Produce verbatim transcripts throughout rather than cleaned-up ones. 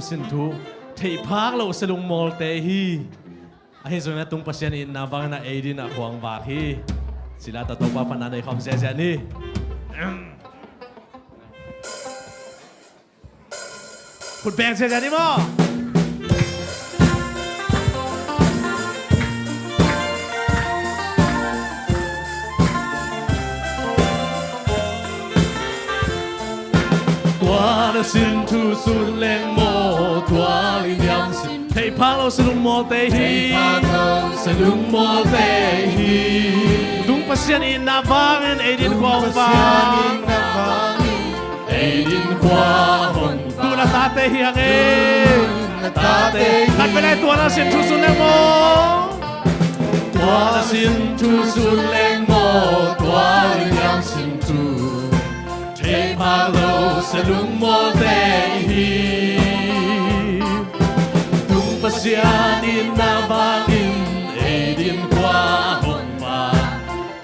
Sin thu theihphak lo se lungmawlte hi. Ahi zongin a tung Pasian itna bangin a ei dingin a khuang vak hi. Ci-in a Topa phatna nei khawm ziahziah ni. Khut beng ziahziah ni maw. Tua na sin thu sun leng maw, tua liniam sin. Theihphak lo se lungmawlte hi. Theihphak lo se lungmawlte hi. Tung Pasian itna bangin ei dingin khuang vak. Ei dingin khuang vak. Tu-in a tate hi hang e. Tu-in a tate hi. Khat vei lai, tua na sin thu sun leng maw. Tua na sin thu sun leng maw, tua liniam sin thu. Theihphak lo se lungmawlte hi. Tung Pasian itna bangin ei dingin khuang vak.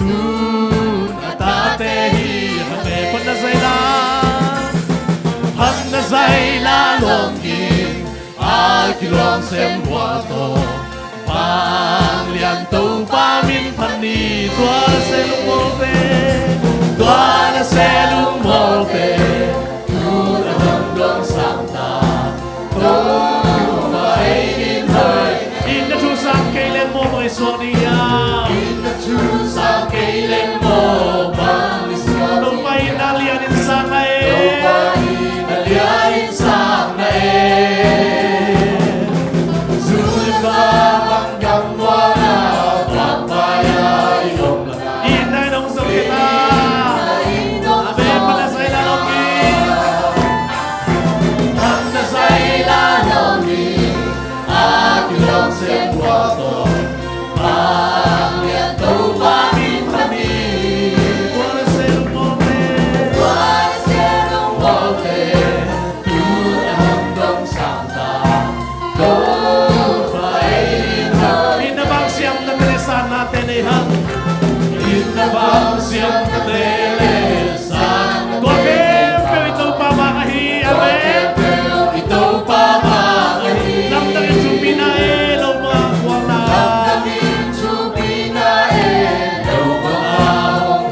Tu-in a tate hi hang e. Phatna zaila, phatna zaila lawm in a kilawm sem bua tawh, Vanglian Topa min phat ni. Tua na se lungmawlte, tua na se lungmawlte, tu-in a hong dong sang ta. Topa ei dingin hoih. Itna thu sang kei leng maw, bang i suak ding hiam? Itna thu sang kei leng maw, bang i suak ding hiam? Topa itna lianin sang na e. Topa itna lianin sang na e. Zu le va bang gam muanna, bang pai a i om la. Itna in hong zong kei ta. Amen. Phatna zaila lawm in. Phatna zaila lawm in. A kilawm sem bua tawh, Vanglian Topa min phat ni. Tua na se lungmawlte, tua na se lungmawlte, tu-in a hong dong sang ta. Topa ei dingin hoih. Itna bang siamnate le sannate nei hang. Itna bang siamnate le sannate. Tua khempeuh i Topa bang ahi. Amen. Tua khempeuh i Topa bang ahi. Lamdang in thupina e, lo bang a khualna. Lamdang in thupina e, lo bang a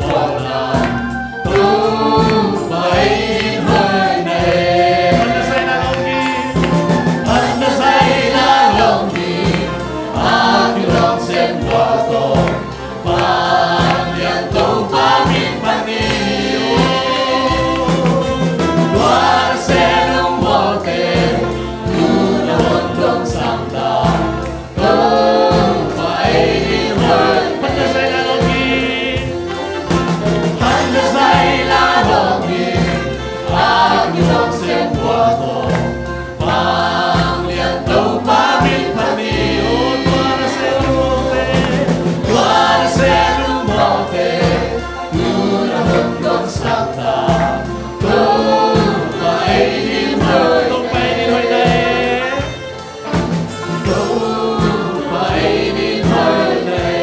khualna. Topa ei dingin hoih na e. Phatna zaila lawm in. Phatna zaila lawm in. A kilawm sem bua tawh, Vanglian Topa min phat ni. Tua na se lungmawlte, tu-in a hong dong sang ta. Topa ei dingin hoih. Phatna zaila lawm in. Phatna zaila lawm in. A kilawm sem bua tawh, Vanglian Topa min phat ni. O, tua na se lungmawlte, tua na se lungmawlte, tu-in a hong dong sang ta. Topa ei dingin hoih. Topa ei dingin hoih na e. Topa ei dingin hoih na e.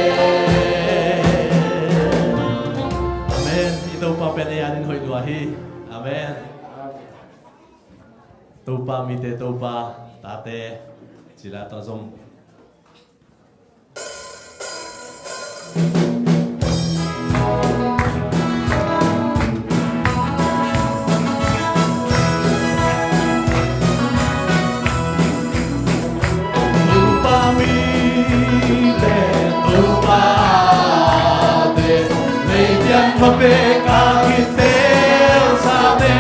Amen. I Topa pen ei a dingin hoih lua hi. Amen. Topa mite Topa tate, ci-in a tawh zom. Topa mite, Topa ate, leipian ma pek a kiteelsate,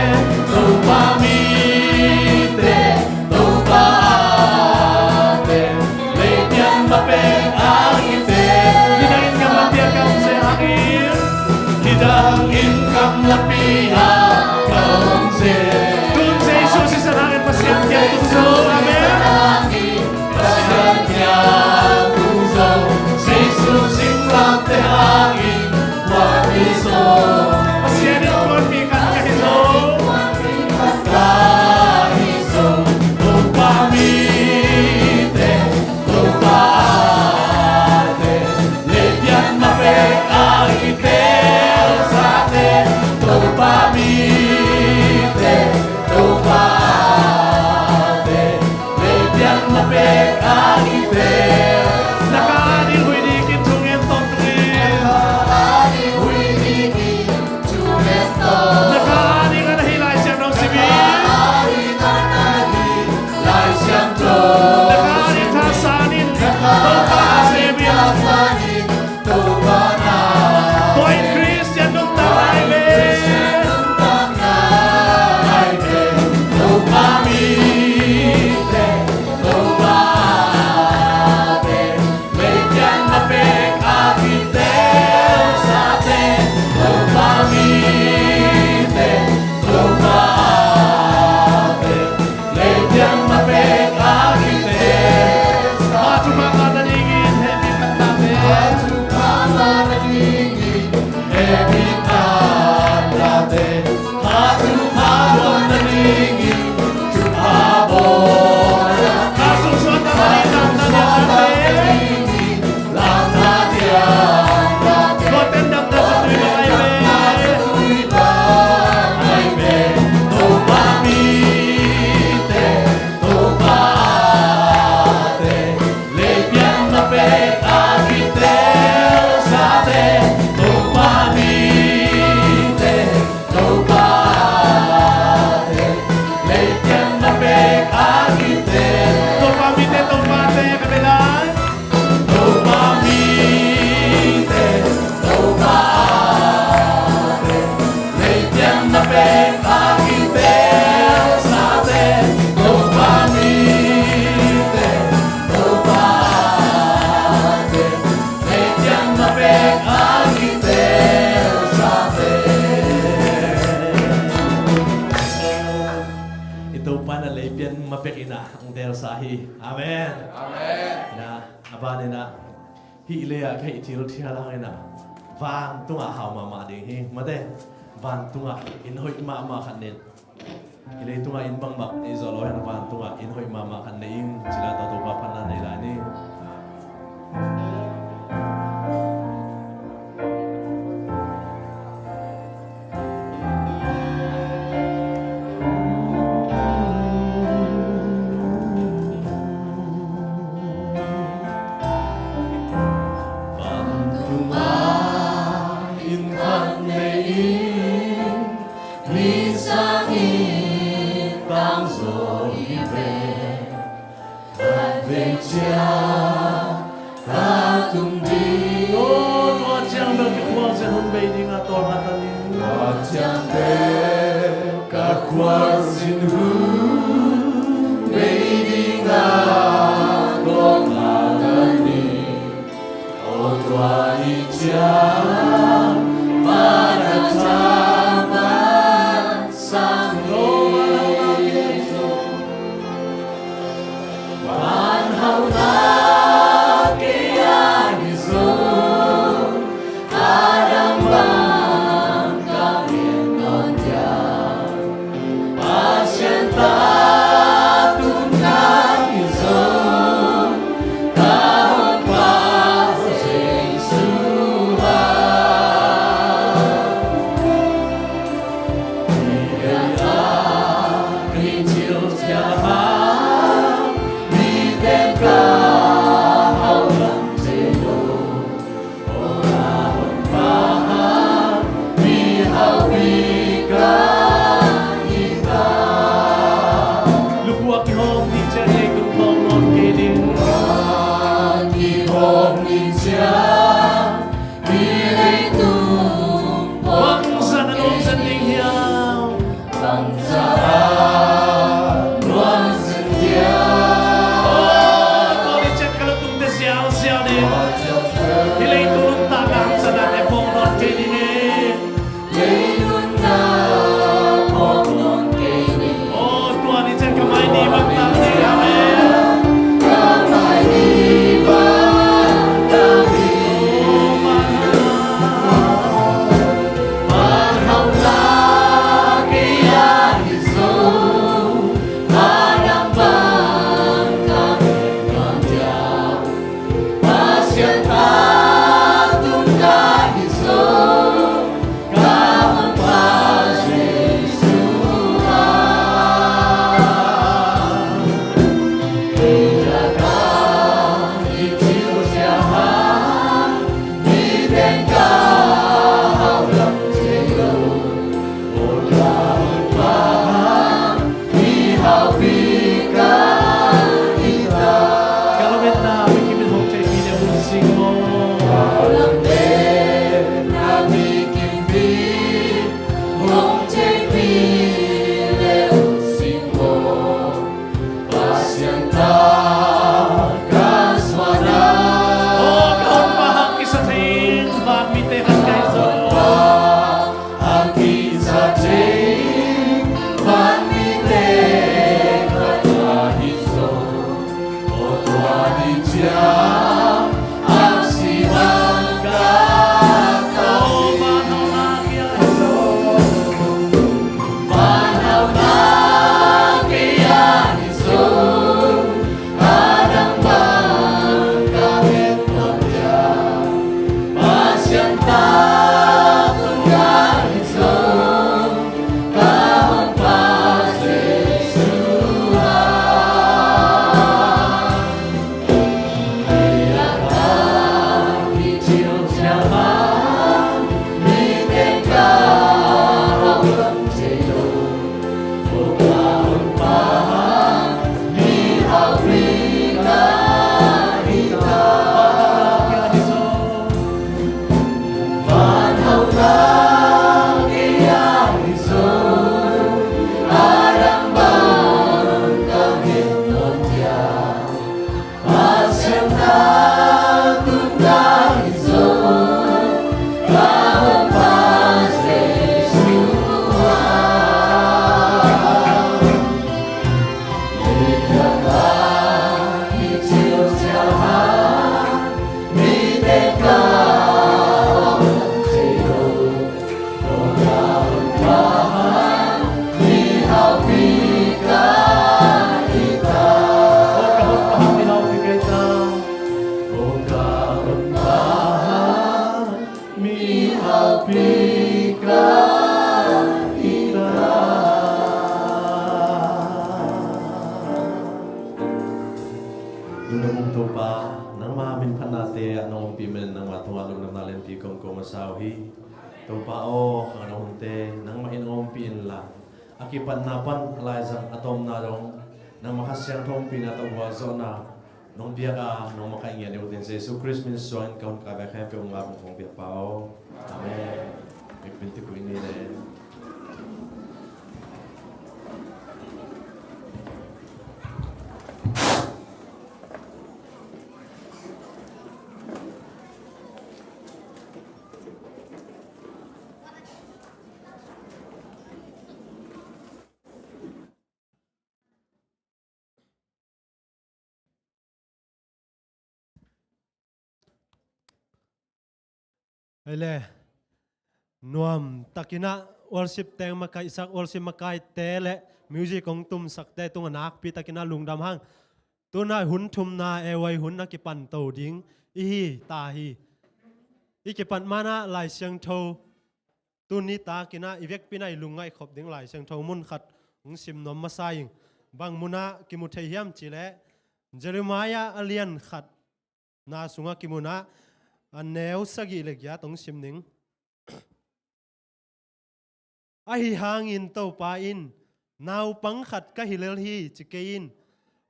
Topa mite, Topa ate, leipian ma pek a kite. Nidangin gamlapi-ah ka om zel hangin. Nidangin gamlapi-ah ka om zel. Tun Jesu sisan hangin Pasian kiang tung zo. Amen. Pasian kiang tung zo. Jesu singlamteh hangin kuan hi zo. Pasian in kuanpih khat ka hi zo. Ka hi zo. Topa mite, Topa ate, leipian ma pek a kiteelsate, Topa mite, Topa ate, I Topa na leipian mapek in ah hong telsa hi. Amen. Amen. Na, a ban in ah hih lei ah ka hih thil thial hang in ah vantungah hau mahmah ding hi. Mate, vantungah inn hoih mahmah khat nei. Hih leitungah inn bangmah nei zaw lo hi hang, vantungah inn hoih mahmah khat nei ing. Ci lai tawh Topa phatna nei lai ni. Vantungah inn khat nei ing, mi sangin tangzaw hi ve. Khatvei ciang ka tung ding. Aw, tua ciang bel ka khualzin hun bei ding a tawlnga ta ning. Tua ciang bel ka khualzin hun bei ding a tawlnga ta ning. Aw, tua ni ciang mana thaman sang hi. Van hauhna kei a hi zong, a dang bang ka ngen nawn dia. Pasian ta tun ka hi zong, ka Honpa Jesu a. Lukhuh a kihawm ni ciang leitung phawk nawn kei ding. Kihawm ni ciang Hih leitung bangzah na nuamzat ding hiam? Bangzah na nuamzat hiam? Oh, tua ni ciang ka lutungte zialzial ding. Hih leitung nuntakna hamsatnate phawk nawn kei ding hi. Leitung nuntakna phawk nawn kei ding. Oh, tua ni ciang ka mai ni bang tang ding. Amen. Ka mai ni bang tang ding. Pasian ta ka suan a. Oh, ka Honpa hong kisap thei in, vanmite khat ka hi zaw. Hong kisap thei in, vanmite khat ka hi Lungdam ung Topa, nangma min phatnate ah nong ompih manin nangma tungah lungdamna lianpi kong ko masa uh hi. Topa aw, khang a hunte nangmah in hong ompih inla, a kipatna pan a laizang a tawpna dong nangma Kha Siangtho ompihna tawh gualzawhna nong piak a, nong makaih ngiat ding uh hi. Jesu Khrist min suangin ka hun ka vek khempeuh hong lak ung, kong biakpa aw. Amen. Bikpin ti khuh ni le. Hei le, nuam takin ah worship team makaihsak, worship makaite le music hong tumsakte tungah nakpi takin ah lungdam hang. Tunah hun thumna, A Y hun a kipan to ding i hi ta hi. I kipat manah Lai Siangtho tuni takin ah i vekpi in ah i lungngaih khop ding Lai Siangtho mun khat hong sim nuam masa ing. Bang munah kimu thei hiam cih leh, Jeremiah a lian khatna sungah kimu in ah, a neu sagih le giat hong sim ning. Ahi hangin Topa in, "Naupang khat ka hi lel hi," ci kei in.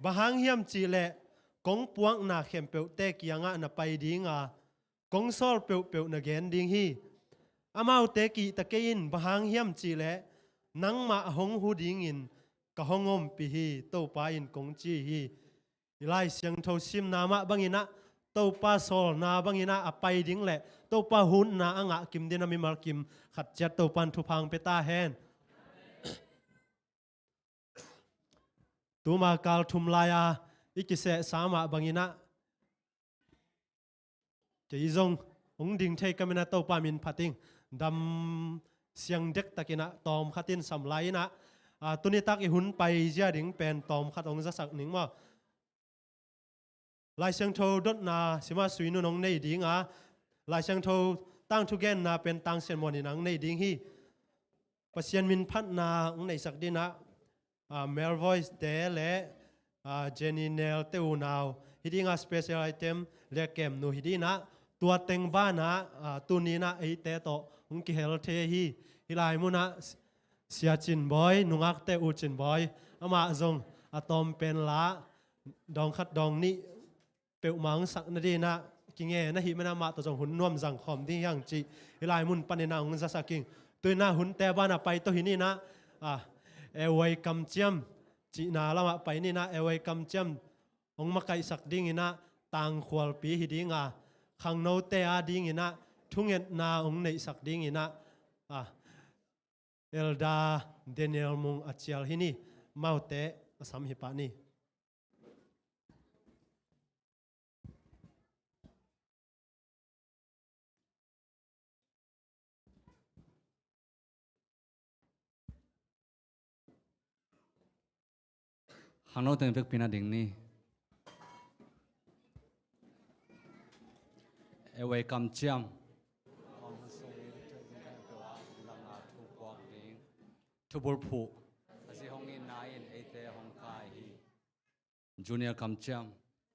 Bang hang hiam cih leh, kong puakna khempeuhte kiangah na pai ding a, kong sawl peuhpeuh na gen ding hi. Amaute kihta kei in, bang hang hiam cih leh, nangmah a hong hu dingin ka hong ompih hi, Topa in kong ci hi. I Lai Siangtho simna mah bangin ah, Topa sawlna bangin ah a pai ding le Topa huhna a ngah kim dingin ah mimal kim khat ciat Topa in thupha hong pia ta hen. Tuma kal thum lai-a i kisehsa mah bangin ah, kei zong hong ding thei ka hi in ah Topa min phat ing. Dam siang dektakin ah tawmkhat in sam lai in ah, a, tuni tak i hun paizia ding pen tawmkhat hong zasak ning maw. Lai Siangtho dotna simah Sui Nun hong nei ding a, Lai Siangtho tangthu genna pen Tang Sian Muan in hong nei ding hi. Pasian min phatna hong neihsak dingin ah, a, male voice te le, a, Jenny Nel te unau hi ding a, special item le kemnu hi dingin ah, tua teng banah, a, tuni in ah eite tawh hong kihel thei hi. Hih lai munah Sia Cin Bawi, nungakte U Cin Bawi, amah zong a tawm pen la dawng khat dawng nih peuhmah hong sak nadingin ah kinge na hih manin ah amah tawh zong hun nuam zang khawm ding hi hang cih hih lai mun panin ah hong zasak ing. Tu in ah hunte banah pai to hi ni in ah, a, A Y kamciam cihna lamah pai ni in ah, A Y kamciam hong makaihsak dingin ah tangkhualpi hi ding a, khangnote a dingin ah thungetna hong neihsak dingin ah, a, Elder Daniel Mung a cial hi ni, amaute a sam hi pah ni. Khangno teng vekpi-in a ding ni. Ei voi kamciam. Hong sungin tung khempeuh ah lungdamna thu puak ding. Thubulphuh. Pasian hong itna in eite hong kai hi. Junior kamciam.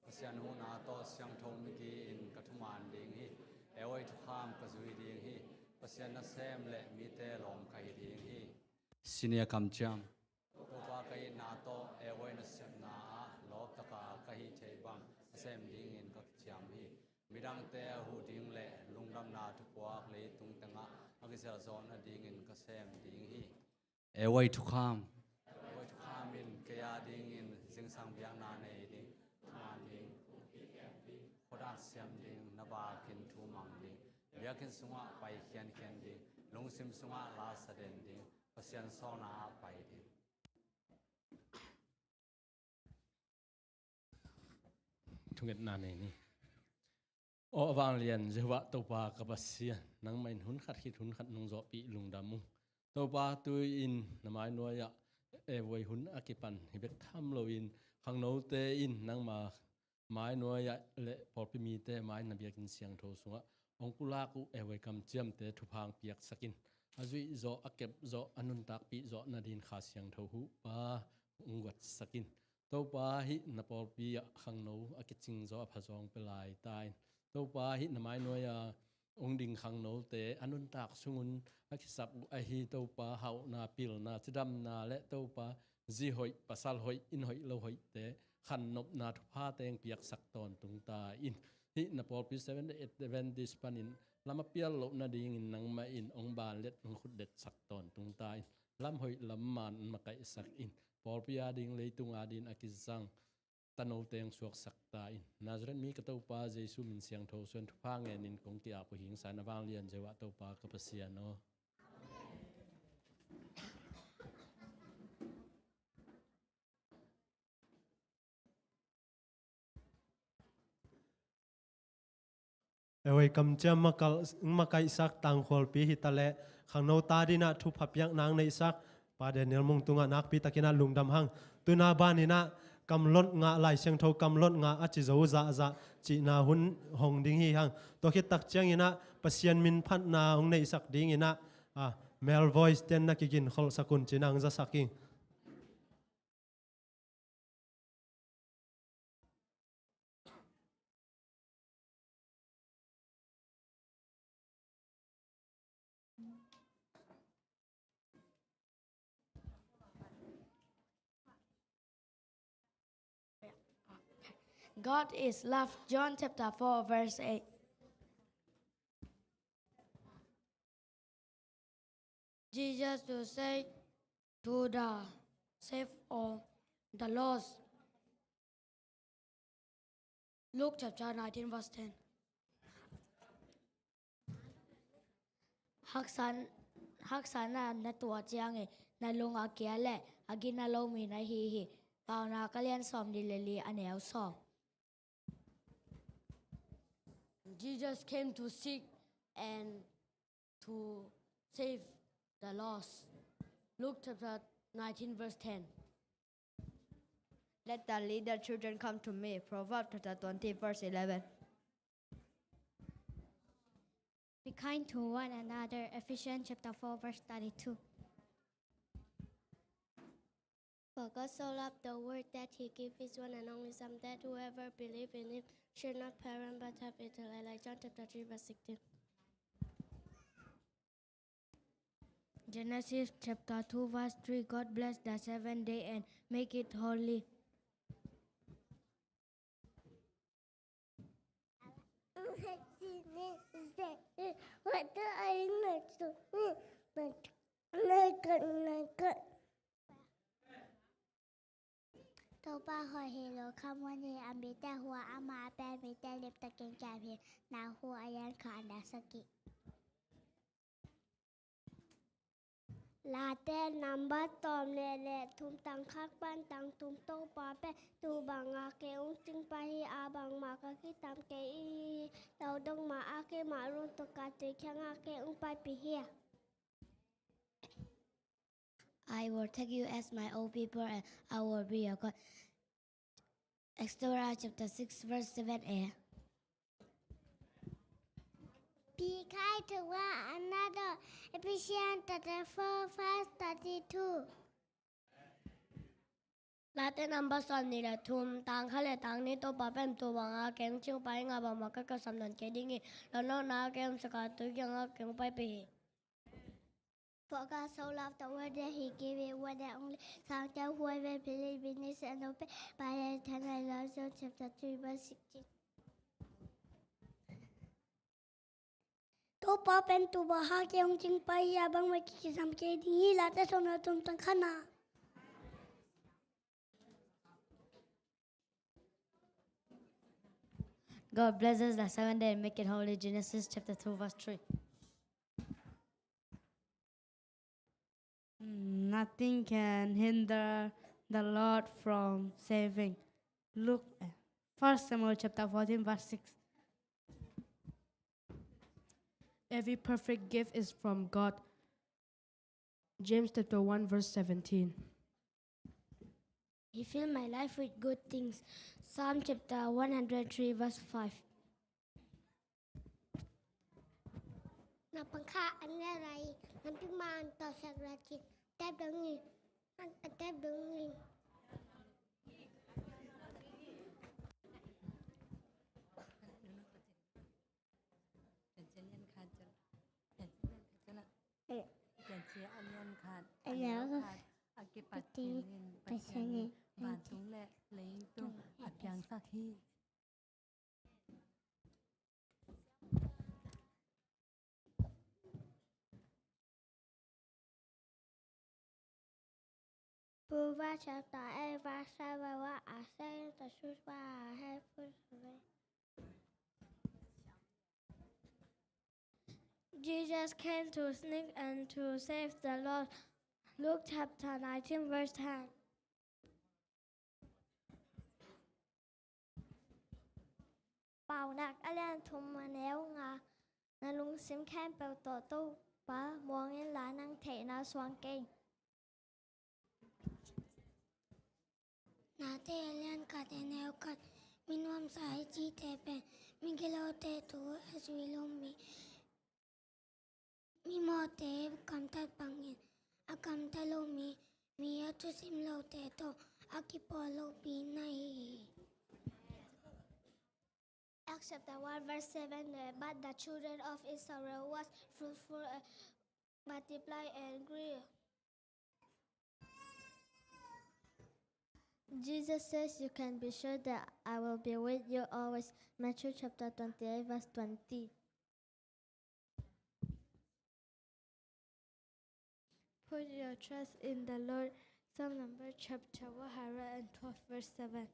Pasian huhna tawh siangtho migi-in ka thuman ding hi. Ei voi thukham ka zui ding hi. Pasian nasem le mite lawm ka hi ding hi. Senior kamciam. Topa ka itna tawh ei voi nasepna ah lawptaka ka hih theih bang a sem dingin ka kiciam hi. Midangte a huh ding le lungdamna thupuak leitung tengah a kizelzawh nadingin ka sem ding hi. Ei voi thukham. Ei voi thukham in kei a dingin zingsang biakna nei ding, thuman ding, khuadak siam ding, na vakin thu mang ding, biakinn sungah pai khiankhian ding, lungsim sungah la sa den ding, Pasian sawlna ah pai ding. Thungetna nei ni. Aw a vanglian Jehovah Topa ka Pasian, nangmah in hun khat khit hun khat nong zawhpih lungdam ung. Topa, tu-in na mai nuai-ah ei voi hun a kipan hi bek tham loin khangnote in nangma mai nuai-ah le pawlpi mite mai na biakinn siangtho sungah hong pulak uh ei voi kamciamte thupha hong piaksak in. A zuih zawh, a kep zawh, a nuntakpih zawh nadin Kha Siangtho huhpa hong guatsak in. Topa, hih na pawlpi ah khangno a kicing zawh a pha zawng pia lai ta in. Topa, hih na mai nuai-a hong ding khangnote a nuntak sungun a kisap uh ahi Topa, hauhna, pilna, cidamna le Topa, zi hoih, pasal hoih, inn hoih lo hoihte khannopna thupha teng piaksak tawntung ta in. Hih na pawlpi Seventh Day Adventist panin lam a pial loh nadingin nangmah in hong banlet, hong khutletsak tawntung ta in. Lam hoih lam man makaihsak in. Pawlpi ading, leitung adin a kizang tano teng suaksak ta in. Nazareth mi ka Topa Jesu min siangtho suan thupha ngenin kong ki-ap uh hi ing. Sa-in a vanglian Jehovah Topa ka Pasian aw. Ei voi kamciam makal-, makaihsak tangkhualpi hi ta leh, khangno ta dinah thupha piakna hong neihsak Pa Daniel Mung tungah nakpi takinah lungdam hang. Tuna baninah kamlot ngah, Lai Siangtho kamlot ngah a ci zo zahzah cihna hun hong ding hi hang. Tua khit tak cianginah Pasian min phatna hong neihsak dinginah, ah, male voice ten na kiginkholhsak un cinah hong zasak ing. God is love. John chapter four, verse eight. Jesus to say to the save of the lost. Luke chapter nineteen, verse ten. Haksa, haksa na, na tuah ciangin na lung a kia le a gina lo mi na hi hi. Paunak a lian sawm nih le li, a neu sawm. Jesus came to seek and to save the lost. Luke chapter nineteen, verse ten. Let the little children come to me. Proverbs chapter twenty, verse eleven. Be kind to one another. Ephesians chapter four, verse thirty-two. For God so loved the world that he gave his one and only Son, that whoever believes in him should not perish but have eternal life. John chapter three, verse sixteen. Genesis chapter two, verse three. God bless the seventh day and make it holy. Topa hoih hi lo kha mun hi, a mite hua ama a pen mite limtakin kiam hi. Na hu a yan kha a na saki. Late nambat tawm le le thum tang khat pan tang thum. Topa pen tu banga kei ung cing pa hi, a bangmah ka kitam kei i hi. Lo dong ma a kei mah run tuk ka tui khianga kei ung pai pi hi. I will take you as my own people and I will be your God. Exodus chapter six, verse seven a. Be kind to one another. Ephesians chapter four, verse thirty-two. Late number sawm nih le thum, tang khat le tang nih. Topa pen tuu bang a kei hong cing pa hi, nga bangmah ka kei sam nawn kei ding hi. Lawhna a kei hong sak a, tuu kiang a kei hong paipih hi. For God so loved the world that he gave his one and only Son, that whoever believes in him shall not perish but have eternal life. John chapter three, verse sixteen. Topa pen tuu bang a kei hong cing pa hi, a bangmah kei kei sam kei ding hi. Late sawm le thum, tang khatna. God blesses the seventh day and make it holy. Genesis chapter two, verse three. Nothing can hinder the Lord from saving. Luke, eh, First Samuel chapter fourteen, verse six. Every perfect gift is from God. James chapter one, verse seventeen. He filled my life with good things. Psalm chapter one hundred three, verse five. Na pangkha an ne rai, na pi man to sak ra chin. Tep dong ni. An, an tep dong ni. Piancil a lian khat, a lian khat, a kipat khin in Pasian in vantung le leitung a piangsak hi. Proverbs chapter eight, verse seven, what I say the truth, but I have put away. Jesus came to seek and to save the lost. Luke chapter nineteen, verse ten. Paunak a lian thum, a neu nga. Na lungsim khempeuh tawh Topa muang inla, nang theihna suang kei. Nate a lian khat, a neu khat. Mi nuamsa i cihte pen migilote thu a zui lo mi, mimawhte kamtat bangin a kamta lo mi, mi a thusim lote tawh a kipawl lopi na hi hi. Acts chapter one, verse seven, eh, but the children of Israel was fruitful, eh, multiply and grew. Jesus says, "You can be sure that I will be with you always." Matthew chapter twenty-eight, verse twenty. Put your trust in the Lord. Psalm number chapter one hundred and twelve, verse seven.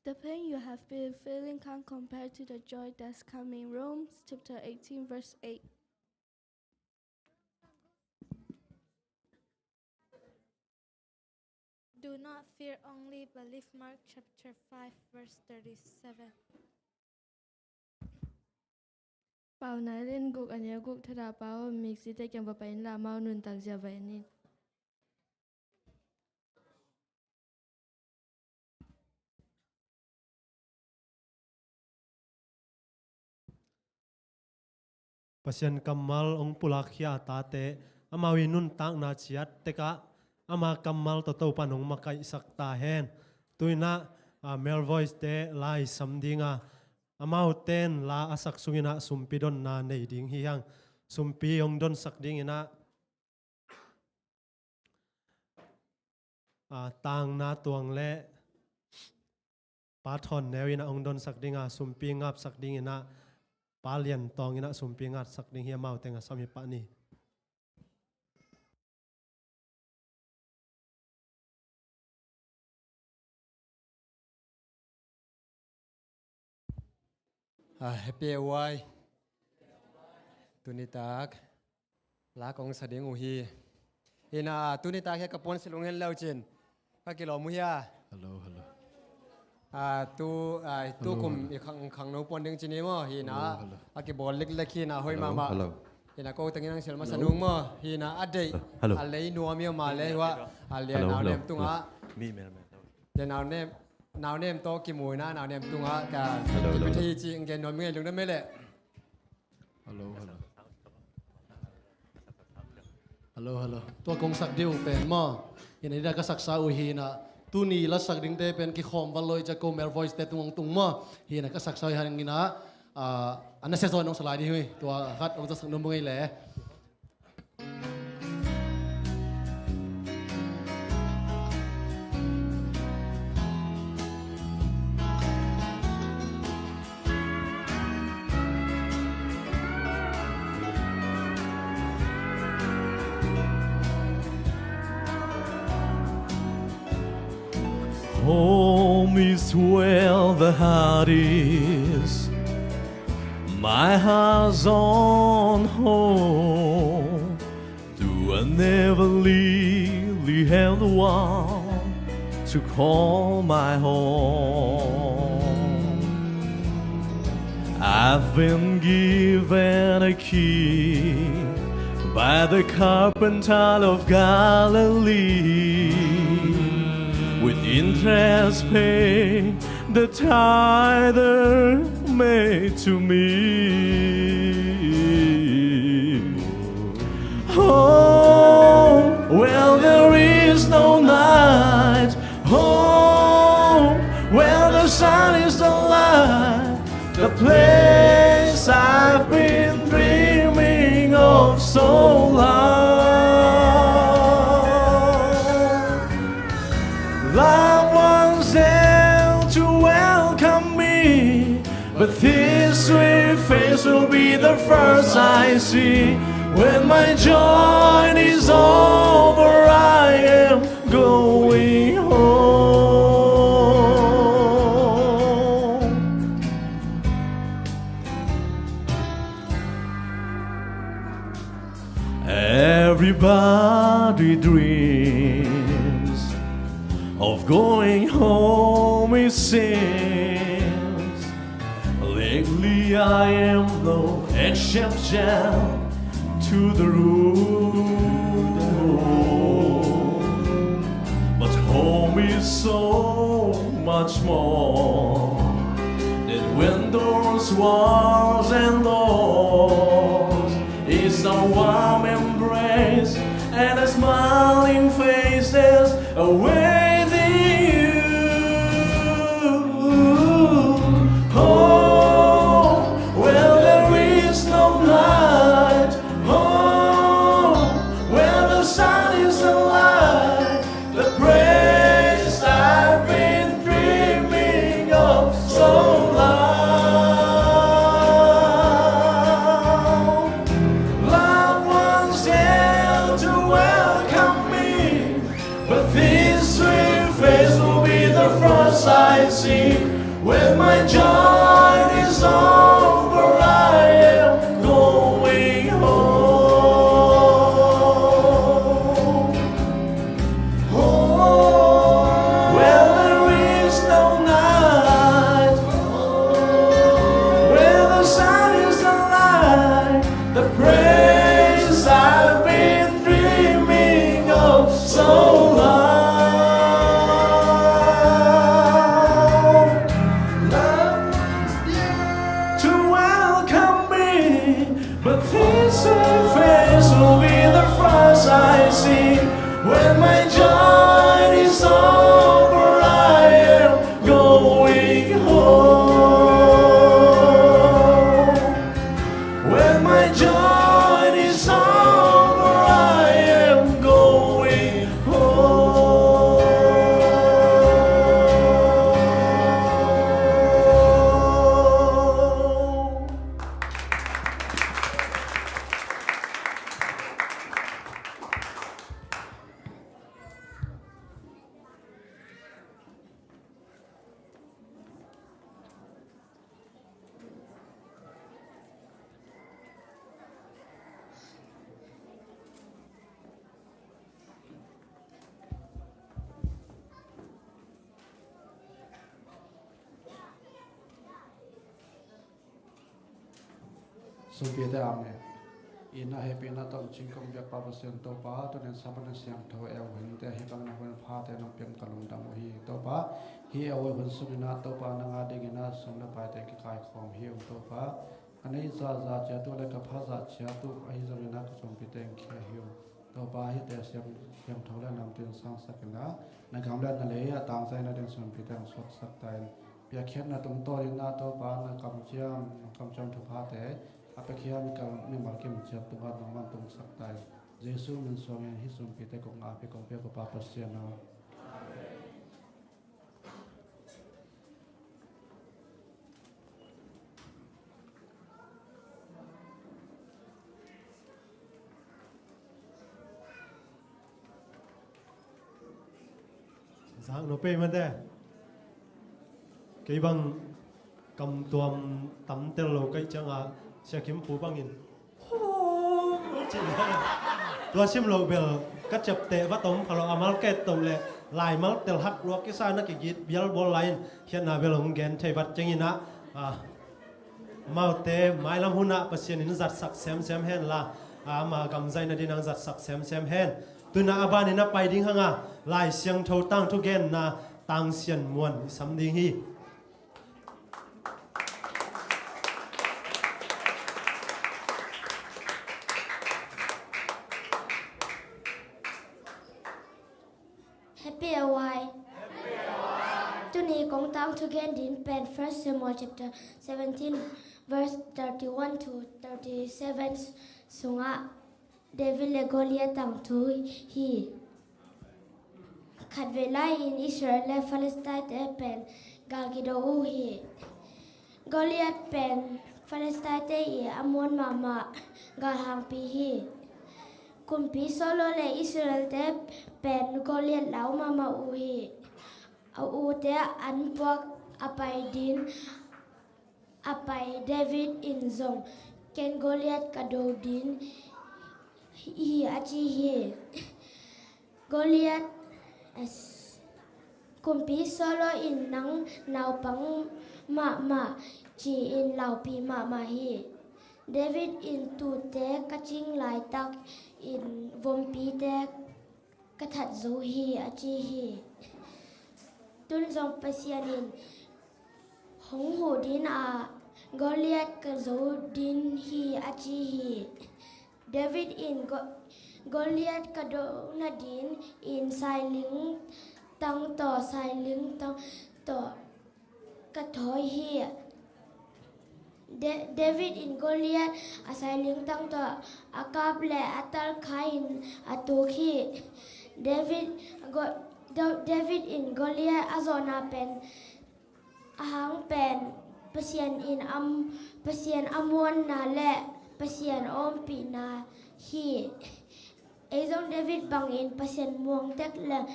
The pain you have been feeling can't compare to the joy that's coming. Romans chapter eighteen, verse eight. Do not fear, only believe. Mark chapter five, verse thirty-seven. Paunak a lian guk, a neu guk. Thadah pa aw, miksite kiang va pai inla, amau nuntak zia va en in. Pasian kammal hong pulakkhia a tate, amau i nuntakna ciat tekah ama kammal tawh Topan hong makaihsak ta hen. Tu-in ah, ah, male voice te la i sam ding a, amaute in la a sak sungin ah sumpi donna nei ding hi hang. Sumpi hong donsak dingin ah, ah, Tangna Tuang le Pa Thawn Neu in ah hong donsak ding a, sumpi ngapsak dingin ah Pa Lian Tawng in ah sumpi ngapsak ding hi. Amaute a sam hi pah ni. Ah, Happy A Y. Tuni tak la kong sa ding uh hi. Hi-in ah, tuni tak hi ka puan silung hen leu cin ka kilawm uh hia? Hello, hello. Ah, tu, ah, tu kum i khang, khangno puan ding cin hi maw? Hi-in ah, a kibawl liklek hi-in ah, hoi mahmah. Hello. Hi na ko tengin ang sial masa nung maw. Hi na a deih. Hello. A lei nuam i om a lei hua. A lia nau nem tungah. Mi mel mel. Lia nau nem, nau nem tawh kimu hi na, nau nem tungah ka. Hello, hello, hello. Ci ang gen nuam ngei lung na mele. Hello, hello. Hello, hello. Tua kong sak dih uh pen maw. Hi na hi na ka saksa uh hi na. Tuni la sak dingte pen kikhawm val lo i cia ko male voice te tung ang tung maw. Hi na ka saksa uh hi hang hi na. Ah, a nasia zaw nong salai dih hi. Tua khat ong za sak nung bung ei le. Home is where the heart is. My heart's on home. Do I never really have the one to call my home? I've been given a key by the carpenter of Galilee, with interest paid the tither made to me. Home where there is no night, home where the sun is the light, the place I've been dreaming of so long. Loved ones there to welcome me, but this sweet face will be the first I see. When my journey's over, I am going home. Everybody dreams of going home, it seems. Lately I am no exception to the rule. But home is so much more than windows, walls, and doors. It's a warm embrace and a smiling faces awaiting you. Home where there is no night, home where the sun is alive, the place I've been dreaming of so long. Loved ones there to welcome me, but this sweet face will be the first I see. When my journey's over, I am going home. Home where there is no night, where the sun is alive, the place I've been dreaming of so long. Love to welcome me, but this sweet face will be the first I see. When my journey's over, I am going home. When my journey's over, I am going home. Sumpiate amen. Ina hehpihna tawh cingkong biakpa Pasian Topa, tunin Sabbath na siangtho e uh hinte, hih bangin a hun phate nong piak ka lungdam uh hi. Topa, hih e uh hun sungin ah Topa nang a dingin ah sum le paite kikaikhawm hi uh. Topa, ka neih zahzah ciat uh le ka pha zah ciat uh ahi zongin ah ka sumpite hong khia hi uh. Topa, hihte siam, siangtho le namtin sangsakin ah na gam le na lei a tangzaina ding sumpite hong suaksak ta in. Piakkhiatna tungtawnin ah Topa na kamciam, na kamciam thuphate a piakhia mimal kimciat tungah nangman tungsak ta in. Jesu min suangin hih sumpite kong ap hi, kong piak uh Pa Pasian aw. Zak no pei mate. Kei bang kam tuam tam tel lo ka hih ciangin Sia Kim Pu bangin tua sim loh bel ka ciapteh vat om pha lo, a mal ka et toh le laimal tel hak lua kisa, na kigit bial bawl lai-in khiatna bel hong gen thei vat ciangin ah, ah, amaute mailam hun ah Pasian in zatsak semsem hen la, ah, ama gam zaina dingin hong zatsak semsem hen. Tu-in ah a banin ah pai ding hang a, Lai Siangtho tangthu genna Tang Sian Muan i sam ding hi. Happy A Y. Tuni kong tangthu gen ding pen First Samuel chapter seventeen, verse thirty-one to thirty-seven sungah David le Goliath tangthu hi. Khatvei lai-in Israel le Palestine-te pen gal kido uh hi. Goliath pen Palestine-te i a muan mahmah galhangpi hi. Kumpi Saul le Israel-te pen Goliath lau mahmah uh hi. A ute an puak a pai ding a pai David in zong, "Ken Goliath ka do ding hi," a ci hi. Goliath, eh, Kumpi Saul in, "Nang naupang mahmah," ci-in laupi mahmah hi. David in, "Tute ka cing laitakin vompite ka that zo hi," a ci hi. Tu-in zong Pasian in, "Hong huh ding a, Goliath ka zo ding hi," a ci hi. David in, "Go-, Goliath ka do nadingin sailing tang tawh, sailing tang tawh ka thawi hi." Da-, David in Goliath a sailing tang tawh a kap le a talkhai-in a tuk hi. David, Go-, Da-, David in Goliath a zawhna pen a hang pen Pasian in am-, Pasian a muanna le Pasian a ompihna hi. Ei zong David bangin Pasian muang tek le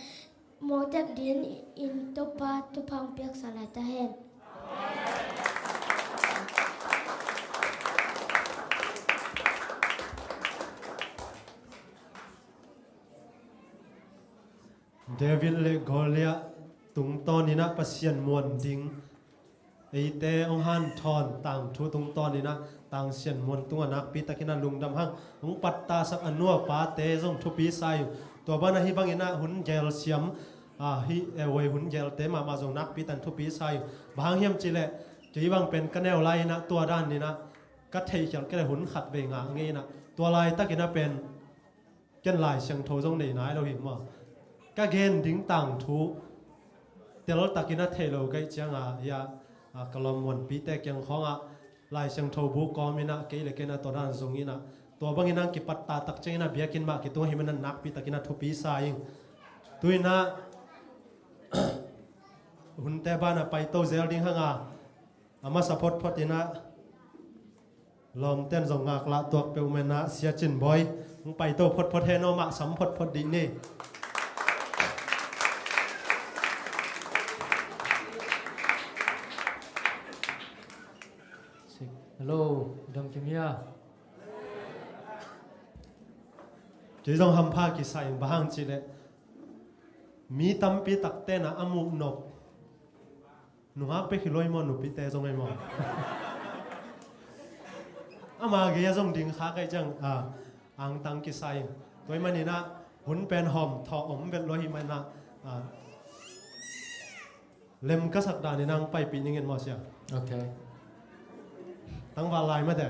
muang tek dingin Topa thupha hong piaksa lai ta hen. David le Goliath tungtawnin ah Pasian muan ding, eite hong hanthawn tangthu tungtawnin ah Tang Sian Muan tungah nakpi takin ah lungdam hang. Hong pattasak a nu a pate zong thupi sa ing. Tua banah hih bangin ah hun gelsiam, ah, hih, eh, voi hun gelte mahmah zong nakpi takin thupi sa ing. Bang hang hiam cih leh kei bang pen ka neu lai-in ah tua danin ah ka theihkhial kei leh hun khat vei ngah ngei in ah, tua laitakin ah pen ken Lai Siangtho zong nei nai lo hi maw. Ka gen ding tangthu teltakin a thei lo ka hih ciangin, hia, a, ka lawm Muanpite kiang khawngah Lai Siangtho bu kawmin ah kei le kei in ah tua dan zong in ah, tua bangin ah kipat taktak ciangin ah biakinn mah kitung ahih manin ah nakpi takin ah thupi sa ing. Tu-in ah hunte banah paito zel ding hang a, a masa photphot in ah lawmten zong ngaklah tuak peuhmah in ah, Sia Cin Bawi, hong paito photphot hen aw, mah sam photphot dih ni. Hello, dam kim hia? Kei zong hampha kisa ing, bang hang cih leh mi tampi takte in ah a muh nop nungak bek hi lo hi maw, nupite zong hi maw? Ama gei a zong ding kha kei ciang, ah, angtang kisai. Tua ahih manin ah hun pen hawm thawh om vet lo ahih manin ah, ah, lem ka sak danin ang paipih ning in maw sia. Ok. Tangval lai mate.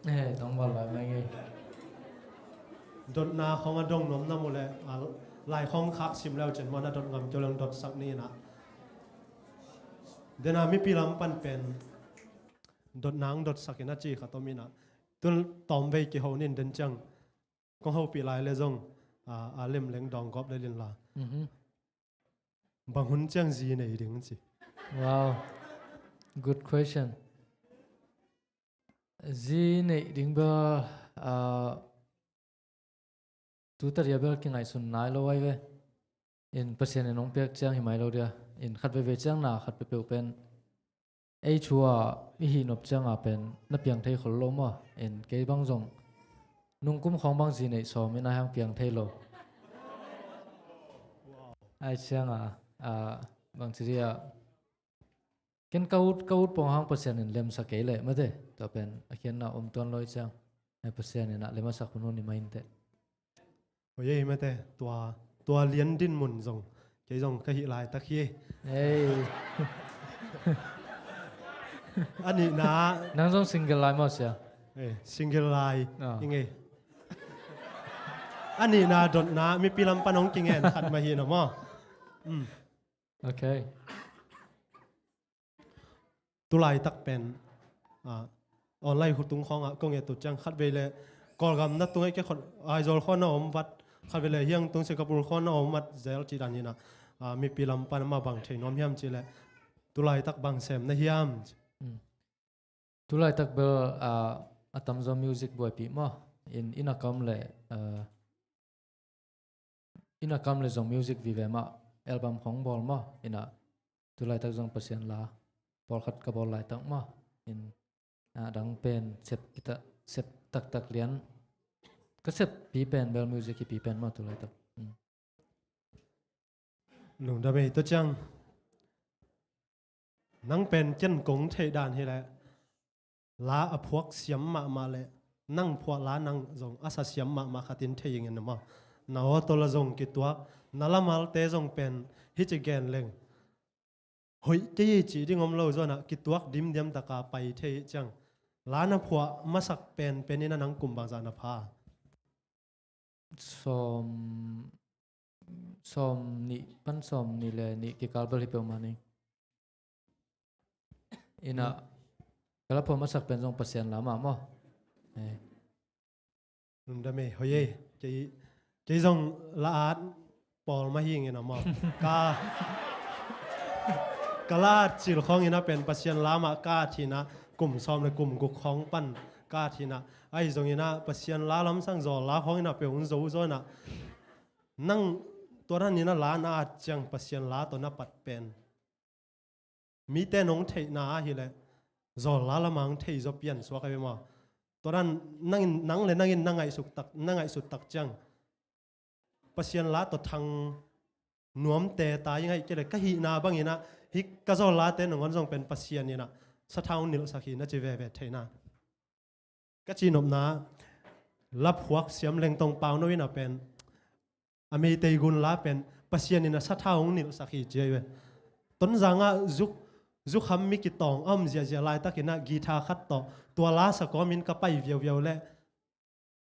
Eh, tangval lai mai ngei. Dotna khawng a dong nuam na mu le, ah, lai khawng khak sim leu cin maw, na dot ngam kei leng dot sak ni in ah. Dena mipi lam pan pen dotna ang dot sak in a ci khat om in ah. Tun tawm vei kiho nin den ciang kong hopih lai le zong, ah, a lem leng dawng gawp le lin la. Mhm. Bang hun ciang zi nei ding ci. Wow. Good question. Zi nei ding bel, ah, tu tadia bel kingaihsun nai lo ai ve. In Pasian in hong piak ciang hi mai lo dia. In khat veve ciang na khat peuhpeuh pen ei thu a i hih nop cianga pen na piang thei khol lo maw? In kei bang zong nungkum khawng bang zi neih sawm in a hang piang thei lo. Ai cianga, a, bang ci dia, ken ka ut, ka ut pong hang Pasian in lemsak kei leh mate. Tua pen a khiatna om tuan lo i ciang, ai Pasian in a lem a sak hun hun i mai inteh. Hoih ei mate, tua, tua lian din mun zong kei zong ka hih laitak hi. Ei. A nihna. Nang zong single lai maw sia? Eh, single lai. Ah. I ngei. A nihna dotna mipi lam pan hong kingen khat mah hi na maw? Mm. Ok. Tulaitak pen, ah, online khutung khawngah kong et uh ciang khat vei le Kawlgam na tungah i ke khot Aizawl khaw na om vat, khat vei le hiang tung Singapore khaw na om vat zel ci dan hi na, ah, mipi lam pan amah bang thei nuam hiam ci le tulaitak bang sem na hiam? Mm. Tulaitak bel, ah, a tamzaw music buaipih maw? In, in a kam le, ah, in a kam le zong music vive mah, album khong bawl maw? In a tulaitak zong Pasian la pawlkhat ka bawl laitak maw? In a dang pen sep kita, sep taktak lian. Ka sep pi pen bel music hi pi pen maw tulaitak. Mm. Lungdam ei, tua ciang nang pen ken kong theih dan hi leh la a phuak siam mahmah le nang phuah la nang zong a sa siam mahmah khat in thei ing en maw? Na aw tawh la zong kituak, na lamalte zong pen hi ci gen leng hoih kei cih ding om lo zawnah kituak dimdiam taka pai thei ciang la na phuah masak penpen in a nang kum bangzah na pha? Sawm, sawm nih pan sawm nih le nih kikal bel hi peuhmah ning. Ina, ka la phuah masak pen zong Pasian la mah maw? Eh. Lungdam ei, hoih ei. Kei, kei zong la at pawl mah hi ngei na maw? Ka, ka la at cil khawng ina pen Pasian la mah ka at hi na, kum sawm le kum guk khawng pan ka at hi na. Ahi zong ina Pasian la lamsang zawl la khawng ina peuh hong zo zaw ina. Nang tua dan ina la na at ciang Pasian la tawh na pat pen mite nong theihna ahi leh zawl la lamang thei zaw pian suak a ve maw? Tua dan nangin, nang le nangin na ngaihsut tak, na ngaihsut tak ciang Pasian la tawh thang nuamte ta i ngaih kei le ka hihna bangin ah hih ka zawl late nangawn zong pen Pasian in ah sathau nilhsak hi na ci veve theihna. Ka cihnopna, la phuak siam lengtong pau no in a pen a Meitei gun la pen Pasian in a sathau hong nilhsak hi ci ahi ve. Tonzang ah zuk, zukham mi kitawng a om ziahziah laitakin ah guitar khat tawh tua la sa kawmin ka pai viauviau le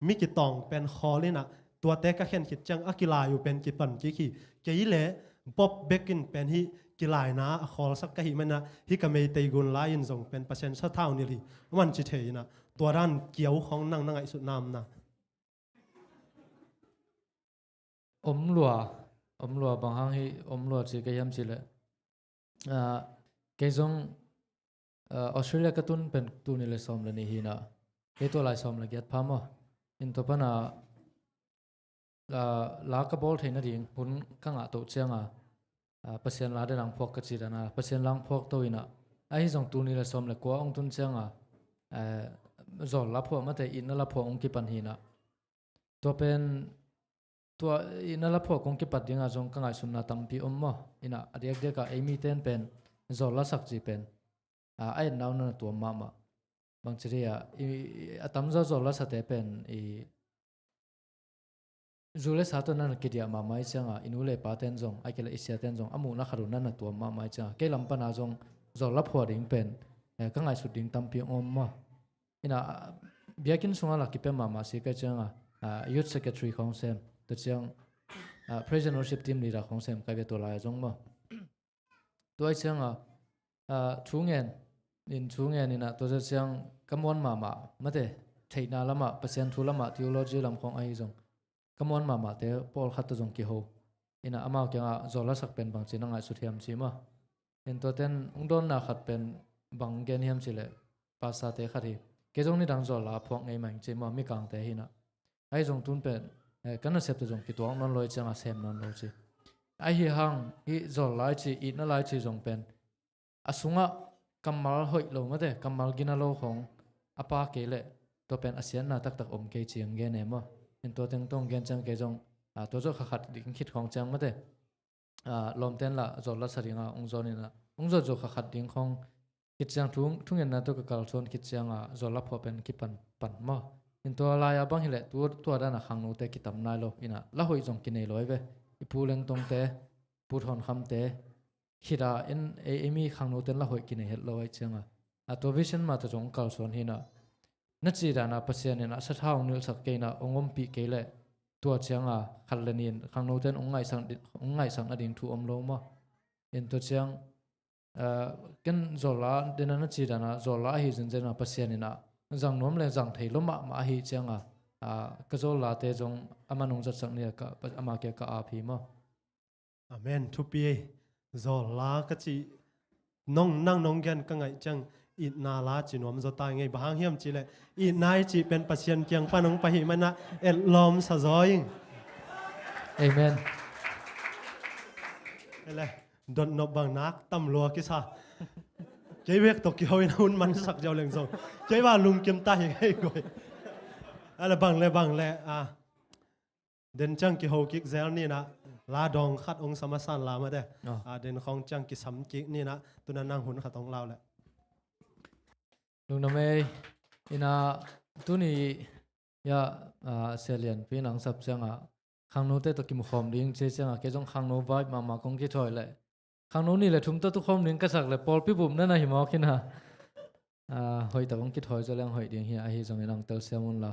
mi kitawng pen khawl in ah tuate ka khen khit ciang a kilai uh pen kipan kik hi. Kei le Bob Beck in pen hih kilaina a khawlsak ka hih manin ah hih ka Meitei gun lai in zong pen Pasian sathau nilh hi. Aman ci thei in ah tua dan kiau khawng nang na ngaihsutna om na? Om lua, om lua bang hang hi om lua ci ka hiam ci le. Ah, kei zong, ah, Australia ka tun pen tul nih le sawm le nih hi na. Kei tua lai sawm le giat pha maw? In tua pan a, ah, la ka bawl theih nading hun ka ngah toh ciang a, ah, Pasian la den ang phuak ka ci dan a, Pasian la ang phuak to in a. Ahi zong tul nih le sawm le kua ong tun ciang a, eh, zawl la phuah mate in a la phuah ong kipan hi na. Tua pen, tua in a la phuah kong kipat dingah zong ka ngaihsutna tampi om maw? In a, a diakdiakah ei mite in pen zawl lasak ci pen, a, a etna uh na tuam mahmah. bangci dih ah, i, i, a tamzaw zawl lasate pen i zu le sa tawh na na kidiah mahmah i ciangah, i nu le pa ten zong, a kile i sia ten zong, a muhna khat uh na na tuam mahmah i ciangah, kei lam pana zong zawl la phuah ding pen, eh, ka ngaihsut ding tampi om maw. Ina, ah, biakinn sungah la kipia mahmah si ka ciangah, ah, youth secretary khawng sem, tua ciang, ah, praise and worship team leader khawng sem kai ve tua lai-ah zong maw. Tua i ciangah, ah, thu ngen, in thu ngen inah, tua ciang ka muan mahmah, mate, theihna lamah, Pasian thu lamah, theology lam khawng ahi zong, ka muan mahmahte pawlkhat tawh zong kiho. Inah amau kiangah zawl lasak pen bangci na ngaihsut hiam ci maw. In tuaten hong dawnna khat pen bang gen hiam cileh, pastorte khat hi. Kei zong nidang zawl la phuak ngei mah ing ci maw, mikangte hinah. Ahi zong tun pen, eh, ka nasep tawh zong kituak nawn lo i ciangah sem nawn lo ci. Ahi hang, hih zawl lai ci, itna lai ci zong pen, a sungah kammal hoih lo mate, kammal gina lo khawng a pa kei leh, tua pen a siatna taktak om kei ci ang gen e maw. In tua teng tawh gen ciang kei zong, ah, tua zawh kha khat ding khit khawng ciang mate, ah, lawmten lah zawl lasa dinga hong zawn inah, hong zawn zawh kha khat ding khawng khit ciang thu, thungetna tawh ka kalsuan khit ciangah zawl la phuah pen kipan pan maw. In tua lai-ah bang hileh tu, tua danah khangnote kitam nai lo inah, la hoih zong kinei lo ahi ve. I Pu Lengtongte, Pu Thawn Khamte, khitah in ei, ei mi khangnoten la hoih kinei het lo ahi ciangah, a tua vision mah tawh zong kalsuan hinah, na ci dana Pasian inah sathau hong nilhsak kei inah hong ompih kei leh, tua ciangah khat le nih in khangnoten hong ngaihsak di-, hong ngaihsak nading thu om lo maw. In tua ciang, ah, ken zawl la dena na ci dana zawl la ahi zenzen a Pasian inah zang nuam le zang thei lo mahmah ahi ciangah, ah, ka zawl late zong a man hong zatsak ni a ka, ama kia ka ap hi maw. Amen. Thupi ei. Zawl la ka cih nong, nang nong gen ka ngaih ciang itna la ci nuam zaw ta ngei, bang hang hiam cileh, itna i cih pen Pasian kiang pan hong pai hi manah etlawm sa zaw ing. Amen. Ele, dotnop bang nak tam lua kisa. Kei bek tawh kiho in hun mansak ziau leng zong, kei bang lungkim ta hi ngei goi. Ele, bang le, bang le, ah. Den ciang kiho kik zel ninah, la dawng khat hong sam a san la mate. Ah. Ah, den khawng ciang kisam kik ninah, tuna nang hun khat hong lau leh. Lungnuam ei, inah tuni, ya, ah, Sia Lianpi nang sap ciangah, khangnote tawh kimukhawm ding ci ciangah, kei zong khangno vibe mahmah kong kithawi leh. Khangno nih le thum tawh tukhawm ding ka sak leh, pawlpi bup na na hi mawk inah. Ah, hoih tak hong kithawi zaw leng hoih ding hi, ahi zongin ang telsiam un la.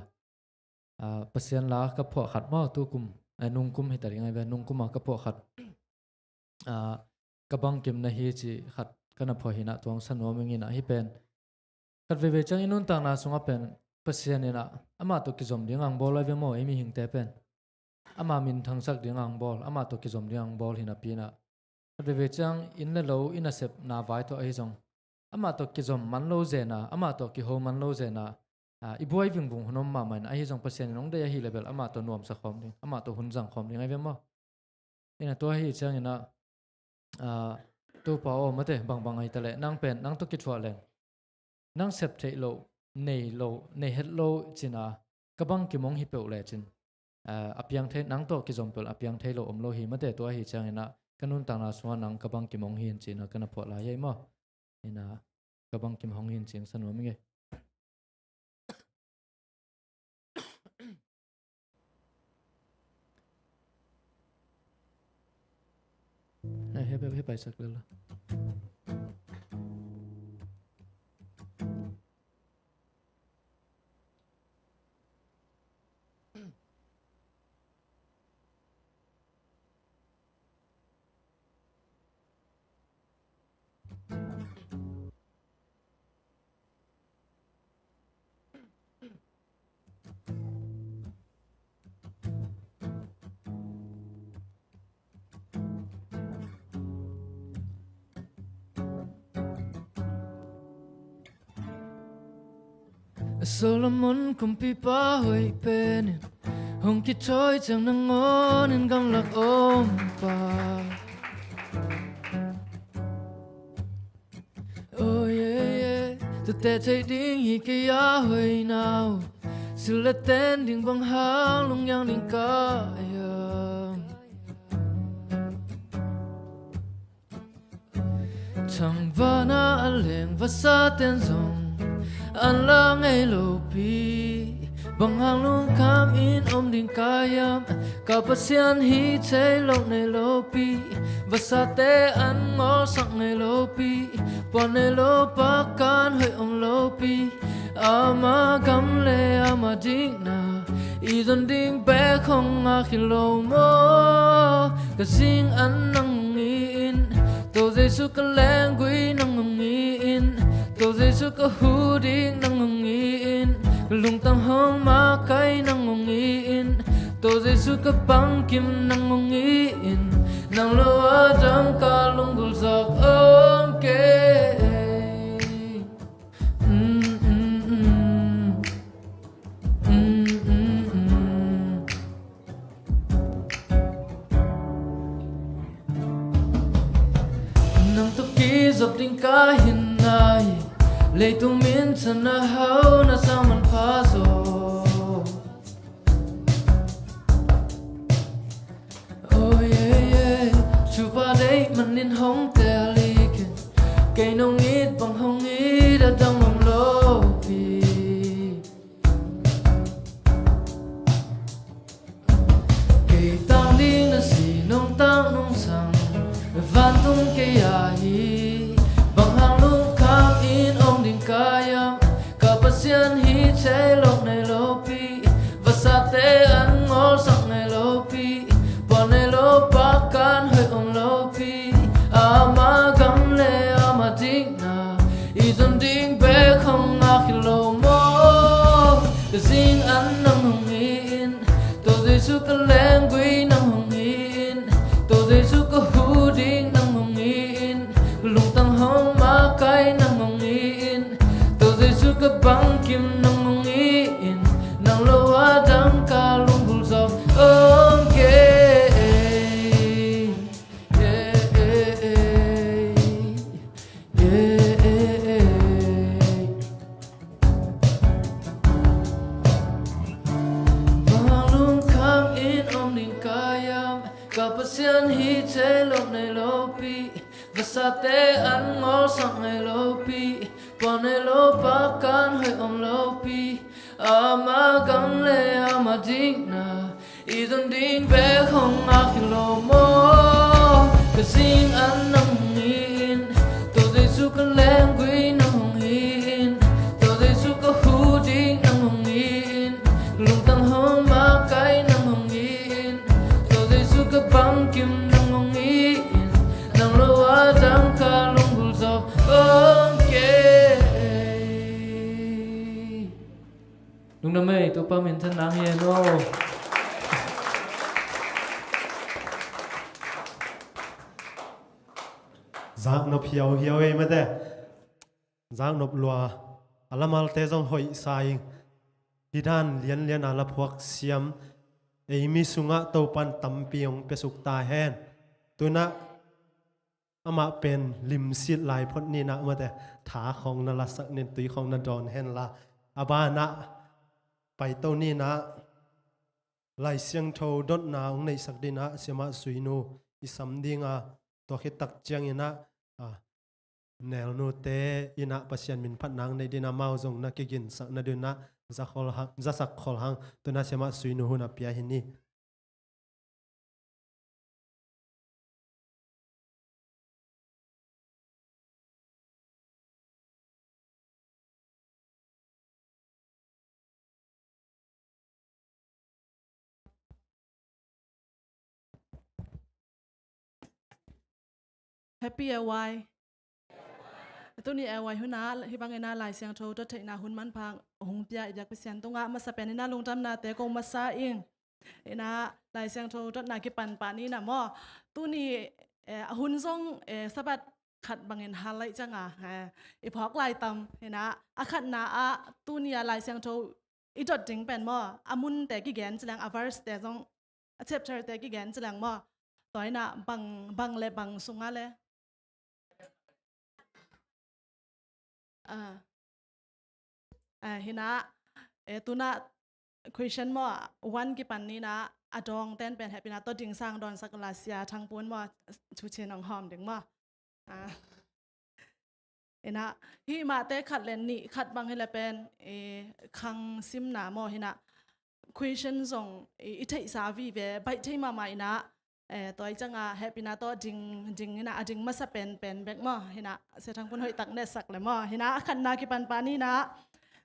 Ah, Pasian la ka phuah khat maw, tukum, eh, nungkum hi ta ding ahi ve, nungkum a ka phuah khat. Ah, ka bangkim na hi ci khat ka na phuah hinah tuang sa nuam ing inah hih pen. Khat veivei ciang i nuntakna sungah pen Pasian inah amah tawh kizom ding ang bawl ahi ve maw, ei mihingte pen. Amah min thangsak ding ang bawl, amah tawh kizom ding ang bawl hinapi inah. Khat veivei ciang inn le lo, i nasepna vai tawh ahi zong, amah tawh kizom man lo zena, amah tawh kiho man lo zena, ah, i buai vingvung hun om mahmah in, ahi zong Pasian in hong deih ahih leh bel amah tawh nuamsa khawm ding, amah tawh hun zang khawm ding ahi ve maw. Inah tua ahi cianginah, ah, Topa aw mate, bangbang ahi ta leh, nang pen, nang tawh kithuah leng, nang sep theih loh, nei lo, nei het lo cina, ka bangkim hong hi peuh lecin, ah, a piang thei, nang tawh kizom peuh a piang thei lo om lo hi mate, tua ahi cianginah ka nuntakna sungah nang ka bangkim hong hi in cina ka na phuah lai hi maw. Inah ka bangkim hong hi in cing sa nuam ing ei. Hei, hei, hei, paisak lel la. Solomon kumpipa hoih penin hong kithawi ciang nangawnin gamlak ompa. Oh yeah, yeah. Tute theih ding hi kei a hoihna uh, sil le ten ding bang hang lungyang ding ka hiam? Thangvana a leng vasa ten zong An la ngei lopi, bang hang lungkham in om ding ka hiam? Ka Pasian hi thei lo nei lopi, vasate an ngolsak ngei lopi, puan nei lo pakan hoih om lopi, ama gam le ama dikna i zon ding bek hong ngak hi lo maw? Ka zing an nang hong hi in, To Jesu ka lenggui nang hong hi in, To Jesu ka hu ding nang hong hi in, ka lungtang hong makai nang hong hi in, To Jesu ka bangkim nang hong hi in, nang lo a dang ka lunggulh zak om kei. Mm, mm, mm. Mm, mm, mm. Nang tawh kizop ding ka hi na hi, leitung minthanna hau na sang manpha zaw. Oh yeah, yeah. Thupha deih manin hong tel hi kei, kei nong it bang hong it a dang om lopi. Kei tang ding na si nong tang nong sang, vantung kei a hi. Bang hang lungkham in om ding ka hiam? Ka Pasian hi thei lo nei lopi, vasate an ngolsak nei lopi, puan nei lo pakan hoih om lopi, ama gam le ama dikna i zon ding bek hong ngak hi lo maw? Ka zing an nang hong hi in, To Jesu ka lenggui nang hong hi in, To Jesu ka hu ding nang hong hi in, ka lungtang hong makai nang hong hi in, To Jesu ka bangkim nang hong hi in, nang lo a dang ka lunggulh zak om kei. Eh, eh, eh. Eh, eh, eh. Bang lungkham in om ding ka hiam? Ka Pasian hi thei lo nei lopi, vasate an ngolsak nei lopi, puan nei lo pakan hoih om lopi, ama gam le ama dikna i zon ding bek hong ngak hi lo maw? Ka zing an nang hong hi in, To Jesu ka lenggui nang hong hi in, To Jesu ka hu ding nang hong hi in, lungtang hong makai nang hong hi in, To Jesu ka bangkim nang hong hi in, nang lo a dang ka lunggulh zak om kei. Lungdam ei, Topa minthan nang hi hen aw. Zaknop hiauhiau ei mate. Zaknop lua, a lamalte zong hoih sa ing. Hih dan lianlian a la phuak siam ei mi sungah Topan tampi hong piasuk ta hen. Tunah amah pen limsit lai phot ninah mate, tha khawng na lasak nin, tui khawng na dawn henla, a banah paito ninah Lai Siangtho dotna hong neihsak dinah siamah Suinu i sam dinga, tua khit tak cianginah, a, nelnute innah Pasian min phatna hong neih dinah amau zong na kiginsak nadinah zasak khol hang, zasak khol hang. Tunah siamah Suinu hun a pia hi ni. Happy A Y. Tuni A Y hunah hih bangin ah Lai Siangtho dot theihna hun manpha hong pia i biak Pasian tungah masa pen innah lungdamnate ko masa ing. Innah Lai Siangtho dotna kipan pah ninah maw. Tuni, eh, a hun zong, eh, Sabbath khat bangin hal laih cianga, eh, i phawk lai tam. Innah a khatna ah tuni a Lai Siangtho i dot ding pen maw, a munte kigen cileng, a verse te zong, a chapter te kigen cileng maw. Tua innah bang, bang le bang sungah le. Ah. Ah, hinah, eh, tunah question maw, one kipan ninah, a dawng ten pen hehpihna tawh ding sang dawnsak la sia Thang Pun maw, thu cin hong hawm ding maw. Ah. Inah, hih mahte khat le nih khat bang hi le pen, eh, khang simna maw hinah, question zong i, i theihsa vive, baih thei mahmah inah, eh, tua i cangah hehpihna tawh ding, ding inah, a ding masa pen, pen bek maw hinah, Sia Thang Pun hoih tak netsak le maw hinah, a khatna kipan pan inah,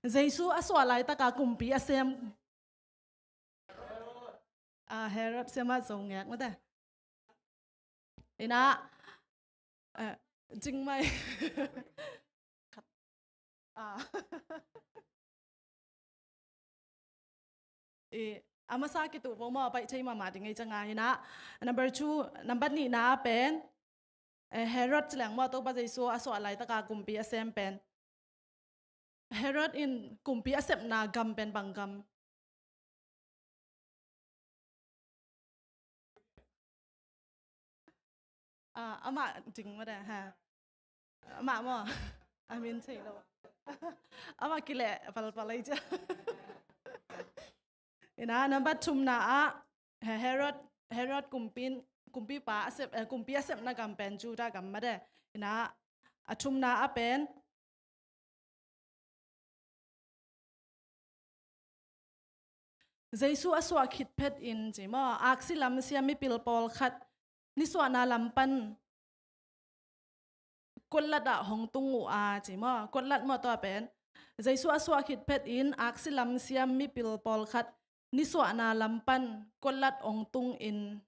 Jesu a suah laitaka kumpi a sem, ah, Herod siama zo ngek mate. Inah, eh, jingmai. Ah. I, a masa kituh vo maw, a baih thei mahmah ding ei canga hinah. Number two, number nihna pen, eh, Herod ci leng maw, Topa Jesu a suah laitaka kumpi a sem pen. Herod in kumpi a sepna gam pen bang gam? Ah, amah ding mah de, ha. Amah maw? A min thei lo. Amah kileh palpal ei cia. Inah, number thumna ah, He-, Herod, Herod kumpi, kumpipa a sep, eh, kumpi a sepna gam pen Judah gam mah de. Inah, a thumna ah pen, Jesu a suah khit phetin ci maw, aksi lam siam mipil pawlkhat nisuahna lam pan kuatlat ah hong tung uh a ci maw, kuatlat maw tua pen. Jesu a suah khit phetin aksi lam siam mipil pawlkhat nisuahna lam pan kuatlat hong tungin,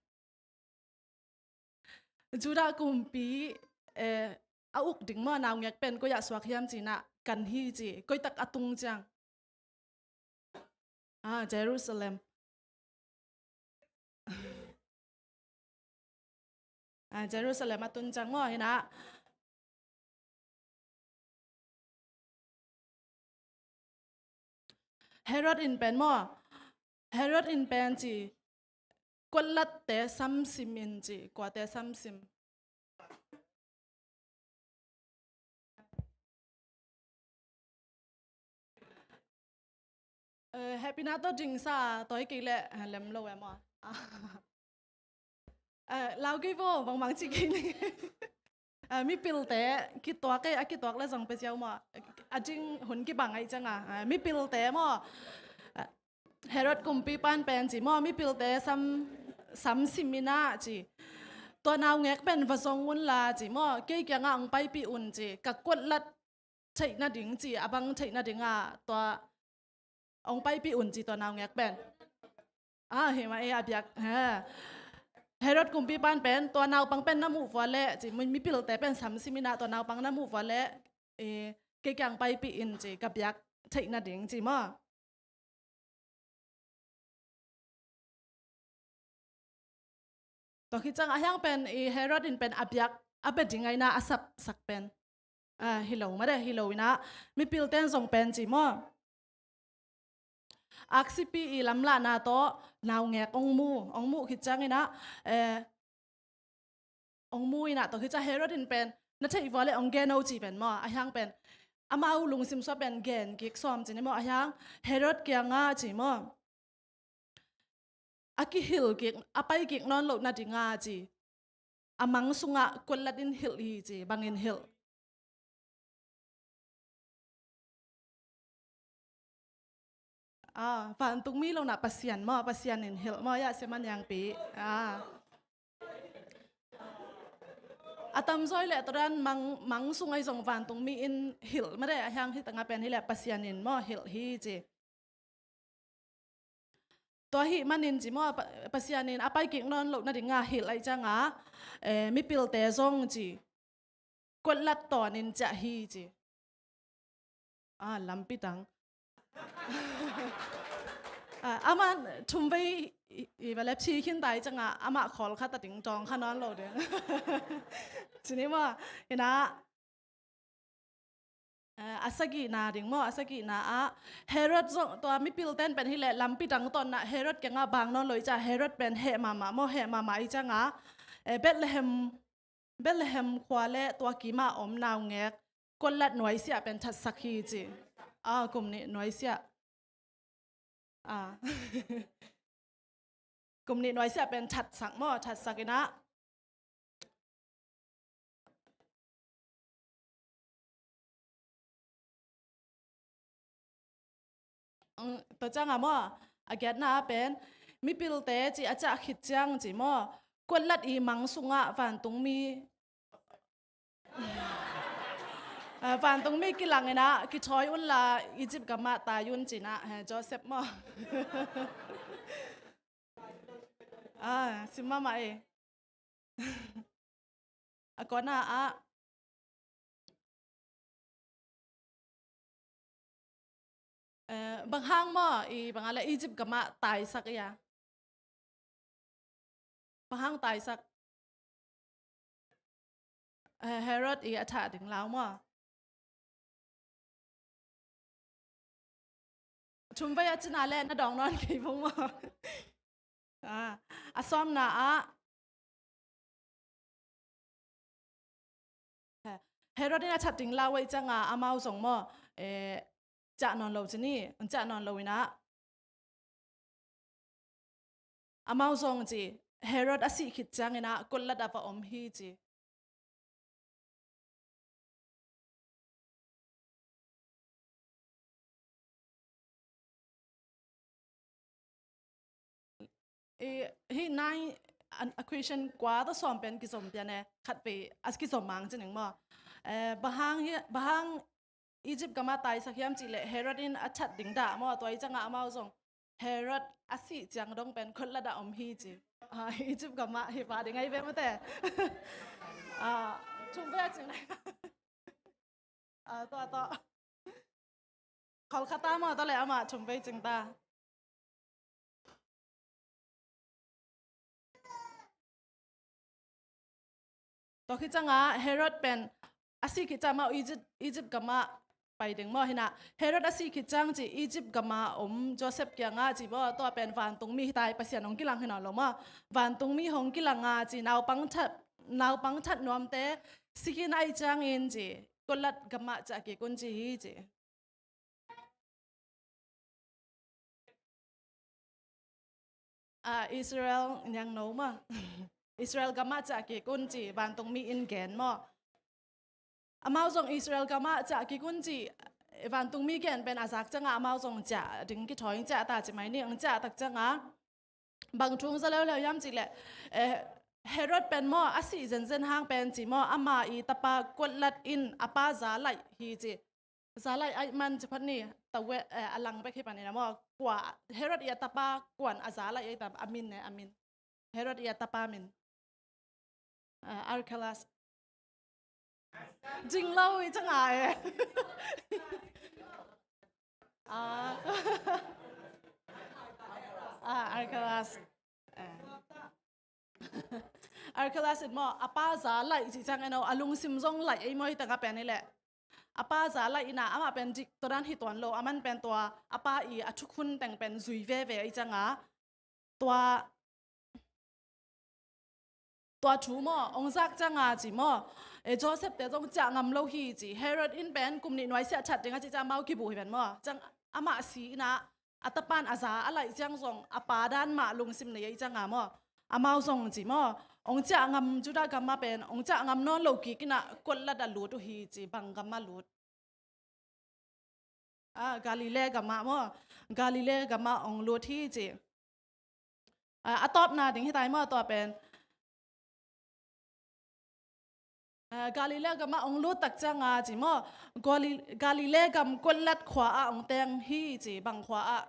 Judah kumpi, eh, a uk ding maw, naungek pen koi ah suak hiam cinah, kan hi ci, koi tak a tung ciang. Ah, Jerusalem. Ah, Jerusalem a tun ciang maw hinah. Herod in pen maw, Herod in pen ci, kuatlatte sam sim in ci, kuate sam sim? Eh, hehpihna tawh dingsa, tua hi kei leh, eh, lem lo e maw. Eh, lau kei vo, bangmang ci kei ni. Eh, mipilte kituak e, a kituak le zong pia ziau maw. A ding hun kibang ahi cianga. Eh, mipilte maw. Eh, Herod kumpipan pen ci maw, mipilte sam, sam sim inah ci. Tua naungek pen va zong unla ci maw, kei kiangah hong paipih un ci. Ka kuatlat theih nading ci, a bang theih nadingah tua hong paipih un ci tua naungek pen. Ah, hi mah e, a biak. Ha. Herod kumpipan pen tua naupang pen na muh vua leh ci, mi, mipilte pen sam sim inah tua naupang na muh vua leh, eh, kei kiang paipih in ci, ka biak theih nading ci maw. Tua khit ciang a hiang pen i Herod in pen a biak a bia ding ahi na a sapsak pen. Ah, hi lo mah de, hi lo inah mipilte in zong pen ci maw. Aksipi i lamlahna tawh naungek ong mu, ong mu khit ciang inah, eh, ong mu inah tua khit ciang Herod in pen na theih vua le ong gen o ci pen maw, a hiang pen amau lungsim sua pen gen kik sawm ci ni maw, a hiang Herod kiangah ci maw. A kihilh kik, a pai kik nawn loh nadinga ci. A mang sungah kuatlat in hilh hi ci, bangin hilh. Ah, vantungmi lo na Pasian maw, Pasian in hilh maw, ya sia man yangpi. Ah. A tamzaw i leh tua dan mang, mang sung ahi zong vantungmi in hilh mah de, a hiang hi tangah pen hi leh Pasian in maw hilh hi ci. Tua ahih manin ci maw, Pa-, Pasian in a pai kik nawn loh nadinga hilh ahi cianga, eh, mipilte zong ci. Kuatlat tawnin ciah hi ci. Ah, lampi tang. Ah, amah thumvei i, i va lep ci khin tai cianga, amah khawl khat a ding tawng kha nawn lo ding. Ci ni maw, inah, eh, a sagihna ding maw, a sagihna ah Herod zong tua mipilte in pen hi leh lampi tang tawnna Herod kiangah bang nawn lo i ciah Herod pen heh mahmah maw, heh mahmah i cianga, eh, Bethlehem, Bethlehem khua le tua kimah om naungek kuatlat nuaisiah pen thatsak hi ci. Ah, kum nih nuaisiah. Ah. Kum nih nuaisiah pen thatsak maw, thatsak inah. Tua ciangah maw, a giatna ah pen mipilte ci a ciah khit ciang ci maw, kuatlat i mang sungah vantungmi, vantungmi kilang inah kithawi unla Egypt gamah tai un cinah, Joseph maw. Sim mahmah e. A kona ah bang hang maw i bang a le Egypt gamah taisak ia? Bang hang taisak? Herod i a thah ding lau maw? Thumvei a cina le na dawng nawn kei vung maw? A sawmna ah Herod in a that ding lau ei cianga amau zong maw, ciah nawn lo ci ni, ciah nawn lo inah amau zong ci, Herod a sih khit cianginah kotlat a va om hi ci. Hih nai a question kua tawh sawm pen kizom pian e, khat vei a kizom mang ci ning maw? Bahang Egypt gamah taisak hiam cihleh Herod in a that ding dah maw? Tua i ciangah amau zong Herod a sih ciang dong pen kotlat a om hi ci. Egypt gamah hi pa ding ahi ve mate. Thum ve a cing lai. Tua tawh Kolkata maw tawh le amah thum vei cing ta. Tua khit ciangah Herod pen a sih khit ciang amau Egypt, Egypt gamah pai ding maw hinah. Herod a sih khit ciang ci Egypt gamah om Joseph kiangah ci maw, tua pen vantungmi hi tai, Pasian hong kilang hi nawn lo maw. Vantungmi hong kilanga ci naupang that, naupang that nuamte si khin ai ciangin ci kotlat gamah ciah kik un ci hi ci. Israel niangno maw, Israel gamah ciah kik un ci vantungmi in gen maw? Amau zong Israel gamah ciah kik un ci vantungmi gen pen a zak ciangah amau zong ciah ding kithawi, ciah ta ci mai ni. Ang ciah tak ciangah bang thu hong za leuleu hiam cihleh Herod pen maw a sih zenzen hang pen ci maw, ama i tapa kotlat in a pa za laih hi ci. Za laih aih man ci phat ni, a lang bek hi panin a maw, kua Herod i a tapa kuan a za laih aih tam, a min ne, a min. Herod i a tapa min Archelaus. Jing lo i cianga e. Archelaus. Archelaus in maw a pa za laih cih ciang eno a lungsim zong laih ei maw, hi tangah pen hileh a pa za laih inah amah pen dik tua dan hi tuan lo, a man pen tua a pa i a thukhun teng pen zui veve ei cianga tua tua thu maw hong zak cianga ci maw, Joseph te zong ciah ngam lo hi ci. Herod in pen kum nih nuai siah that ding a cih ciang amau kibuh hi pen maw, ciang amah si inah a tapan a za a laih ciang zong a pa dan mah lungsim nei ei cianga maw, amau zong ci maw, hong ciah ngam, Judah gamah pen hong ciah ngam nawn lo kik inah kotlat a lut uh hi ci. Bang gamah lut? Galilee gamah maw, Galilee gamah hong lut hi ci. A tawpna ding hi tai maw tua pen? Galilee gamah hong lut tak cianga ci maw, Galilee gam kotlat khua ah hong teng hi ci. Bang khua ah?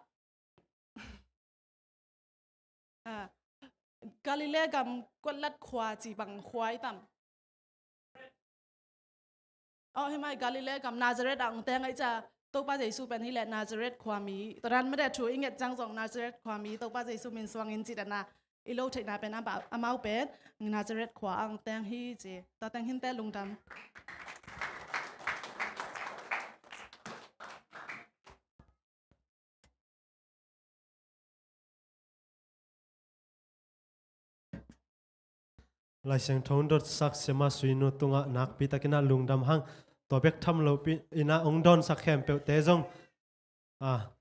Galilee gam kotlat khua ci bang khua i tam? Aw, hi mai, Galilee gam Nazareth ah hong teng aih cia. Topa Jesu pen hileh Nazareth khuami, tua dan mate thu i nget ciang zong Nazareth khuami Topa Jesu min suangin cih dana i lo theihna pen amau pen Nazareth khua ah hong teng hi ci. Tua teng hinte, lungdam. Laisiangtho dotsak siama Suinu tungah nakpi takin a lungdam hang. Tua bek tham lo pi inah hong dawnsak khempeuhte zong a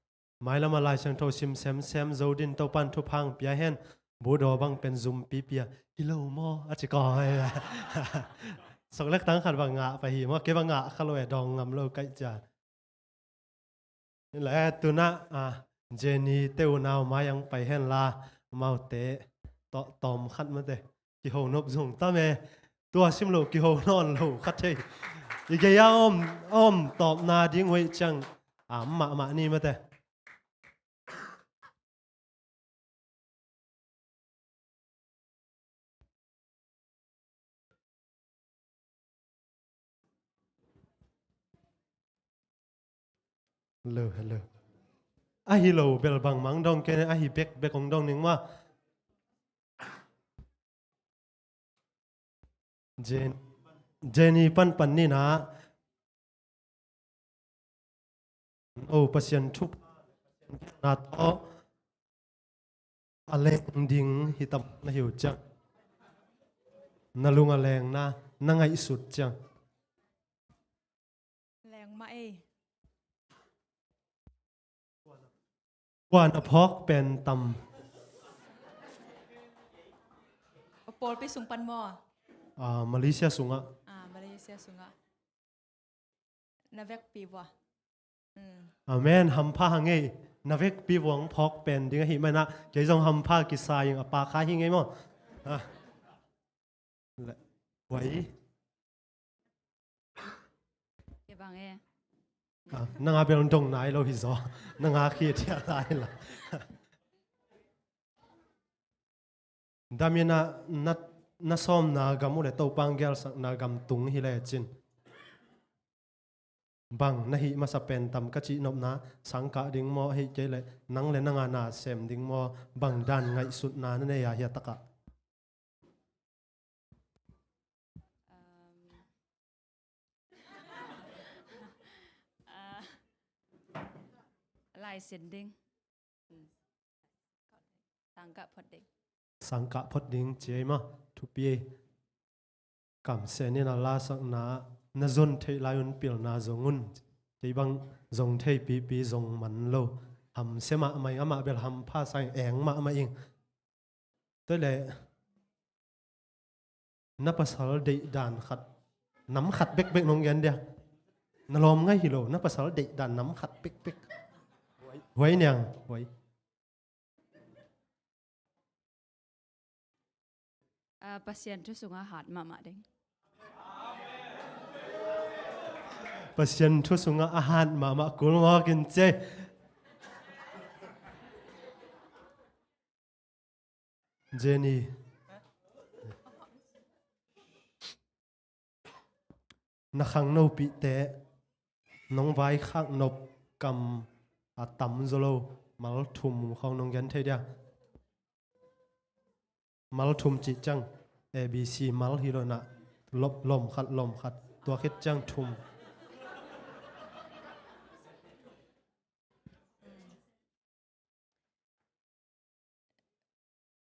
mailama Laisiangtho sim semsem zo din Topan thupha pia hen. Budaw bang pen zum pipia hi lo maw a ci kawm. Soklek tang khat bang ngah pah hi maw, kei bang ngah kha lo e, dawng ngam lo kaih cia. Le tunah, ah, Jenny te unau mai ang pai hen la, amaute tawh tawm khat mate. Kiho nop zong tam e. Tua sim lo kiho nawn lo khat thei. I gei a om, om tawpna ding hoih ciang, ah, mahmah ni mate. Hello, hello. Ahi lo bel bangmah dong kei, ahi bekbek hong dong ning maw. Jen-, Jenny panpan ni na. O Pasian thu na tawh a leng ding hi tam na hi uh ciang. Na lung a leng na, na ngaihsut ciang. Leng mah ei. Kua na phawk pen tam? Pawlpi sung pan maw? Ah, Malaysia sungah. Ah, Malaysia sungah. Na vekpi vua. Mm. Amen. Hampha hang ei. Na vekpi vuang phawk pen ding ahi manah kei zong hampha kisa ing a pa kha hi ngei maw? Ah. Le, wai. Kei bang e. Ah, nang a bel dong nai lo hi zaw. Nang a khi thia lai la. Daminah na, na sawmna gam uh le Topa hong gialsakna gam tung hi lecin. Bang na hih masa pen tam ka cih nopna, sangkah ding maw, ahih kei leh nang le nang a na sem ding maw, bang dan ngaihsutna na nei a hia takah? Um, ah, lai sin ding. Sangkah phot ding. Sangkah phot ding ci ei maw, thupi ei. Kamsiah in a lasakna na zon theih lai un pilna zong un. Kei bang zong thei pipi zong man lo. Hamsia mahmah ing, amah bel hampha sa ing, eng mahmah ing. Tua leh na pasal deihdan khat, nam khat bekbek nong gen dia. Na lawm ngai hi lo, na pasal deihdan nam khat bekbek. Huai niang, huai. Ah, Pasian thu sungah hat mahmah ding. Pasian thu sungah a hat mahmah kul mawk in ci ei. Jenny. Na khangnopihte nong vaikhak nop kam a tam zaw lo, mal thum khawng nong gen thei dia. Mal thum cih ciang A B C mal hi lo na, lop lawm khat, lawm khat, tua khit ciang thum.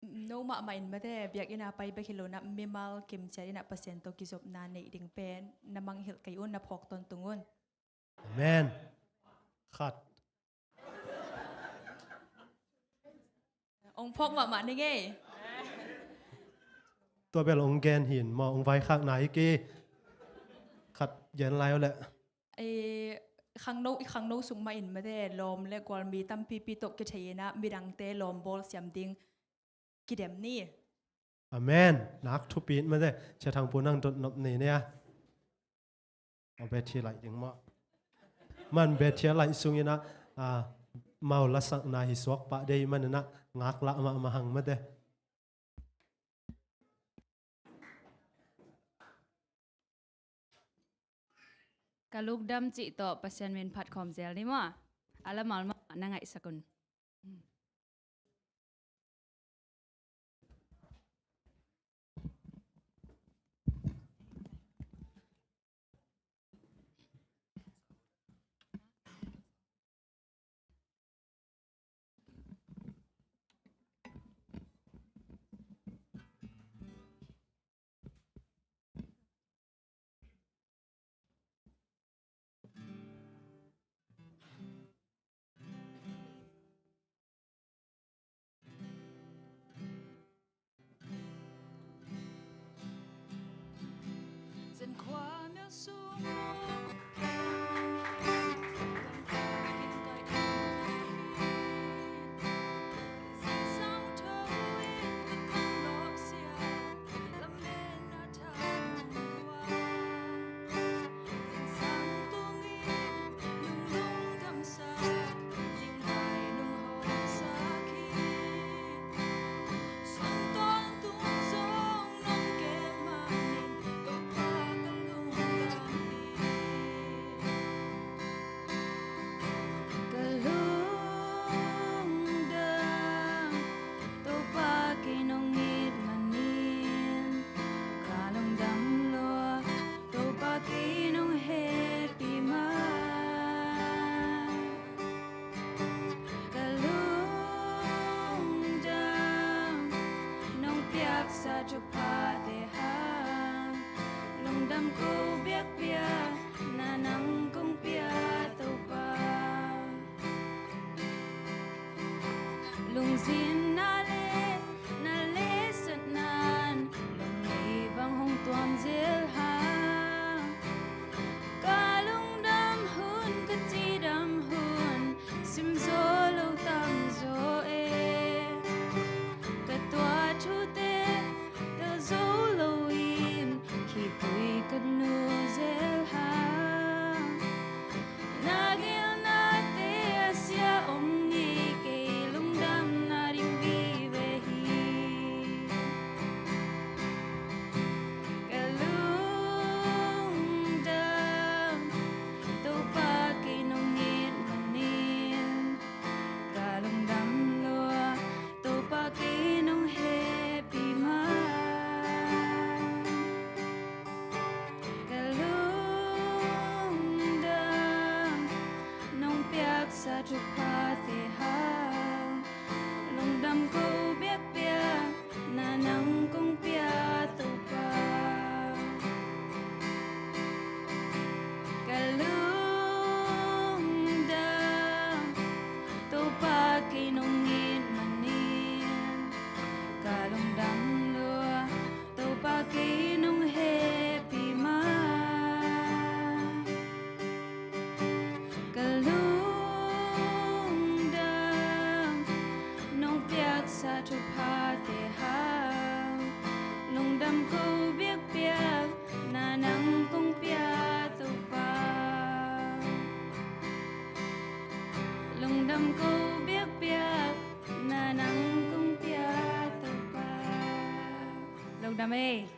No mahmah in mate, biakinn a pai bek hi lo na, mimal kimciat in a Pasian tawh kizopna neih ding pen na mangngilh kei un, na phawk tawntung un. Amen. Khat. Ong phawk mahmah ni ngei. Tua bel ong gen hi in maw, ong vaikhakna hi kei. Khat gen lai uh leh. I khangno, i khangno sung mah in mate, lawm le gualmi tampipi tawh kithei in a, midangte lawm bawl siam ding kidem ni. Amen. Nak thupi in mate, Sia Thang Pu nang dot nop nei nei a. A bet hi laih ding maw. Man bet hi laih sung in a, ah, mau lasakna hi suak pah dei man in a, ngaklah mahmah hang mate. Ka lukdam cih tawh Pasian min phat khawm zel ni maw. A la mal mah na ngaihsak un. Lungdam ko biakpiakna nang kong pia Topa. Lungzinna le na lehsatna in lungni bang hong tuam zel hang. Ka lungdam hun, ka cidam hun, sim zaw lo tamzaw e. Ka tuah thute tel zo loin khitui ka nu zel hang. Na gelnate a sia om ngei, kei lungdamna ding vive hi. Ka lungdam, Topa kei nong it manin. Ka lungdam lua, Topa kei nong hehpih man. Ka lungdam, nong piaksa thuphate hang. Lungdam ko biakpiakna nang kong pia Topa. Ka lungdam, Topa kei nong it manin. Ka lungdam lua, Topa kei nong hehpih man. Ka lungdam, nong piaksa thuphate hang. Lungdam ko biakpiakna nang kong pia Topa. Lungdam ko biakpiakna nang kong pia Topa. Lungdam ei.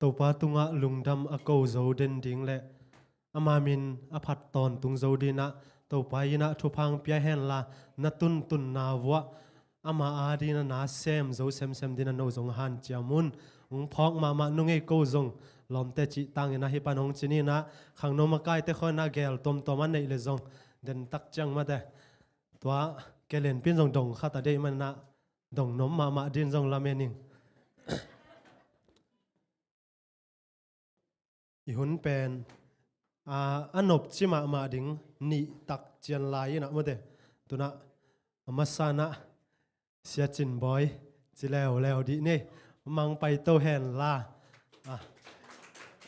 Topa tungah lungdam a ko zo den ding le ama min a phat tawntung zo dinah Topa innah thupha hong pia henla, na tuntunna vuah ama adinah na sem zo semsem dinah no zong hanciam un. Hong phawk mahmah nungei ko zong lawmte cih tangin ahi pan hong ci ninah khangno makaite khawnah gel tuamtuam a neih le zong dentak ciang mate. Tua kei lianpin zong dong khat a deih manah dong nuam mahmah din zong lamen ing. I hun pen a, a nopci mahmah ding nih tak cian lai inah mate. Tunah a masanah Sia Cin Bawi ci leuleu dih ni. Amah hong paito henla, a,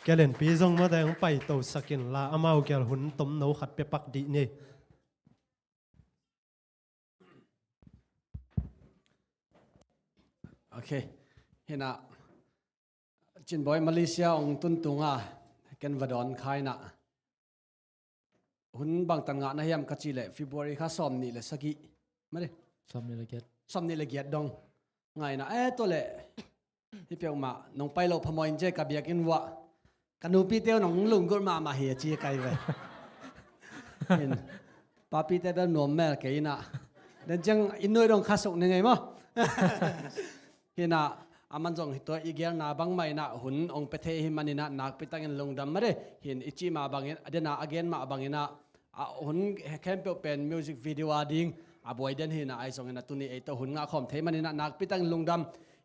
kei lianpi zong mate hong paito sakinla amau gel hun tomno khat pia pak dih ni. Ok. Hinah Cin Bawi Malaysia hong tuntunga ken va dawn kha inah hun bangtan ngah na hiam ka cih leh February kha sawm nih le sagih. Mari. Sawm nih le giat. Sawm nih le giat dong. Ngaina e, tua leh hi peuhmah nong pai loh phamawh in cia ka biakinn vuah ka nupite uh nong lunggulh mahmah hi a ci kai ve. Hin papite bel nuam mel kei inah den ciang inn nuai dong kha suk ni ngei maw? Hinah aman zong hi tua i gelna bangmah inah hun ong pia thei hi maninah nakpi takin lungdam mah de. Hin i cih mah bangin a dena a gen mah banginah a hun khempeuh pen music video a ding a buai den hinah ahi zongin a tuni ei tawh hun ngah khawm thei maninah nakpi takin lungdam.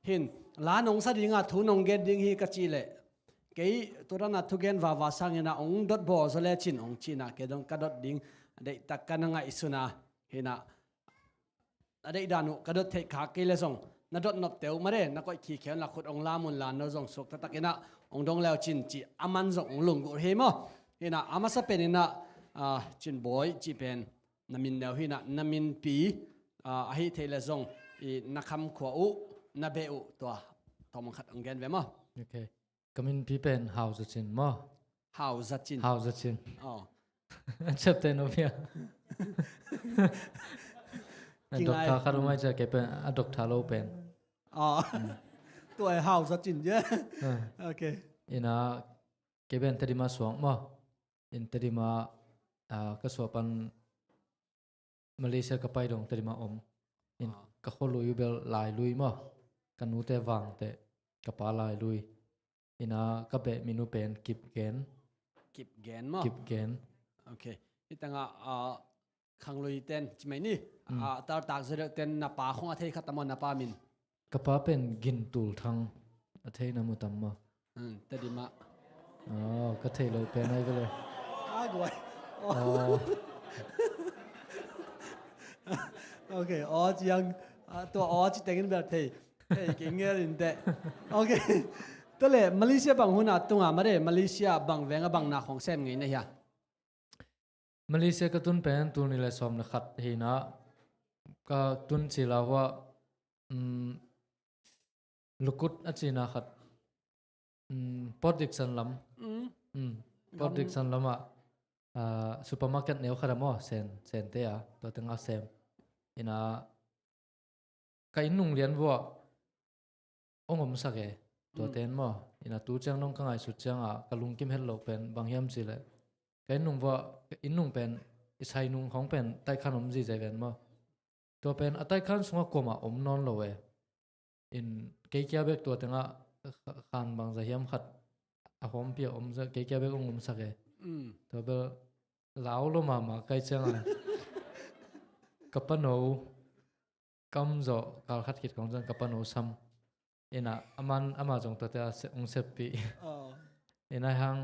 Hin la nong sa dinga thu nong gen ding hi ka cih leh kei tuadana thugen vava sanginah ong dot bawl zaw lecin ong cinah kei dong ka dot ding a deihtak ka na ngaihsuna. Hinah a deihdan uh ka dot theih khak kei le zong na dot nopte uh mare na koih khikhe unla khut ong lam unla no zong suak taktakinah ong dong leucin cih aman zong ong lunggulh hi maw? Hinah a masa peninah Cin Bawi cih pen na min neu hinah na minpi ahi theih le zong i na khamkhua uh na beh uh tua thawmang khat ong gen ve maw? Ok. Ka minpi pen Hau Za Cin maw? Hau Za Cin. Hau Za Cin. Aw. An septe no pia. A kingai. Doctor khat um ai cia kei pen a doctor lo pen. Aw. Tua e Hau Za Cin je. Ok. Ina kei pen Tadima suang maw? In Tadima ka suapan Malaysia ka pai dong Tadima om. In ka khualui uh bel Lailui maw. Ka nute Vangteh, ka pa Lailui. Ina ka beh min uh pen Kipgen. Kipgen maw? Kipgen. Ok. Hitanga uh, khanglui ten cimai ni uh, tartak zerel ten na pa khong a thei khat tamaw na pa min? Ka pa pen Gintul Thang, a thei na mu tam maw? Tadima. Ka thei lo pen ai vele. Aguai. Ok, aw ciang tua aw ci tengin bel thei. Thei kingel in teh. Ok. Tale Malaysia bang huna tunga mare Malaysia bang venga bang na khong sem ngei na hia? Malaysia ka tun pen tul ni le sawm le khat hina ka tun cila hua Lukut a cina khat Port Dickson lam. Port Dickson lamah supermarket neu khat a maw, Sen, Sente a tua tengah sem. Ina ka inn nung lian vuah ong omsak e. Tua ten maw, ina tu ciang nong ka ngaihsut cianga ka lungkim het loh pen bang hiam cileh, ka inn nung vuah, inn nung pen i sai nung khawng pen taikhan om zizai ven maw. Tua pen a taikhan sungah kuamah om nawn lo e. In kei kia bek tua tengah khan bangza hiam khat a hawmpi a om kei kia bek ong omsak e. Tua bel lau lo mahmah kai cianga ka pano kam zawh kal khat khit kong ciang ka pano sam. Ina aman ama zong tuate a ong seppih. Ina hang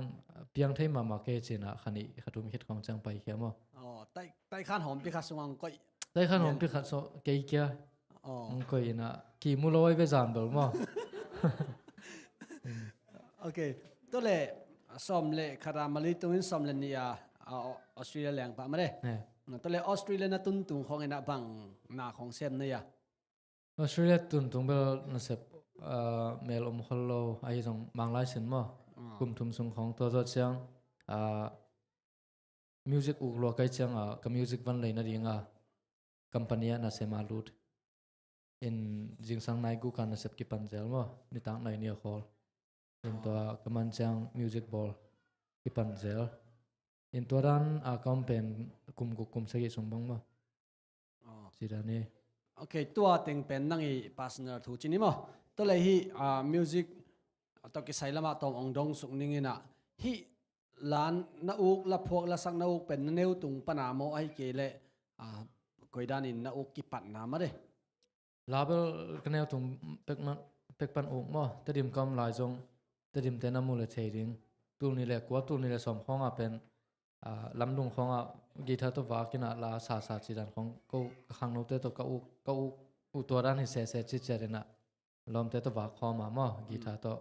piang thei mahmah kei cina khanih khatum khit kong ciang paikhia maw. Taikhan hawmpi khat sungah ong koih. Taikhan hawmpi khat sungah kei kia ong koih ina kimu lo ai ve zan bel maw. Ok. Tule sawm le khata Mali tungin sawm le nih a Australia lengpah mare. Tule Australia na tuntung khong ina bang na khong sem na ia? Australia tuntung bel nasep mel om khol lo ahi zong manglai sin maw. Kum thum sung khong tua zawh ciang music uk lua kai cianga ka music van lei nadinga company ah nasem a lut. In zingsang nai guka nasep kipan zel maw, nitak nai nia khawl. In tua ka man ciang music bawl kipan zel. In tua dan a ka om pen kum guk kum sagih sung bang maw. Ci dan hi. Ok, tua teng pen nang i personal thu cini maw. Tua lei hi music tawh kisai lamah tawm ong dong suk ning ina hi lan na uk la phuak la sak na uk pen na neu tung pana maw ahi kei leh koidan in na uk kipatna mare? Label ka neu tung pek pan uk maw, Tedim ka om lai zong Tedim te na mu le thei ding. Tul ni le kua tul ni le sawm khawnga pen lamlung khawnga guitar tawh vak ina la sasa ci dan khawng ko ka khangnote tawh ka uk ka uk uh tua dan hi sese ci ciat ina lawmte tawh vak khawma maw guitar tawh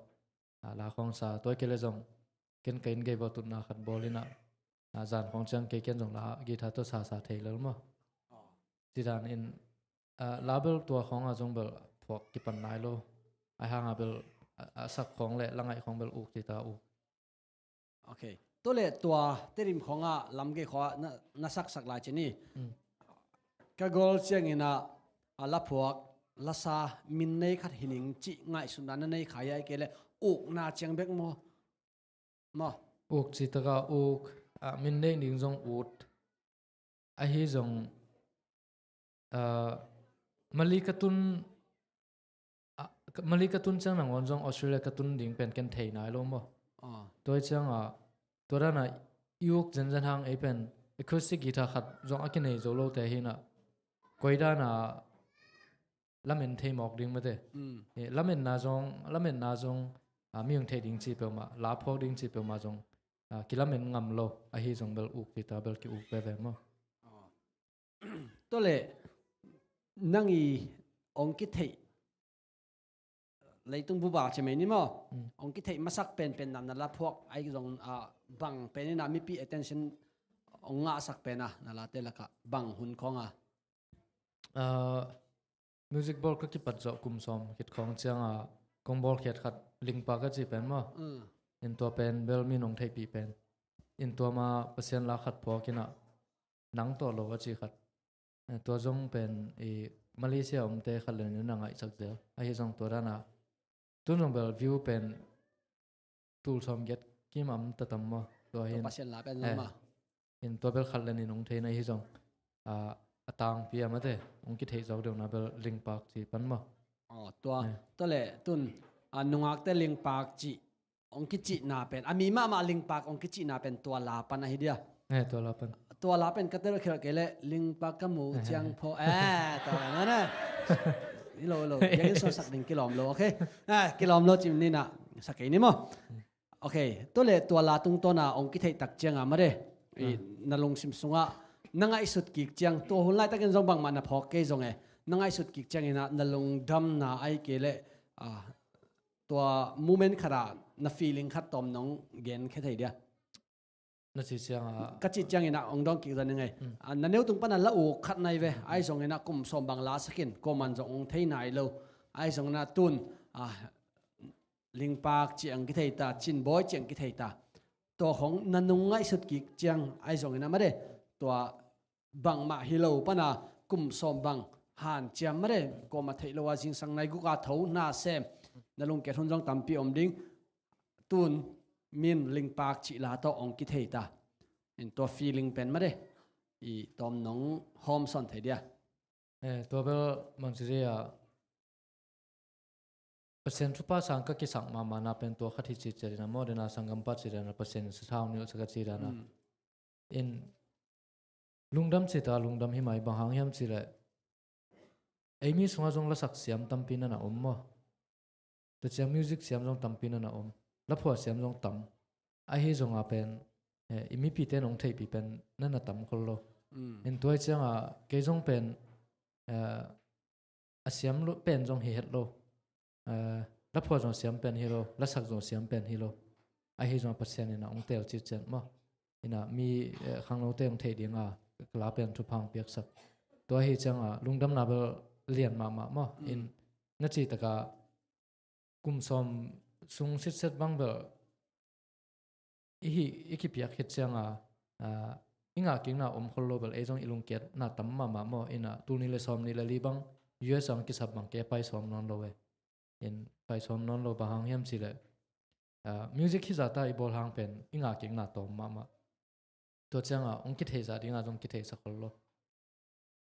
la khawng sa tua kei le zong ken ka inn gei vawtutna khat bawl ina zan khawng ciang kei ken zong la guitar tawh sasa thei lel maw. Ci dan in label tua khawnga zong bel phuak kipan nai lo. Ai hanga bel a sak khawng le la ngaih khawng bel uk ci ta uk. Ok. Tua le tua Tedim khawnga lamgei khawnga na saksak lai cini. Ka gol ciangina a la phuak la sa min nei khat hi ning cih ngaihsutna na nei kha ia kei le ukna ciang bek maw? Maw? Uk ci taka uk min nei ding zong ut. Ahi zong Mali ka tun Mali ka tun ciang nangawn zong Australia ka tun ding pen ken thei nai lo maw. Tua hi cianga tua dana i uk zenzen hang ei pen acoustic guitar khat zong a kinei zo lote hina koi dana lamen thei mawk ding mate. Lamenna zong lamenna zong mi ung thei ding ci peuhmah la phuak ding ci peuhmah zong kilamen ngam lo ahi zong bel uk guitar bel ki uk veve maw. Tua le nang i ong kitheih leitung buba cemei ni maw? Ong kitheih masak penpen na na la phuak ai zong bang pen ina mipi attention ong ngahsak pena na late laka bang hun khonga? Music bawl ka kipat zawh kum sawm khit khawng cianga kong bawl khiat khat Lingpa ka ci pen maw? In tua pen bel mi nong theihpih pen in tua ma Pasian la khat phuak ina nang tawh lo a ci khat. Tua zong pen i Malaysia omte khat le nin a ngaihsak zel ahi zong tua dana tun zong bel view pen tul sawm giat kim am tatam maw? Tua hin Pasian la pen zong ma in tua bel khat le nin ong theina hi zong a tangpi a mate, hong kithei zo deuhna bel lingpak cih pan maw? Aw, tua, eh, tua le tun, a, nungakte lingpak cih hong kicihna pen, a mi mahmah lingpak hong kicihna pen tua la pan ahi dia. Eh, tua la pan. Tua la pen ka telkhialh kei leh lingpak ka mu ciang pho. Eh, tua la na. Hi lo, hi lo. Biakinn suansak ding kilawm lo, okay? Eh, kilawm lo cih ni na. Sa kei ni maw? Okay, tua le tua la tungtawna hong kithei tak cianga mate, i, na lungsim sungah na ngaihsut kik ciang, tua hun laitakin zong bangmah na phawk kei zong e, na ngaihsut kik ciangin ah na lungdamna ahih kei leh, ah, tua moment khatah na feeling khat tawm nong genkhia thei dia. Na cih ciangah, ka cih ciangin ah hong dawng kik zan ning ei. Mm. Ah, na neu tung pana la uk khat nai ve. Mm. Ahi zongin ah kum sawm bang la sakin, kuaman zong hong thei nai lo. Ahi zongin ah tun, ah, lingpak ciang kithei ta, cinbawi ciang kithei ta. Tua khong na nung ngaihsut kik ciang ahi zongin ah mate, tua bangmah hi lo pana kum sawm bang hanciam mate, kuamah theih lo a zingsang nai guk a tho na sem, na lungkiat hun zong tampi om ding. Tun min lingpak cih la tawh hong kithei ta. In tua feeling pen mate, i tawm nong hawmsawn thei dia. Eh, tua bel bangci zia, Pasian thupha sang ka kisak mahmahna pen tua khat hi ci ciat in a maw, dena sanggampa ci dana Pasian in sathau nilh sa ka ci dana. Mm. In lungdam ci ta, lungdam hi mai, bang hang hiam ci leh, ei mi sungah zong lasak siam tampi na na om maw. Tua ciang music siam zong tampi na na om. Laphuah siam zong tam. Ahi zonga pen, eh, i mipite nong theihpih pen na na tam khol lo. Mm. In tua hi cianga kei zong pen, eh, a siam lo pen zong hi het lo. Eh, laphuah zong siam pen hi lo, lasak zong siam pen hi lo. Ahi zonga Pasian in a hong tel citciat maw. Ina mi, eh, khangnote hong theih dinga ka la pen thupha hong piaksak. Tua hi cianga lungdamna bel lian mahmah maw. Mm. In na cih taka kum sawm sung sitset bang bel i hi, i kipiak khit cianga, ah, i ngahkikna om khol lo bel ei zong i lungkiatna tam mahmah maw. Ina tul nih le sawm nih le li bang U S a hong kisap bang kei a pai sawm nawn lo e. In pai sawm nawn lo bang hang hiam ci leh, ah, music hi zata i bawl hang pen i ngahkikna tawm mahmah. Tua cianga hong kithei zah dinga zong kithei sa khol lo.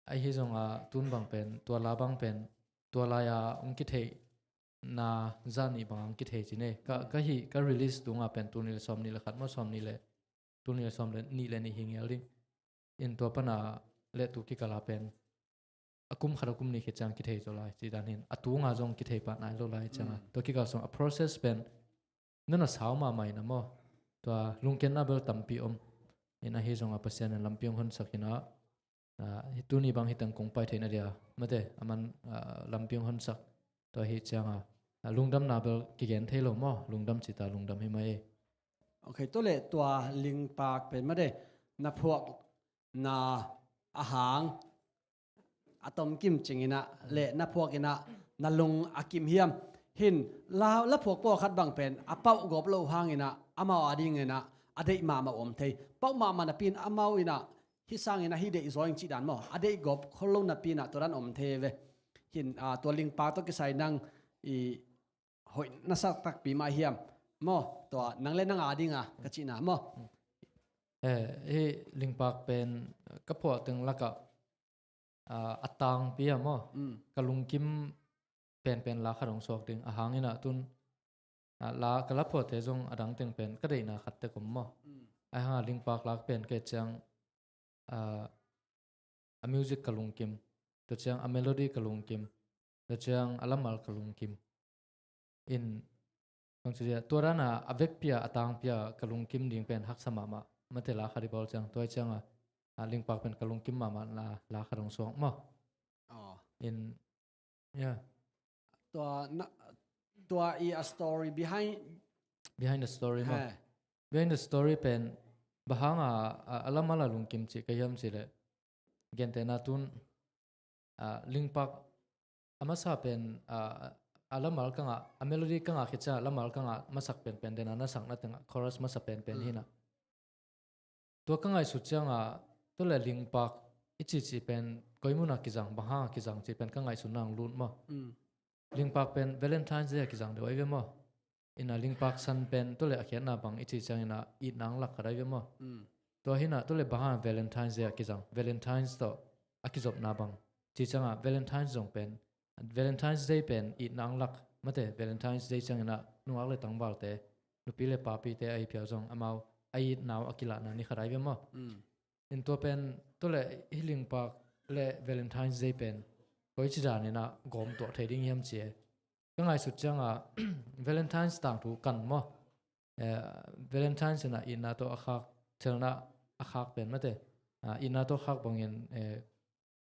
Ahi zonga tun bang pen, tua la bang pen, tua lai-a hong kitheihna zah nih bang hong kithei ci ne. Ka, ka hih, ka release tunga pen tul nih le sawm nih le khat maw, sawm nih le, tul nih le sawm le nih le nih hi ngel ding. In tua pana le tu kikala pen a kum khat a kum nih khit ciang kithei zaw lai ci dan hin, a tunga zong kithei pah nai lo lai cianga. Mm. Tua kikal sung a process pen na na sau mahmah in a maw. Tua lungkiatna bel tampi om. In ahi zonga Pasian in lampi hong honsak in a, ah, hi tuni bang hi teng kong pai theihna dia mate, aman, ah, lampi hong honsak. Tua hi cianga, ah, lungdamna bel kigen thei lo maw. Lungdam ci ta, lungdam hi mai. Okay, tua le tua lingpak pen mate, na phuak na a hang a tomkim cingin ah le na phuakin ah na lung a kim hiam? Hin la, la phuak pawlkhat bang pen a pauh gawp lo hangin ah amau a dingin ah a deih mahmah om thei. Pauh mahmah napi in amau in ah hih sangin ah hih deih zaw ing cih dan maw, a deih gawp khol lo napi in ah tua dan om thei ve. Hin, ah, tua lingpak tawh kisai nang i hoih na sak takpi mah hiam maw? Tua nang le nang a dinga ka cihna maw? Eh, hih lingpak pen ka phuah teng lakah, ah, a tangpi a maw? Mm. Ka lungkim penpen la khat hong suak ding. A hangin ah tun, ah, la, ka la phuahte zong a dang teng pen ka deihna khat tek om maw? Mm. A hanga lingpak lak pen kei ciang, ah, a music ka lungkim, tua ciang a melody ka lungkim, tua ciang a lamal ka lungkim. In, bang ci dia, tua dana a vekpi a, a tangpi a ka lungkim ding pen haksa mahmah. Mate la khat i bawl ciang, tua hi cianga, a lingpak pen ka lungkim mahmah la, la khat hong suak maw? Oh. In, yeah. Tua na, tua i a story behind. Behind the story maw? He. Behind the story pen, bang hanga, a, a lamal a lungkim cih ka hiam cih leh, gentehna tun, ah, lingpak a masa pen, ah, a lamal ka ngah, a melody ka ngah khit ciang a lamal ka ngah masak penpen dena na sakna tengah chorus masa penpen Mm. hi na. Tua ka ngaihsut cianga, tua le lingpak i cici pen koi muna kizang, bang hanga kizang cih pen ka ngaihsutna hong lut maw? Mm. Lingpak pen Valentine's Day a kizang deuh ahi ve maw? Ina lingpak san pen tua le a khiatna bang i ci ciangin ah itna hong lak khat ahi ve maw? Mm. Tua hi na tua le bang hanga Valentine's Day a kizang, Valentine's tawh a kizopna bang. Ci ciangah Valentine's zong pen, Valentine's Day pen itna ang lak mate, Valentine's Day ciangin ah nungak le tangvalte, nupi le papite ahi phial zong amau a itna uh a kilahna ni khat ahi ve maw? Mm. In tua pen, tua le hi lingpak le Valentine's Day pen koici danin ah gawm tuah thei ding hiam ci e. Ka ngaihsut ciangah Valentine's tangthu kan maw? Eh, Valentine's in ah itna tawh a khak, thelna a khak pen mate. Ah, itna tawh khak bangin, eh,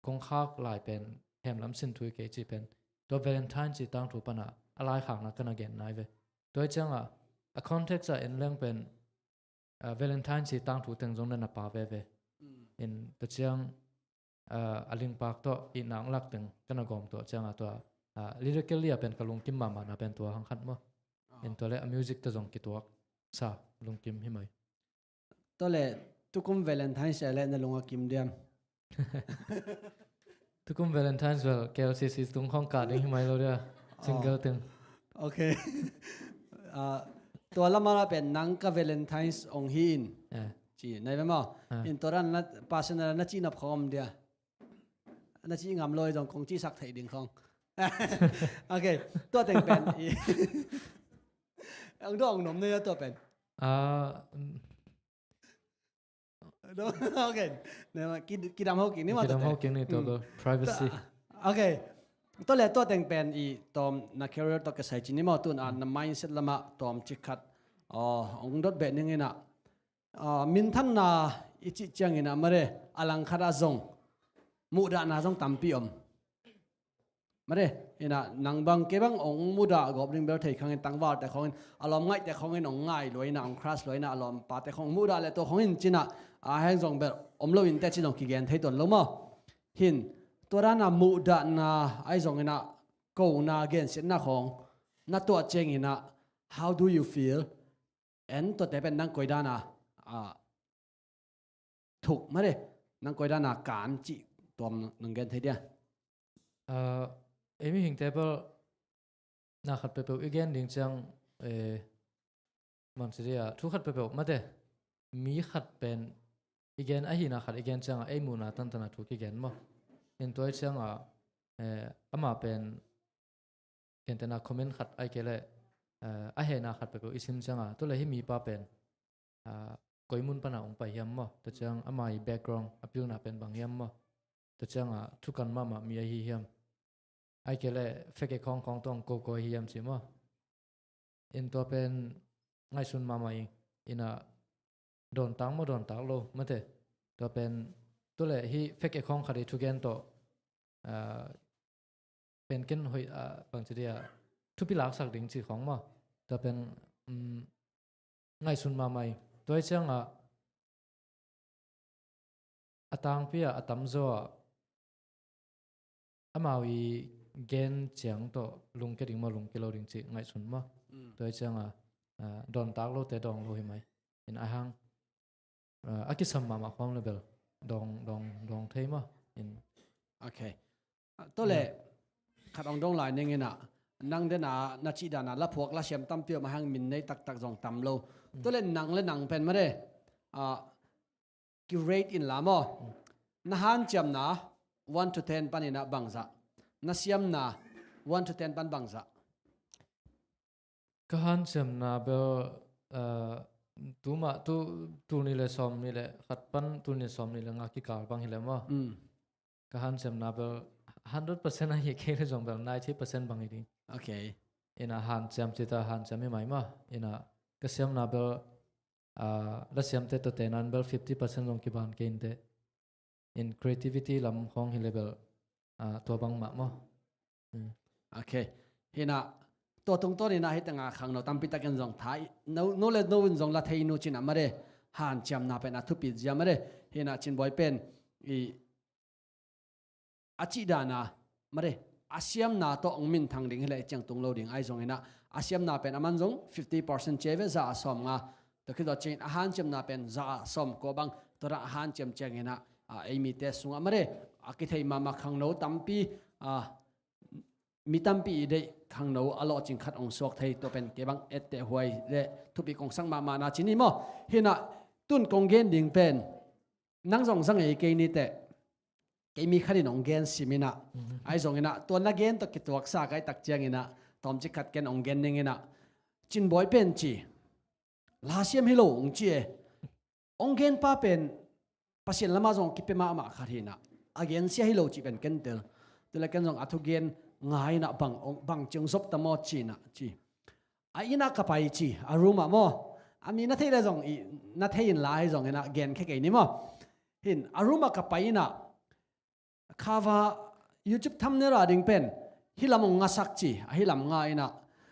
kong khak lai pen hemlam sin thu hi kei ci pen. Tua Valentine's i tangthu panah a laikhakna ka na gen nai ve. Tua hi ciangah a context ah en leng pen, ah, Valentine's i tangthu teng zong na na pha veve. Mm. In tua ciang, ah, a lingpak tawh itna ang lak teng ka na gawm tuah ciangah tua, ah, lyrically ah pen ka lungkim mahmahna pen tua hang khat maw? Ah. In tua le a music tawh zong kituak sa lungkim hi mai. Tua le tukum Valentine's e le na lung a kim diam? Tukum Valentine's vel K L C C tung khong kah ding hi mai lo dia. Single teng. Ok. Ah, tua lamah pen nang ka Valentine's ong hi in. Eh. Ci nai ve maw? Ah. In tua dan na personal na ci nop khong om dia. Na ci ngam lo i zong kong ci sak thei ding khong. Ok. Tua teng pen i ang dong nom ne tua pen. Ah, mm. Ok. Kidam ho kik ni maw. Kidam ho kik ni tua bel. Privacy. Ok. Tua le tua teng pen i tawm na career tawh kisai ci ni maw, tun a na mindset lamah tawm ci khat. Oh, ong dot beh ning in ah, ah, minthanna i cih ciangin ah mare a langkhat ah zong muhdahna zong tampi om. Mare, ina nang bang kei bang ong mudah gawp ding bel thei khangin tangvalte khongin a lawm ngaihte khongin ong ngai luaina ong crush luaina a lawm pate khong mudah le tua khongin cinah a heng zong bel om lo inte ci zong kigen thei tuan lo maw? Hin tua dana muhdahna ahi zonginah kona gensiatna khong na tuah cianginah how do you feel? En tuate pen nang koi dana, ah, thuk mare, nang koi dana kan cih tuam nang gen thei dia? Ah, ei mihingte bel na khat peuhpeuh i gen ding ciang, eh, man si dia thu khat peuhpeuh mate, mi khat pen i gen ahina khat i gen ciangah ei muhna tantana thu kigen maw? In tua i ciangah, eh, ama pen gentehna comment khat ai kei leh, eh, a hehna khat peuhpeuh i sim ciangah, tu le hih mipa pen, ah, koi mun pana ong pai hiam maw? Tua ciang ama i background a pilna pen bang hiam maw? Tua ciangah thukan mahmah mi ahi hiam? Ai kei leh fake account khong tawh ong koko ahi hiam ci maw? In tua pen ngaihsun mahmah ing, ina dawntak maw dawntak lo mate. Tua pen tu le hih fake account khat i thugen tawh, ah, pen ken hoih, ah, bangci dia thupi laksak ding ci khong maw? Tua pen, um, ngaihsun mahmah ing. Tua hi ciangah a tangpi ah a tamzaw ah amau i gen ciang tawh lungke ding maw lungke lo ding ci ngaihsun maw? Mm. Tua hi ciangah, ah, dawntak lote dawng lo hi mai. In a hang, ah, a kisam mahmah khong le bel dawng, dawng, dawng thei maw? In. Ok. Ah, tua le khat ong dong lai ning inah nang dena na cih dana la phuak la siam tampi om a hang min nei taktak zong tam lo. Tua le nang le nang pen mare, ah, ki rate in la maw? Na hanciamna one to ten paninah bangzah, na siamna one to ten pan bangzah? Ka hanciamna bel, ah, tuma tu, tul nih le sawm nih le khat pan tul nih le sawm nih le nga kikal bang hi le maw? Mm. Ka hanciamna bel hundred percent ahi kei le zong bel ninety percent bang hi ding. Ok. Ina hanciam cita hanciam hi mai maw? Ina ka siamna bel, ah, la siamte tawh tenan bel fifty percent zong kiban kei inte. In creativity lam khong hi le bel, ah, tua bang mah maw? Mm. Ok. Hinah tua tungtawn inah hih tengah khangno tampi takin zong thai no, no le no in zong la thei nu cinah mare hanciamna pen a thupi zia mare. Hinah Cin Bawi pen i a cih dana mare a siamna tawh ong minthang ding hileh ciang tung lo ding ahi zonginah a siamna pen a man zong fifty percent ci ve za a sawm nga. Tua khit zawh ciangin a hanciamna pen za a sawm kua bang tua dah a hanciam cianginah, ah, ei mite sungah mare a kithei mahmah khangno tampi, ah, mi tampi i deih khangno a lawhcing khat ong suak thei tua pen kei bang etteh huai le thupi kong sak mahmahna ci ni maw? Hinah tun kong gen ding pen nang zong za ngei kei niteh. kei mi khat in hong gen sim inah, ahi zong inah tua na gen tawh kituaksa ka hih tak ciang inah tawmcik khat ken hong gen ning inah, Cin Bawi pen ci, la siam hi lo hong ci e. Hong gen pa pen Pasian lamah zong kipia mahmah khat hi inah, a gensia hi lo cih pen ken tel. Tua leh ken zong a thugen ngai inah bang, bang ci hong zop ta maw ci inah ci. A inn ah ka pai ci, a room ah maw. A mi na theih leh zong i, na thei inla hi zong inah genkhia kei ni maw. Hin, a room ah ka pai inah, cover YouTube thumbnail a ding pen hih lam hong ngasak ci, a hih lam nga inah.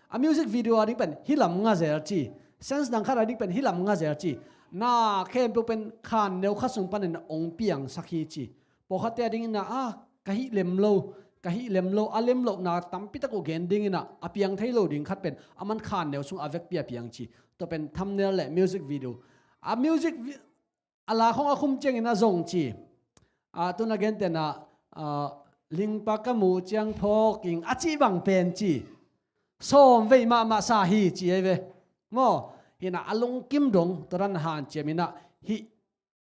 A music video a ding pen hih lam nga zel ci. Sense dang khat a ding pen hih lam nga zel ci. Na khempeuh pen khan neu khat sung panin hong piangsak hi ci. Pawlkhatte a ding inah, a, ka hih lem lo, ka hih lem lo, a lem lohna tampi tak uh gen ding inah, a piang thei lo ding khat pen a man khan neu sung a vekpi a piang ci. Tua pen thumbnail le music video. A music vi-, a la khong a khum ciangin a zong ci. A, tun a gentehna, a, lingpa ka muh ciang phawk ing a cih bang pen ci. Sawm vei mahmah sa hi ci ei ve. Maw, hinah a lungkim dong, tua dan hanciam inah, hih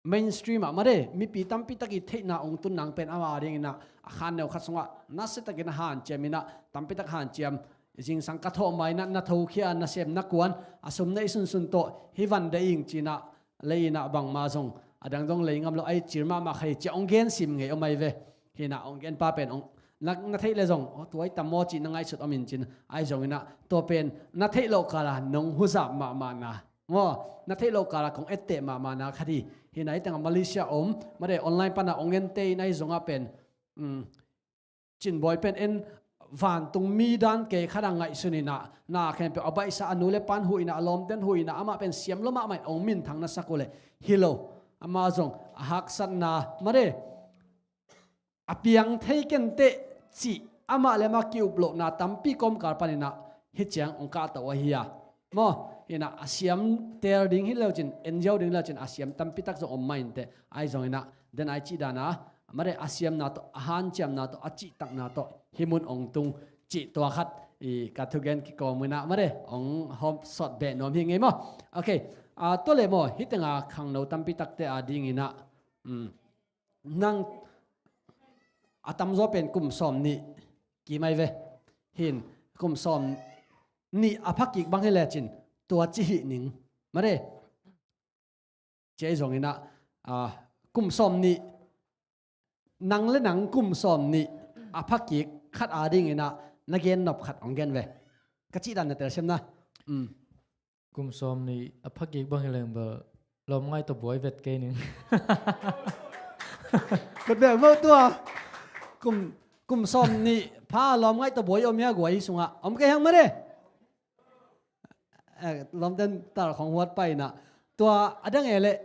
mainstream ah made, mipi tampi tak i theihna hong tun nang pen ama ding inah, a khan neu khat sungah, nasia takin a hanciam inah, tampi tak hanciam, zingsang ka thawh ma inah, na thokhia, na sem, na kuan, a sum na i sunsun tawh, hi van de ing ci inah, lei inah bangma zong, a dang dong lei ngam lo, ai cir mahmah kha hi ci a hong gen sim ngei om ai ve. Hinah hong gen pa pen, hong, na, na theih leh zong, aw, tua i tam maw ci na ngaihsut om in cin, ai zong inah, tua pen, na theih loh kala, nong huzap mahmahna. Maw, na theih loh kala kong etteh mahmahna khat hi. Hinah hih tengah Malaysia om, made online pana hong ente in ahi zongah pen, um, Cin Bawi pen en vantung mi dan kei khat a ngaihsun inah, na khempeuh a baihsa a nu le pan huh inah, a lawmten huh inah, amah pen siam lo mahmah in hong minthang na sak uh leh hi lo. Amah zong a haksatna, made, a piang thei kenteh cih amah le amah ki-up lohna tampi kawmkal paninah hih ciang hong kahto ahi a. Maw, hinah a siam tel ding hi leucin, en ziau ding leucin a siam tampi tak zong om mah inteh, ai zong inah, den ai cih dana, made a siamna tawh, a hanciamna tawh, a cihtakna tawh, hih mun hong tung cih tua khat, i ka thugen kikawm inah, made hong hawm sawt beh nuam hi ngei maw. Ok, a, tua leh maw, hih tenga khangno tampi takte a ding inah, um, nang a tamzaw pen kum sawm nih kim ai ve. Hin, kum sawm nih a phakik bang hi lecin tua ci hih ning. Made. Ci ai zong inah, ah, kum sawm nih, nang le nang kum sawm nih a phakik khat a ding inah na gen nop khat hong gen ve. Ka cih dan na telsiam na. Um. Kum sawm nih a phakik bang hi leng bel lawmngai tawh buai vet kei ning. Vet vet mo tua. Kum, kum sawm nih pha lawmngai tawh buai om hia guai sungah. Om kei hang made. Eh, lawmten tal khong huat pai inah. Tua a dang e leh.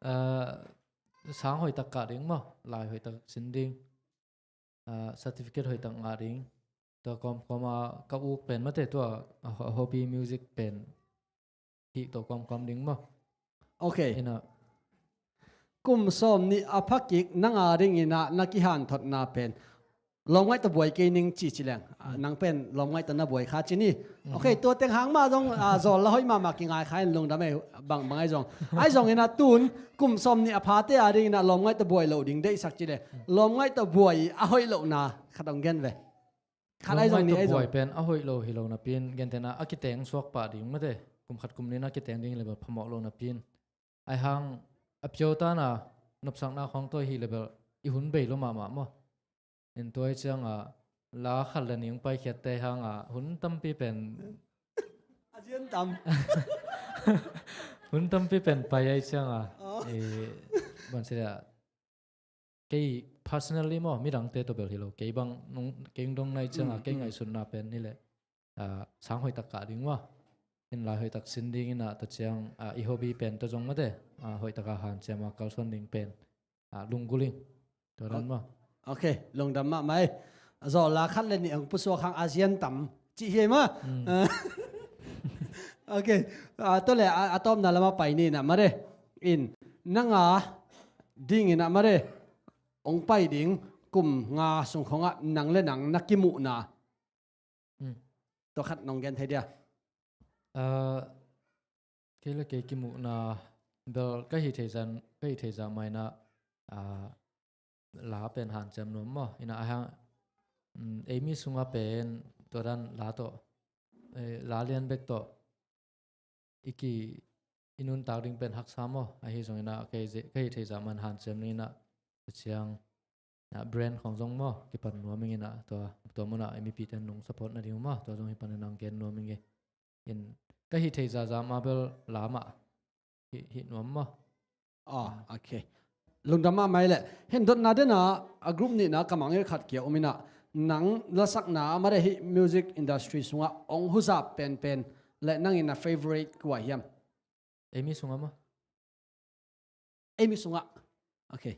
Ah, sang hoihtak kah ding maw. Lai hoihtak sin ding. Ah, certificate hoihtak ngah ding. Tua kawmkawm a ka uk pen mate tua a ho-, hobby music pen hih tua kawmkawm ding maw? Ok. Inah. Kum sawm nih a phakik nang a ding inah na kihanthotna pen lawmngai tawh buai kei ning ci ci leng. Ah, nang pen lawmngai tawh na buai kha ci ni. Ok, tua teng hang mah zong, ah, zawl la hoih mahmah kingai kha in lungdam ei bang, bang ai zong. Ai zong inah tun kum sawm nih a phate a ding inah lawmngai tawh buai loh ding deihsak ci leh. Lawmngai tawh buai a hoih lohna khat hong gen ve. Khat ai zong nih ai zong. Lawmngai tawh buai pen a hoih lo hi lo napi in gentehna a kiteng suak pah ding mate. Kum khat kum nih na kiteng ding hi leh bel phamawh lo napi in. Ai hang a piau tana nopsakna khawng tua hi leh bel i hun bei lo mahmah maw. In tua hi ciangah la khat le nih hong paikhiatte hangah hun tampi pen a zian tam. Hun tampi pen pai ai ciangah. Oh. Eh, ban sia kei personally maw, midangte tawh bel hi lo. Kei bang nung, kei dong nai ciangah, kei ngaihsutna pen hi leh, ah, sang hoihtak kah ding maw. In lai hoihtak sin ding inah tua ciang, ah, i hobby pen tua zong mate, ah, hoihtak a hanciam a kalsuan ding pen, ah, lunggulh ing. Tua dan maw. Ok, lungdam mahmah ei. Zawl la khat le nih hong pusuak hang a zian tam. Cih hi ei maw. Ah. Ok, ah, tua leh a, a tawpna lamah pai ni inah made. In, nang a ding inah made. Hong pai ding kum nga sung khawngah nang le nang na kimuhna. Tua khat nong gen thei dia? Ah, kei le kei kimuhna bel ka hih thei zah, ka hih thei zah mah inah, ah, la pen hanciam nuam maw. Ina a hang, mm, eimi sunga pen tua dan la tawh, eh, la lian bek tawh i ki, i nuntak ding pen haksa maw. Ahi zong ina ka hi ze-, ka hi thei zah man hanciam ding ina, a ciang, ah, brand khong zong maw, kipan nuam ing ina, tua, tua muna i mipite nung support na ding uh maw, tua zong hi pan ina hong gen nuam ing e. In, ka hi thei zah zah mah bel la mah hi, hi nuam maw. Ah, okay. Lungdam mahmah i leh. Hin dotna dena a group nihna ka mangngilh khat kia um ina, nang lasakna a mare hih music industry sunga ong huzap penpen le nang ina favorite kua hiam? Eimi sunga maw? Eimi sunga. Okay.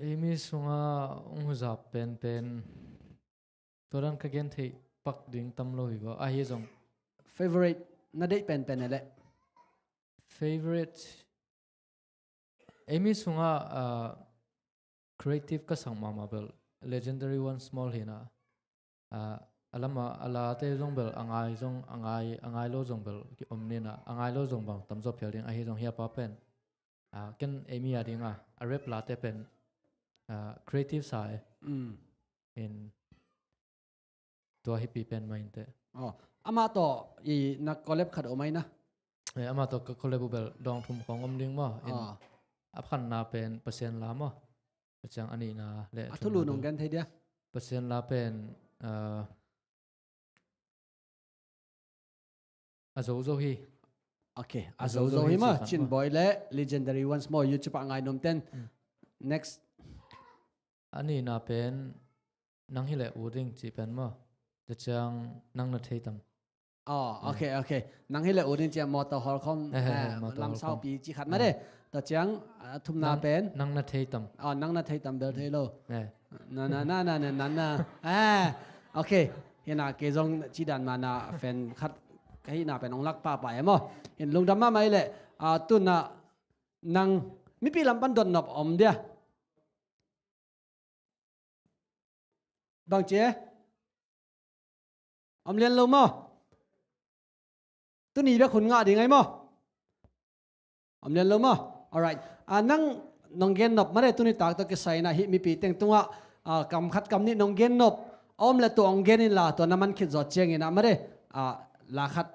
Eimi sunga ong huzap penpen. Tua dan ka gen theih pak ding tam lo hi ko. Ahi zong. Favorite na deih penpen e leh. Favorite. Eimi sunga, ah, creative ka sak mahmah bel Legendary Once More hi ina. Ah, a lama, a late zong bel a ngai zong, a ngai, a ngai lo zong bel ki om ni ina, a ngai lo zong bang tamzaw phial ding, ahi zong hi a pa pen. Ah, ken eimi a dinga, a rap late pen, ah, creative sa e. Mm. In tua hipi pen mah inteh. Oh, amah tawh i na collab khat om ai na? Eh, amah tawh ka collab uh bel dawng thum khong om ding maw. In, ah, a phanna pen Pasian la maw. A ciang a nihna le a thulu nung gen thei dia? Pasian la pen, ah, a zozo hi. Okay, a zozo hi maw. Cin Boy le Legendary Once More YouTube a ngai nuam ten. Mm. Next. A nihna pen nang hi leh ut ing ci pen maw. Tua ciang nang na thei tam. Oh, okay, okay. Nang hi leh ut ing ci a mawtaw hawlkhawm, eh, eh, eh, mawtaw hawlkhawm. Lamsaupi ci khat mah de. Tua ciang, ah, thumna pen nang na thei tam. Oh, nang na thei tam bel thei lo. Eh. Na, na, na, na, na, na, na. Ah, okay. Hi ina kei zong ci dan mah ina fan khat ka hihna pen ong lak pahpah e maw. Hin lungdam mahmah i leh. Ah, tu ina nang mipi lam pan dotnop om dia? Bang ci e? Om lian lo maw? Tuni bek hun ngah ding ai maw? Om lian lo maw? Alright. Ah, nang nong gen nop mah de, tuni tak tawh kisai ina hih mipi teng tungah, ah, kam khat kam nih nong gen nop a om le tua ong gen inla, tua na man khit zawh ciangin ah mah de, ah, la khat.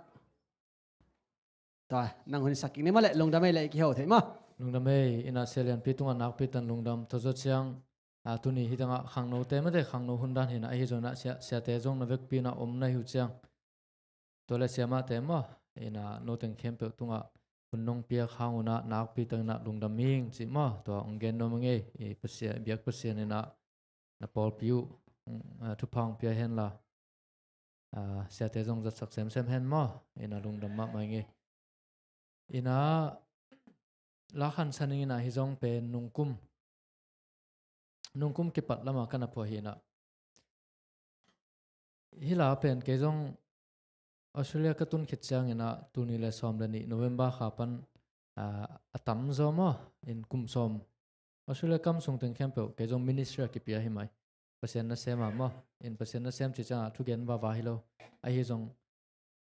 Tua, nang hun sak kik ni mah leh, lungdam ei leh, i kiho thei maw. Lungdam ei, ina Sia Lianpi tungah nakpi tan lungdam, tua zawh ciang, ah, tuni hi tangah khangnote mate, khangno hun dan hi ina, ahi zong ina sia, siate zong na vekpi ina om na hi uh ciang. Tua le siamahte maw, ina noteng khempeuh tungah hun nong piak hang un ah nakpi tak ina lungdam ing ci maw, tua ong gen nuam ing ei, i Pasian, biak Pasian ina na pawlpi uh, mm, ah, thupha ong pia hen la. Ah, siate zong zatsak semsem hen maw, ina lungdam mahmah ing ei. Ina la khansan ing ina hi zong pen nungkum, nungkum kipat lama ka na phuah hi ina. Hih la pen kei zong Australia ka tun khit ciangin ah tul nih le sawm le nih November kha pan, ah, a tamzaw maw, in kum sawm Australia kam sung teng khempeuh kei zong ministry a kipia hi mai. Pasian nasem ah maw, in Pasian nasem cih ciangah thugen vava hi lo. Ahi zong,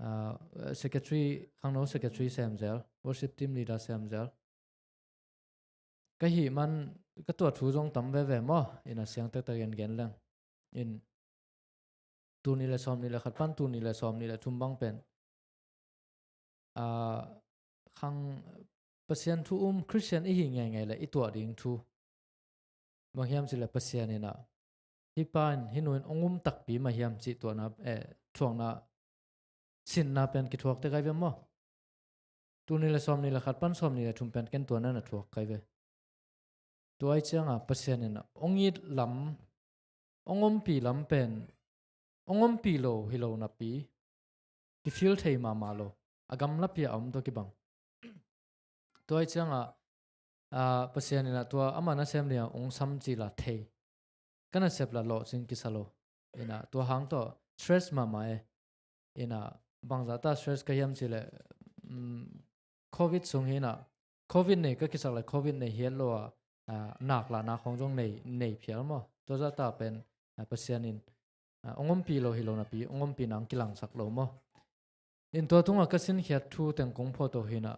ah, secretary, khangno secretary sem zel, worship team leader sem zel. Ka hih man, ka tuah thu zong tam veve maw, in a siang taktak in gen leng. In tul nih le sawm nih le khat pan tul nih le sawm nih le thum bang pen, ah, khang Pasian thu um Christian i hi ngeingei le i tuah ding thu. Bang hiam cih le Pasian in ah, hih pa in, hih nu in ong um takpi mah hiam cih tuahna, eh, thuakna, sinna pen kithuak tek ai ve maw. Tul nih le sawm nih le khat pan sawm nih le thum pen ken tuahna na thuak kai ve. Tua ai ciangah Pasian in ah ong it lam, ong ompih lam pen, ong ompih lo hi lo napi, kifeel thei mahmah lo. A gamlapi ah a om tawh kibang. Tua ai ciangah, ah, Pasian in ah tua ama nasem liang ong sam cih la thei. Ka nasep la lawhcing kisa lo. In ah tua hang tawh stress mahmah e. In ah bangzah ta stress ka hiam cih le, mm, covid sung hi in ah, covid nei ka kisak le covid nei hiat lo ah, ah, nak lahna khong zong nei, nei phial maw. Tua zah ta pen, ah, Pasian in, ah, ong ompih lo hi lo napi, ong ompih nang kilangsak lo maw. In tua tungah ka sinkhiat thu teng kong phuah to hi in ah,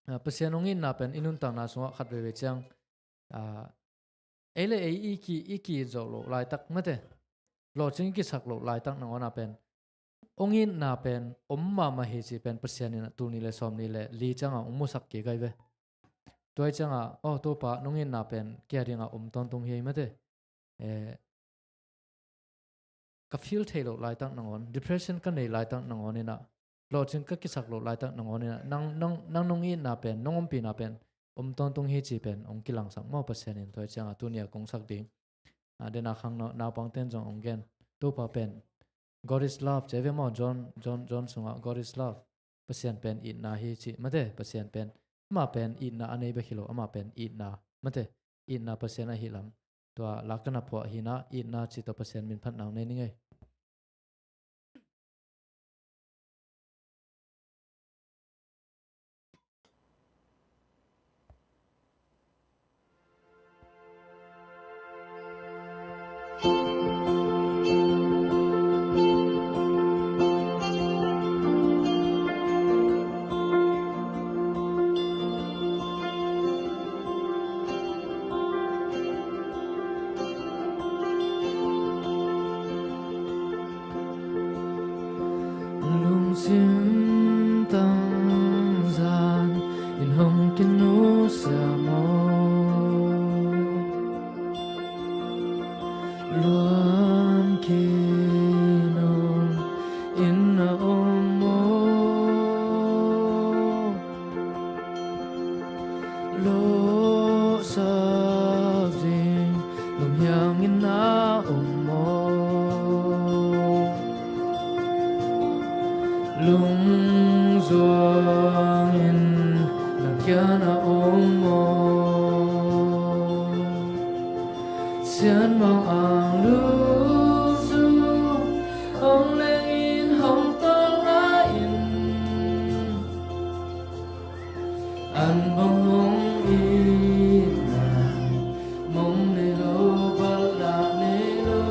ah, Pasian ong itna pen i nuntakna sungah khat veivei ciang, ah, ei le ei i ki, i ki-it zawh loh laitak mate, lawhcing i kisak loh laitak nangawn ah pen hong itna pen om mahmah hi cih pen Pasian in ah tul nih le sawm nih le li ciangah hong musak kik ahi ve. Tua hi ciangah, aw Topa, nong itna pen kei a dingah om tawntung hi mate. Eh, ka feel theih loh laitak nangawn, depression ka nei laitak nangawn in ah, lawhcing ka kisak loh laitak nangawn in ah, nang, nang, nang nong itna pen, nong ompihna pen om tawntung hi cih pen hong kilangsak maw Pasian in. Tua hi ciangah tuni a kong sak ding, ah, dena khang nau-, naupangte'n zong hong gen, Topa pen God is love ci ve maw, John, John, John sungah God is love. Pasian pen itna hi cih mate, Pasian pen, amah pen itna a nei bek hi lo, amah pen itna mate, itna Pasian ahi lam. Tua la ka na phuah hi in ah, itna cih tawh Pasian min phatna hong nei ning ei. Lungsim tangzan in hong kinusia maw? Luan kinun in na om maw? Lawhsak ding lunghiang in na om maw? Lungzuang in na kiang na om maw? Sianmang ang lungzung hong leng in hong tawlnga in. An bang hong itna, mong nei lo, balak nei lo.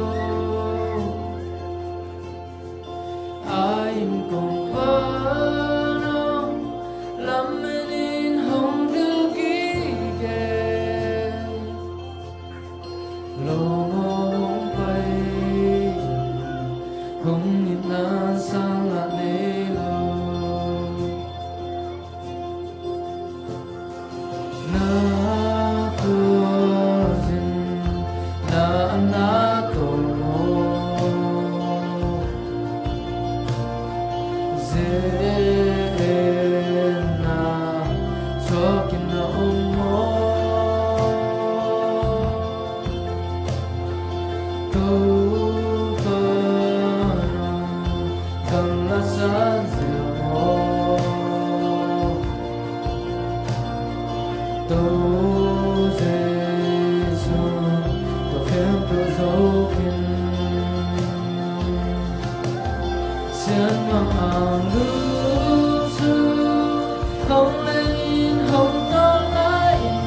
A inn kong pan hong lamen in hong vil gige. Lawm aw hong pai in, hong itna sang lah nei lo. Na khuazin na na tawh maw? Zen na thuak in na om maw? Topa nong gamla san zel maw? To Jesu, to khempeuh zo khin. Sianmang ang lungzung hong leng in hong tawlnga in.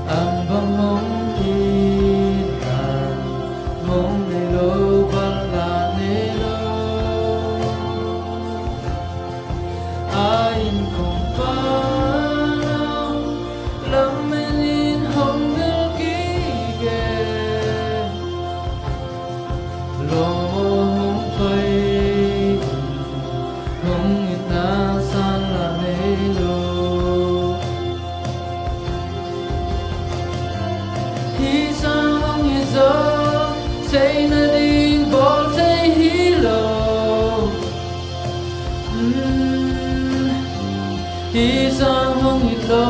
An bang hong itna, mong nei lo, balak nei lo. A inn kong pan hong lamen in hong vil gige. Lawm aw hong pai in, hong itna sang lah nei lo. Hih sang hong it zong, theihna ding bawl thei hi lo. Mm, hih sang hong it lo,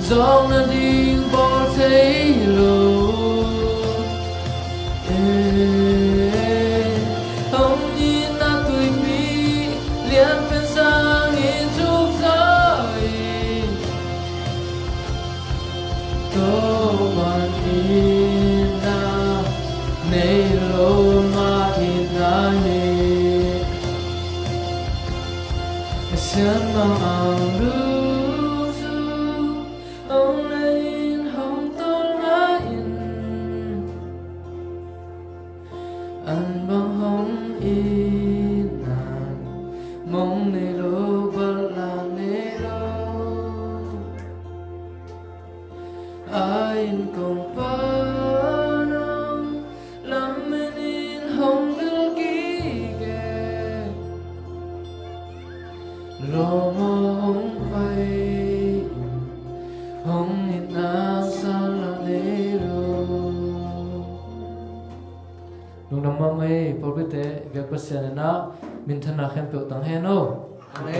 zawhna ding bawl thei lo. Eh, hong itna tuipi lianpen sangin thuk zaw in. Topa'n itna nei lo, mah itna hi. Sianmang ang lungzung hong leng in hong tawlnga in. An bang hong itna, mong nei lo, balak nei lo. Lungdam mahmah ei, pawlpite, biak Pasian in ah minthanna khempeuh tang hen aw. Amen.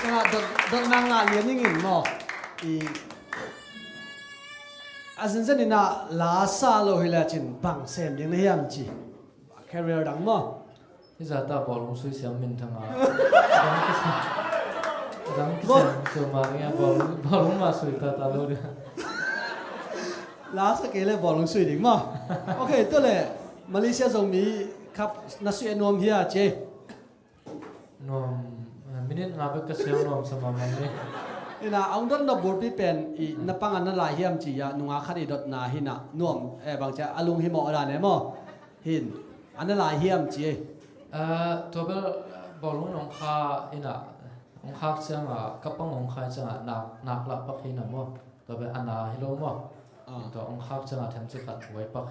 Tangah dot, dotna ngah lian ning in maw? I, a zenzen in ah la sa lo hi lecin bang sem ding na hiam ci? Career dang maw? Hi zata bawlung sui siam minthang a. Dang kisiam, dang kisiam, bawlung, bawlung mah sui tata lo dia. La sa kei le bawlung sui ding maw? Ok, tua le Malaysia Zomi Cup na sui a nuam hia ci? Nuam, eh, minute nga bek ka siam nuam sa mahmah ni. Ina, a hong dot nop bulpi pen i na pang a na lai hiam ci a, nunga khat i dotna hi na nuam, eh, bang ci a lunghimawh dan e maw? Hin, a na lai hiam ci e. Eh, tua bel, eh, bawlung in hong kha ina, hong khak ciang a, ka pang hong khai ciang a, nak, nak lah pak hi na maw? Tua bel a na hi lo maw? Ah. Tua hong khak ciang a themci khat huai pak.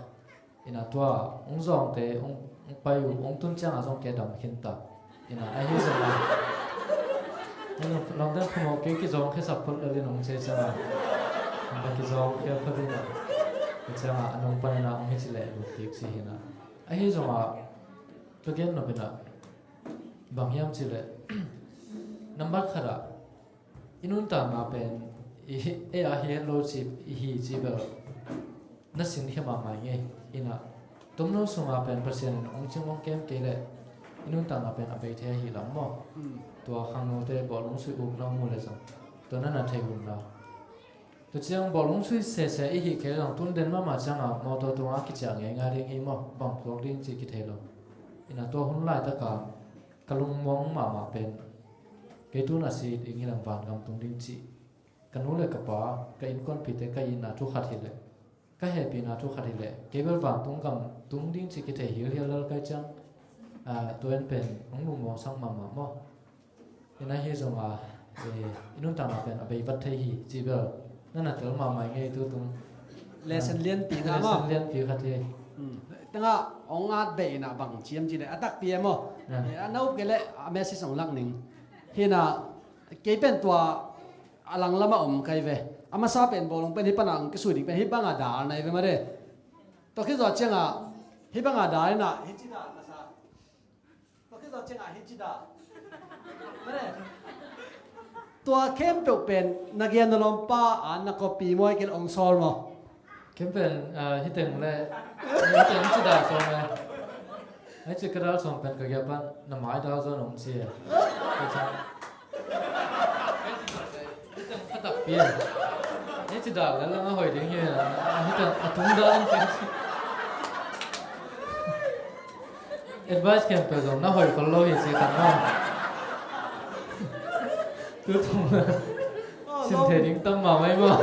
Ina tua, hong zawngte, hong, hong pai uh, hong tun ciang a zong kei dam khin ta. Ina, ahi zong a. Ina, lamdang khamawh kei kizawng khe sak phot lel in hong ci ciang a. Hong kizawng khe phot ina. Kei ciang a, a nong pan ina, hong hi ci leh, lut kik ci hi na. Ahi zong a, ka gen nop ina. Bang hiam ci leh. Nambat khat a. I nuntakna pen, i, ei a hi het lo ci, i hi ci bel. Na sinkhia mahmah ngei, ina. Tomno sunga pen Pasian in hong cing hong kem kei leh. I nuntakna pen a bei thei ahi lam maw? Mm. Tua khangnote bawlung sui uk na hong mu leh zong. Tua na na thei hun la. Tua ciang bawlung sui sese i hi kei zong tun den mahmah ciang a mawtaw tunga kiciah ngeingai ding hi maw? Bang puak ding ci kithei lo. Ina tua hun laitaka ka lungmuang mahmah pen. Kei tun a si ding hi lam vangam tung ding ci. Ka nu le ka pa, ka innkuanpihte, ka itna thu khat hi leh. Ka hehpihna thu khat hi leh. Kei bel vantung gam tung ding ci kithei hilhial lel kai ciang. Ah, tua en pen, hong lungmuang sak mahmah maw? Ina hi zong a, eh, i nuntakna pen a bei vat thei hi, ci bel. Na na tel mahmah ngei tu tung. Lesson lianpi na maw? Lesson lianpi khat hi. Hmm. Tangah, hong at bei ina bang ciam ci le, a takpi e maw? Ah. Eh, a na up kei le, a message hong lak ning. Hi na, kei pen tua, a lang lama om kai ve. A masa pen bawlung pen hi pana ang kisui ding pen hi banga dal nai ve mare. Tua khit zawh cianga hi banga dal ina hi ci dal masa. Tua khit zawh cianga hi ci dal. Mare. Tua khempeuh pen na gen na lawmpa a na copy maw ai kil ong sawl maw? Ken pen, ah, hiteng le, hiteng ci dal sawm e. Ai ci ka dal sawm pen ka gia pan na mai dal zawn ong ci e. Hiteng khatak pi e. Ai ci dal le lang a hoi ding hi e. Hiteng a tung dal ong ci. Advice khempeuh zong na hoih khol lo hi ci khat maw? Tu tung sin thei ding tam mahmah maw?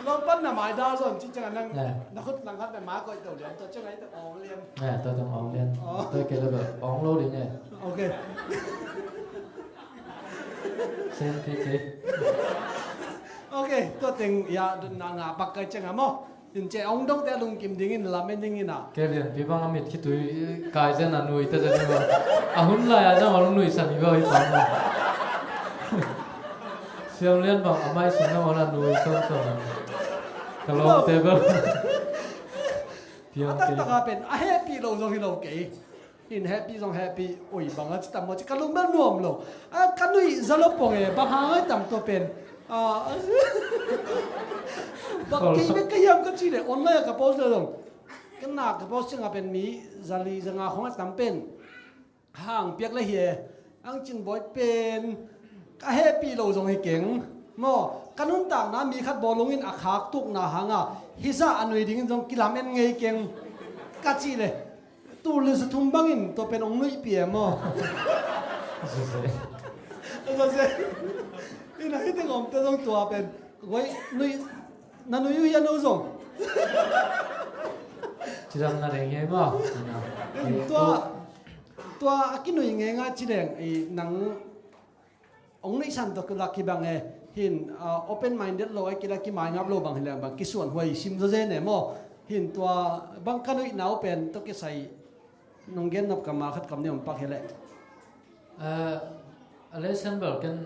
Lawmpan na mai dal zawn ci ciangin nang na khut nang khat na mai koih to lian, tua ciangin ai tung awng lian. Tua tung awng lian. Tua kei le bel awng lo ding e. Ok. Sen pi kei. Ok, tua teng ya na nga bak kai ciangin maw? Hin ci e, hong dongte a lungkim dingin, lamen dingin ah. Kei lianpi bang a mit khitui kai zen a nui ta zen hi bang. A hun lai a zang a lung nuisan hi bang hi bang. Siam lian bang a mai sin a hon a nui son son. Ka lawmte bel. Piang kei. A taktak a pen, a hehpih lo zong hi lo kei. Hin hehpih zong hehpih, oi, bang a ci tam maw ci ka lung bel nuam lo. A, ka nuih za lo pong e, bang hang ai tam tua pen. A, bang kei bek ka hiam ka ci le, online a ka post le zong. Ka na ka post ciang a pen mi, za li za nga khong a tam pen. Hang piak le hi e, ang cin bawi pen. Ka hehpih lo zong hi keng. Maw, ka nuntakna mi khat bawlung in a khak tukna hang a, hi za a nui dingin zong kilamen ngei keng. Ka ci le. Tul le za thum bangin tua pen ong nuihpih e maw? Ina hih teng omte zong tua pen koi nuih, na nuih uh hi a no zong. Cidam na reng hi maw? Tua, tua a kinuih ngeingai ci leng i nang Ong nuihsan tawh kilak hi bang e, hin, ah, open minded lo, ai kilak kimaingap lo bang hi leng bang kisuan huai sim zawzen e maw? Hin tua bang ka nuihna uh pen tawh kisai nong gen nop kam a khat kam ni om pak hi leh. Eh, a lesson bel ken,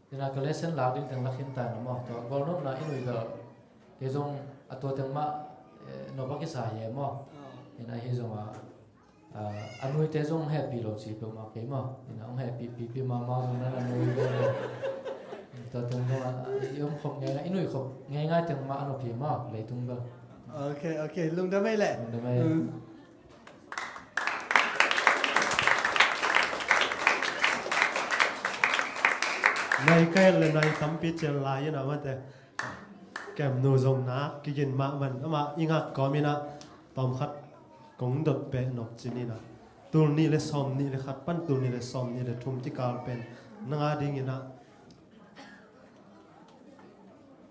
ina ka lesson lak ding teng lak hin tai na maw? Tua gol nopna i nuih bel kei zong a tua teng mah, eh, nop a kisa hi e maw? Ah. Ina ahi zongah, ah, a nuite zong hong hehpih lo ci peuhmah kei maw. Ina hong hehpih pipi mahmah zong nan a nui ve ve. Tua tung zongah i om khop ngeingai, i nuih khop ngeingai teng mah a nupi maw, leitung bel. Ok, ok, lungdam ei leh. Lungdam ei. Nai ka et le nai tampi cian lai ina mate. Kemnu zong nak kigin mah man, amah i ngak kawm ina tawmkhat kong dot peh nop cin ina. Tul nih le sawm nih le khat pan tul nih le sawm nih le thum kikal pen nang a ding ina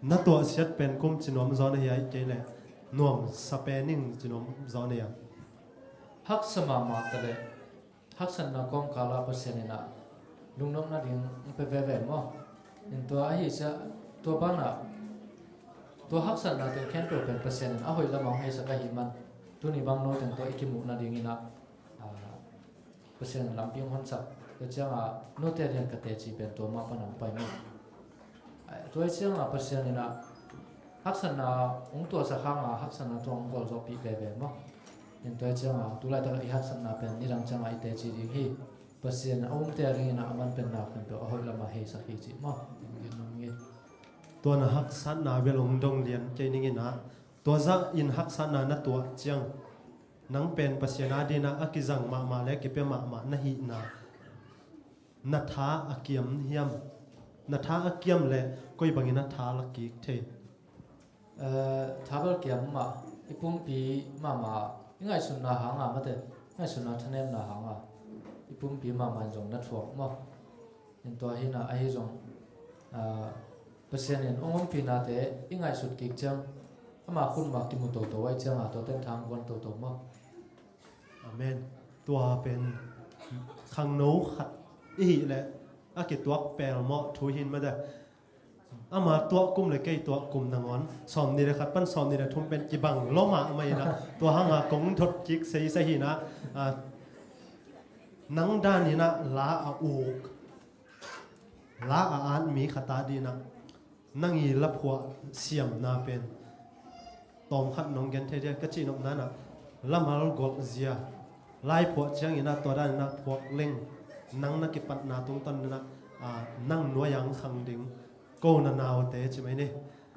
na tuahsiat pen kum ci nuam zaw na hi a, ahih kei leh nuamsa pen ing ci nuam zaw na hi a. Haksa mahmah ta leh haksatna kawmkal ah Pasian ina lungnopna ding hong pia veve maw. In tua ahi sia, tua banah tua haksatna teng khempeuh pen Pasian in a hoih lamah hong heisak ahih man, tuni bang no teng tua i kimuhna ding ina, ah, Pasian in lampi hong honsak. Tua ciangah note lian ka teci pen tua mah pan hong pai maw. Tua ciangah Pasian ina haksatna hong tuahsak hanga haksatna tua hong gualzawhpih veve maw. In tua ciangah tulaitak i haksatna pen nidang ciangah i teci ding hi. Pasian a umte a ding ina a man pen nak pen tua a hoih lamah heisak hi cih maw. Tua na haksatna bel hong dong lian kei ning ina tua zah in haksatna na tuah ciang nang pen Pasian a ding ina a kizang mahmah le kipia mahmah na hihna na tha a kiam hiam? Na tha a kiam le koi bangin a tha la kik thei? Eh, tha bel kiam mah, i pumpi mahmah, i ngaihsutna hanga mate, i ngaihsutna thanemna hanga i pumpi mahmah in zong na thuak maw. In tua hi ina ahi zong, ah, Pasian in hong ompih nate i ngaihsut kik ciang ama khut mah kimu toto ahih cianga tua teng thang guan toto maw. Amen. Tua pen khangno khat i hih leh a kituak pel mawh thu hi in mate. Ama tuah kum le kei tuah kum nangawn sawm nih le khat pan sawm nih le thum pen kibang lua mahmah ina tua hanga kong dot kik seisei hi ina, ah, nang dan ina la a uk la a at mi khat a ding ina nang i laphuah siamna pen tawmkhat nong gen thei dia ka cihnopna ina lamal golh zia laiphuah ciang ina tua dan ina phuak leng nang na kipatna tungtawn ina, ah, nang nuai ang khang ding ko na naute ci mai ni.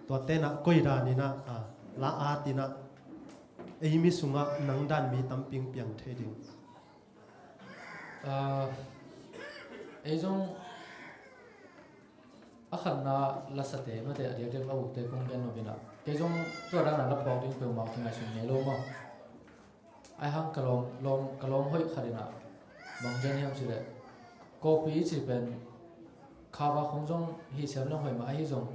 Tuate ina koi dan ina, ah, la at ina ei mi sungah nang dan mi tampi piang thei ding? Ah, ei zong a khatna lasate mate a diakdiak la ukte kong gen nop ina kei zong tua dana la phuak ding peuhmah kingaihsun ngei lo maw. Ai hang ka lawm, lawm, ka lawm hoih khat ina bang gen hiam cileh Kawpi i ci pen khava khong zong hi siam leng hoih mah ahi zong,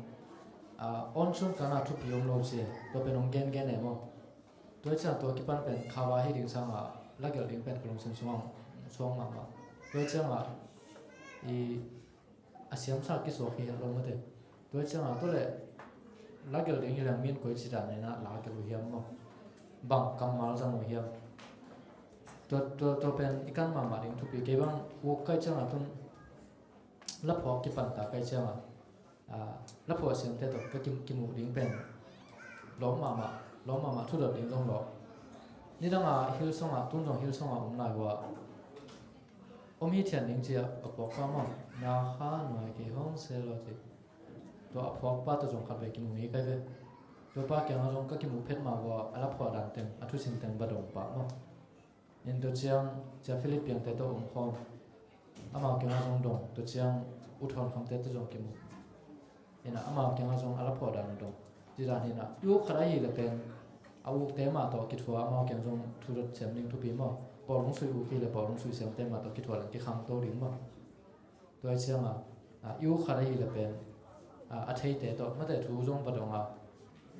ah, on sun kana thupi om lo ci tua pen hong gen gen e maw. Tua ciang tua kipan pen khava hi ding sanga lagelh ding pen ka lungsim sungah suang mahmah. Tua cianga i a siamsa kisuak hi het lo mate. Tua cianga tua le lagelh ding hi leng min koi ci dan ina lagelh uh hiam maw. Bang kammal zang uh hiam. Tua, tua, tua pen i kan mahmah ding thupi kei bang uk kai cianga tun laphuak kipan ta kai cianga, ah, laphuak siamte tawh ka kim, kimuh ding pen lawm mahmah, lawm mahmah thudot ding zong lawm. Nidanga Hillsong ah, tun zong Hillsong ah om lai uh ah om hi thian ding ci a phuakpa maw. Na kha nuai kei hong se lo ci. Tua a phuakpa tawh zong khat vei kimu ngei kai ve. Tuapa kiangah zong ka kimuh phet mah uh ah a laphuak dan teng, a thusim teng va dong pah maw. In tua ciang cia Philip piangte tawh om khawm. Amau kiangah zong dong, tua ciang U Thawn Khamte tawh zong kimu. Ina amau kiangah zong a laphuak dan dong. Ci dan hi ina i uk khat ahi le pen a ukte mah tawh kithua amau kiang zong thudot siam ding thupi maw. Paul hong sui uk hi le Paul hong sui siamte mah tawh kithua le kikhangto ding maw. Tua hi cianga, ah, i uk khat ahi le pen, ah, a theite tawh mate thu zong va dong a,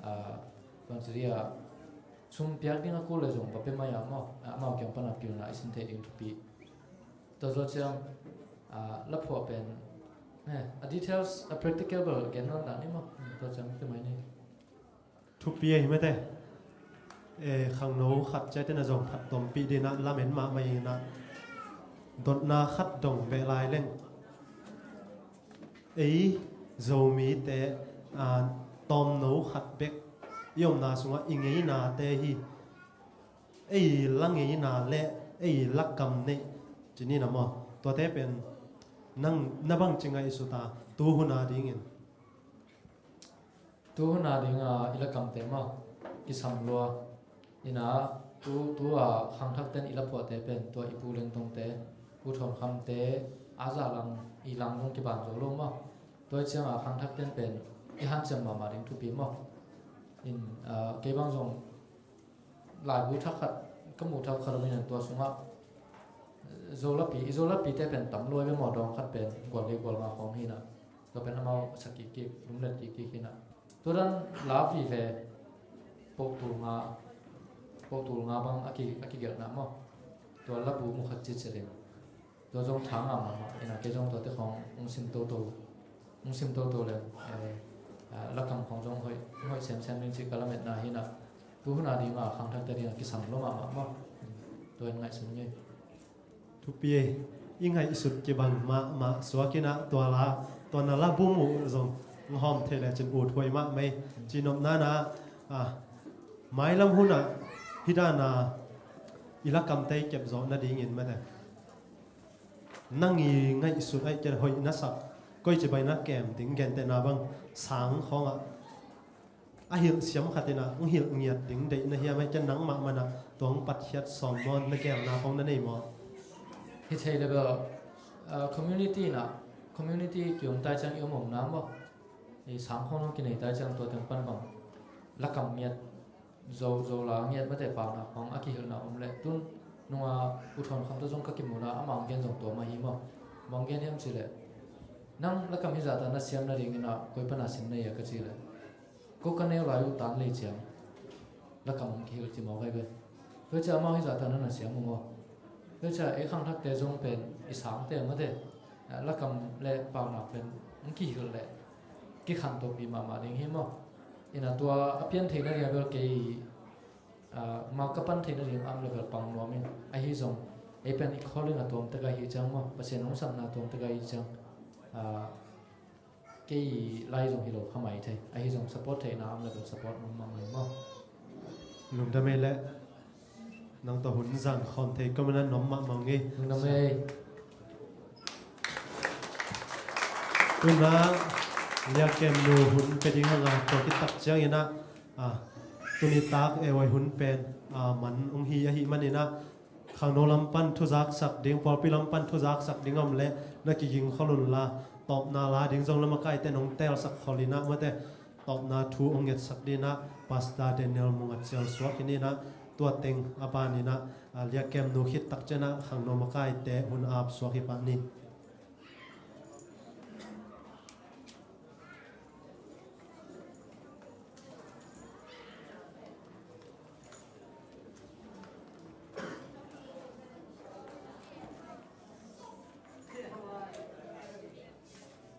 ah, bangci dia sum piak ding a kul le zong va pia mai a maw, ah, amau kiang pana pilna i sin thei ding thupi. Tua zaw ciang, ah, laphuak pen, eh, a details, a practical bel gen nawn dah ni maw. Tua ciang pia mai ni. Thupi ahi mate. Eh, khangno khat ciatin a zong phat tompih dinah lamen mahmah inah dotna khat dong beh lai leng ei Zomite, ah, tawmno khat bek i omna sungah i ngeinate hi. ei la ngeina le ei la kam neih ci ni na maw? Tuate pen nang na bang ci ngaihsut a, tu hun a dingin. Tu hun a ding a i la kamte maw, kisam lua. Ina tu, tu a khangthakten i la phuahte pen tua i pu Lengtongte, pu Thawn Khamte a zah lang i lang zong kiban zo lo maw? Tua i ciang a khangthakten pen i hanciam mahmah ding thupi maw? In, ah, kei bang zong laibu thak khat ka muh thak khat om in, tua sungah Zolapi, i Zolapite pen tam lua i ve maw, dawng khat pen gual li gual nga khawng hi na. Tua pen amau sak kik kik, lumlet kik kik hi na. Tua dan la vive, potul nga, potul nga bang a ki, a kigelhna maw? Tua labu mu khat citcet in. Tua zong tha ngah mahmah ina, kei zong tuate khawng hong sim toto, hong sim toto le, eh, ah, lakam khawng zong hoih, hoih semsem ding ci ka lametna hi na. Tu hun a ding a khangthakte ding a kisam lua mahmah maw? Tua in ngaihsun ngei. Thupi ei, i ngaihsut kibang mahmah suak ina, tua la, tua na labu mu zong hong hawm thei le cin ut huai mahmah ei. Ci nopna na, ah, mailam hun a hih dan a i lakamte i kep zawh nadingin mate, nang i ngaihsut ahih kei leh hoih na sak, koici bai na kem ding, gentehna bang sang khawngah a hilh siam khat in a hong hilh ngiat ding deih na hiam, ahih kei leh nangmah man a tua hong patkhiat sawm maw, na gelna khawng na nei maw? Hi thei le bel, ah, community in a, community kiom tai ciang i om omna maw, i sang khawng hong kinei tai ciang tua teng pan bang lakam ngiat, Zo, Zo la ngiat mate, paunak khawng a kihilhna om leh tun nunga U Thawn Kham tawh zong ka kimuhna, amah hong gen zong tua mah hi maw? Bang gen hiam cih leh, nang lakam hizah ta na siam nadingin a koi pan a sim na hia ka cih leh, ko ka neu lai uh tan lei ciang lakam hong kihilh ci mawk ahi ve. Tua ciang amau hizah ta na na siam uh maw? Tua ciang ei khangthakte zong pen i sangte mate, lakam le paunak pen hong kihilh leh kikhantopi mahmah ding hi maw? Ina tua a pian theihna ding a bel kei, ah, ma ka pan theihna ding a om leh bel pang nuam ing. Ahi zong ei pen i calling a tuamtek ahi ciang maw, Pasian hong sapna tuamtek ahi ciang, ah, kei lai zong hi lo kha mai thei. Ahi zong support theihna a om leh bel support mahmah ing maw? Lungdam ei leh. Nang tawh hun zang khawm thei ka man a nuam mahmah ing ei. Lungdam ei. Tuna Lia Kem nu hun pia ding hang a, tua khit tak ciangin a, a, tuni tak A Y hun pen, a, man hong hi ahih manin a, khangno lam pan thuzaksak ding, pawlpi lam pan thuzaksak ding om leh na kiging khol un la, tawpna la ding zong la makaite nong telsak khol in a, mate, tawpna thu hong ngetsak dingin a Pastor Daniel Munga cial suak hi ni in a, tua teng a ban in a, a, Lia Kem nu khit tak ciang a khangno makaite hun ap suak hi pah ni.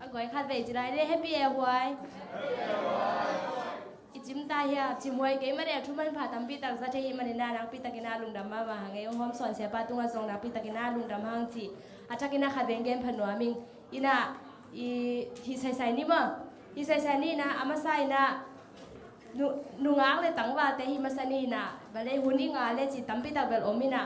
A guai khat vei ci lai le, Happy A Y. I cim ta hia, cim huai kei mah le, thu manpha tampi tak za thei hi manin a, nakpi takin a lungdam mahmah hang ei. Hong hawm suan siapa tungah zong nakpi takin a lungdam hang ci. A thakin a khat vei gen pha nuam ing. Ina, i, hi saisai ni maw. Hi saisai ni ina, a masa ina, nu, nungak le tangvalte hi masa ni ina, vale hun i ngah le ci tampi tak bel om ina.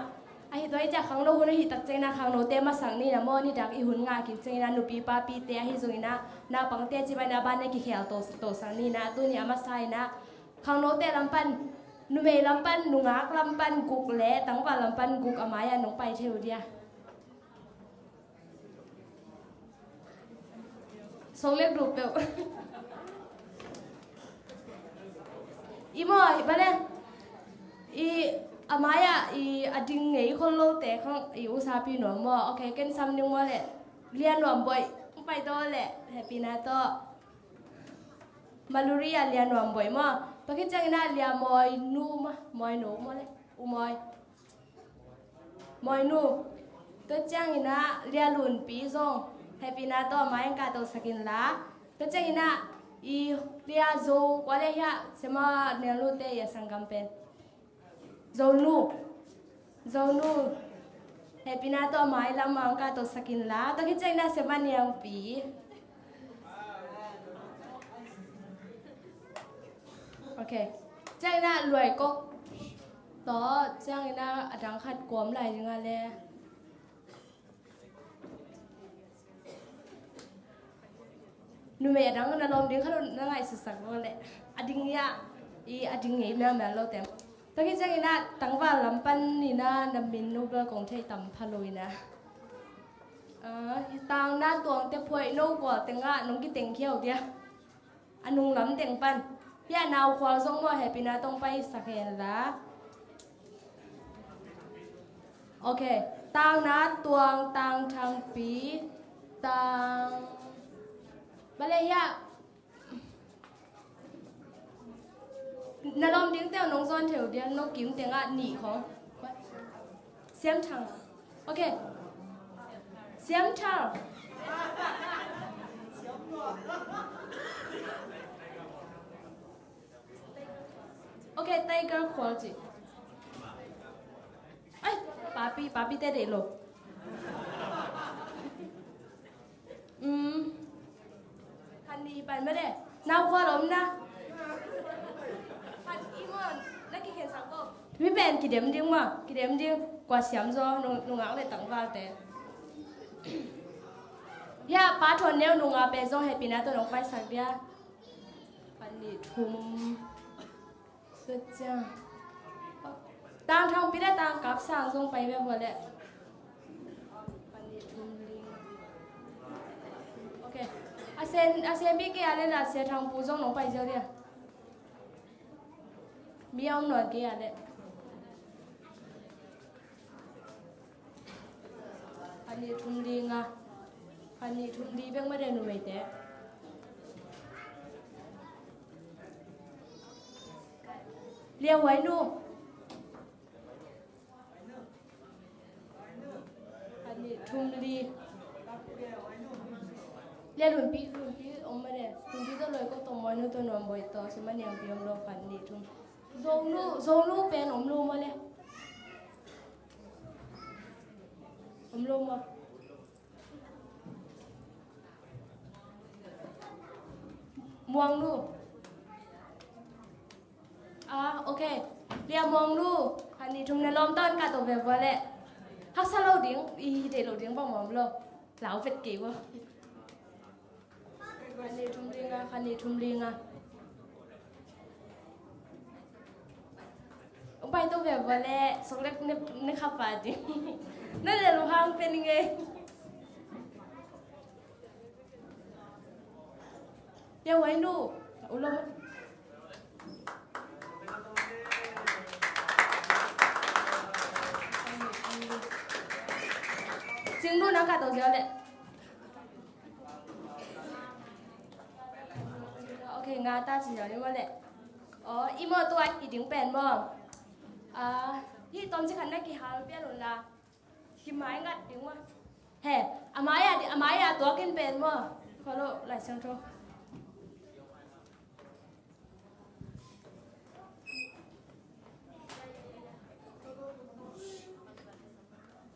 Ahi tua i ciah khangno hun ahi tak ciangin a khangnote masak ni na maw, nitak i hun ngah kik ciangin a nupi papite ahi zongin a naupangte ci bai na ban na kikhel to, to sak ni na, tuni a masa in a khangnote lam pan, numei lam pan, nungak lam pan guk le tangval lam pan guk a mai-ah nong pai thei uh dia. Sawng lek duh peuh. I maw, i bale. I a mai-ah, i a ding ngei khol lote khang, i usapi nuam maw. Ok, ken sam ding maw le. Lia Nuam Boih, hong pai tawh le. Happy na tawh. Maluri a Lia Nuam Boih maw. Tua khit ciangin a Lia Mawi Nu maw, Mawi Nu maw le. U Mawi. Mawi Nu. Tua ciangin a Lia Lunpi zong. Happy na tawh mai hong kahtohsak in la. Tua ciangin a i Lia Zo, kua le hia, sema nial lute i a sanggam pen. Zo Nu. Zo Nu. Happy na tawh mai lam hong kahtohsak in la. Tua khit ciangin a sema niangpi. Ok. Ciangin a Luai Kok. Tawh ciangin a, a dang khat kawm lai ding a le. Numei a dang na lawm ding khat na ngaihsutsak lo le. A ding ia, i a ding ngei miamia lo tem. Tua khit ciangin a tangval lam panin a na min nu bel kong thei tam pha lo in a. Ah, hi tangna tuangte phuai no kua tengah nong kiteng khiau dia. A nung lam teng pan. Hia nau khual zong maw hehpihna tawh paisak hen la. Ok. Tangna tuang, tang thangpi, tang. Bale hia. Na lawm ding teu nong zawn theu dia, no kim tengah nih khong. Siam thang. Ok. Siam thang. Ok, tiger khual ci. Ai, papi, papi te dei lo. Um. Khan ni pan ma de. Nau khual om na. Khan i mon, na kikhen sak ko. Mi pen kidem ding ma, kidem ding. Kua siam zaw, nung, nungak le tangval te. Hia, pa Thon Neu nungak pen zong hehpihna tawh nong paisak dia. Khan ni thum. Tua ciang. Tang thangpi le tang kap sang zong pai ve vua le. Khan ni thum li. Ok. A sen, a sen pi ke a le la sia thang pu zong nong pai ziau dia. Mi a om nawn ke a le. Khan ni thum li nga. Khan ni thum li bek ma de numeite. Lia Huai Nu. Khan ni thum li. Lia Lunpi, Lunpi om ma de. Lunpi tawh loi ko tawh Moi Nu tawh Nuam Boi tawh Sim Ma Niang pi om lo khan ni thum. Zonu, Zonu pen om lo maw le? Om lo maw? Muang Nu. Ah, ok. Lia Muang Nu. Khan ni thum na lawm tawn ka to ve vua le. Haksa lo ding, i deih lo ding bang om lo. Lau vet kei vua. Khan ni thum li nga, khan ni thum li nga. Pai to ve vua le, sok lek ne, ne kha pa ding. Na le lu hang pen nge. Lia Huai Nu, u lo. Cing Nu nang ka to ziau le. Ok, nga ta ci zaw ni maw le. Aw, i maw tua i ding pen maw. Ah, hi tom ci khan na kihal pian un la. Kimai ngat ding maw. He, a mai a, a mai a tuak in pen maw. Kho lo, Lai Siangtho.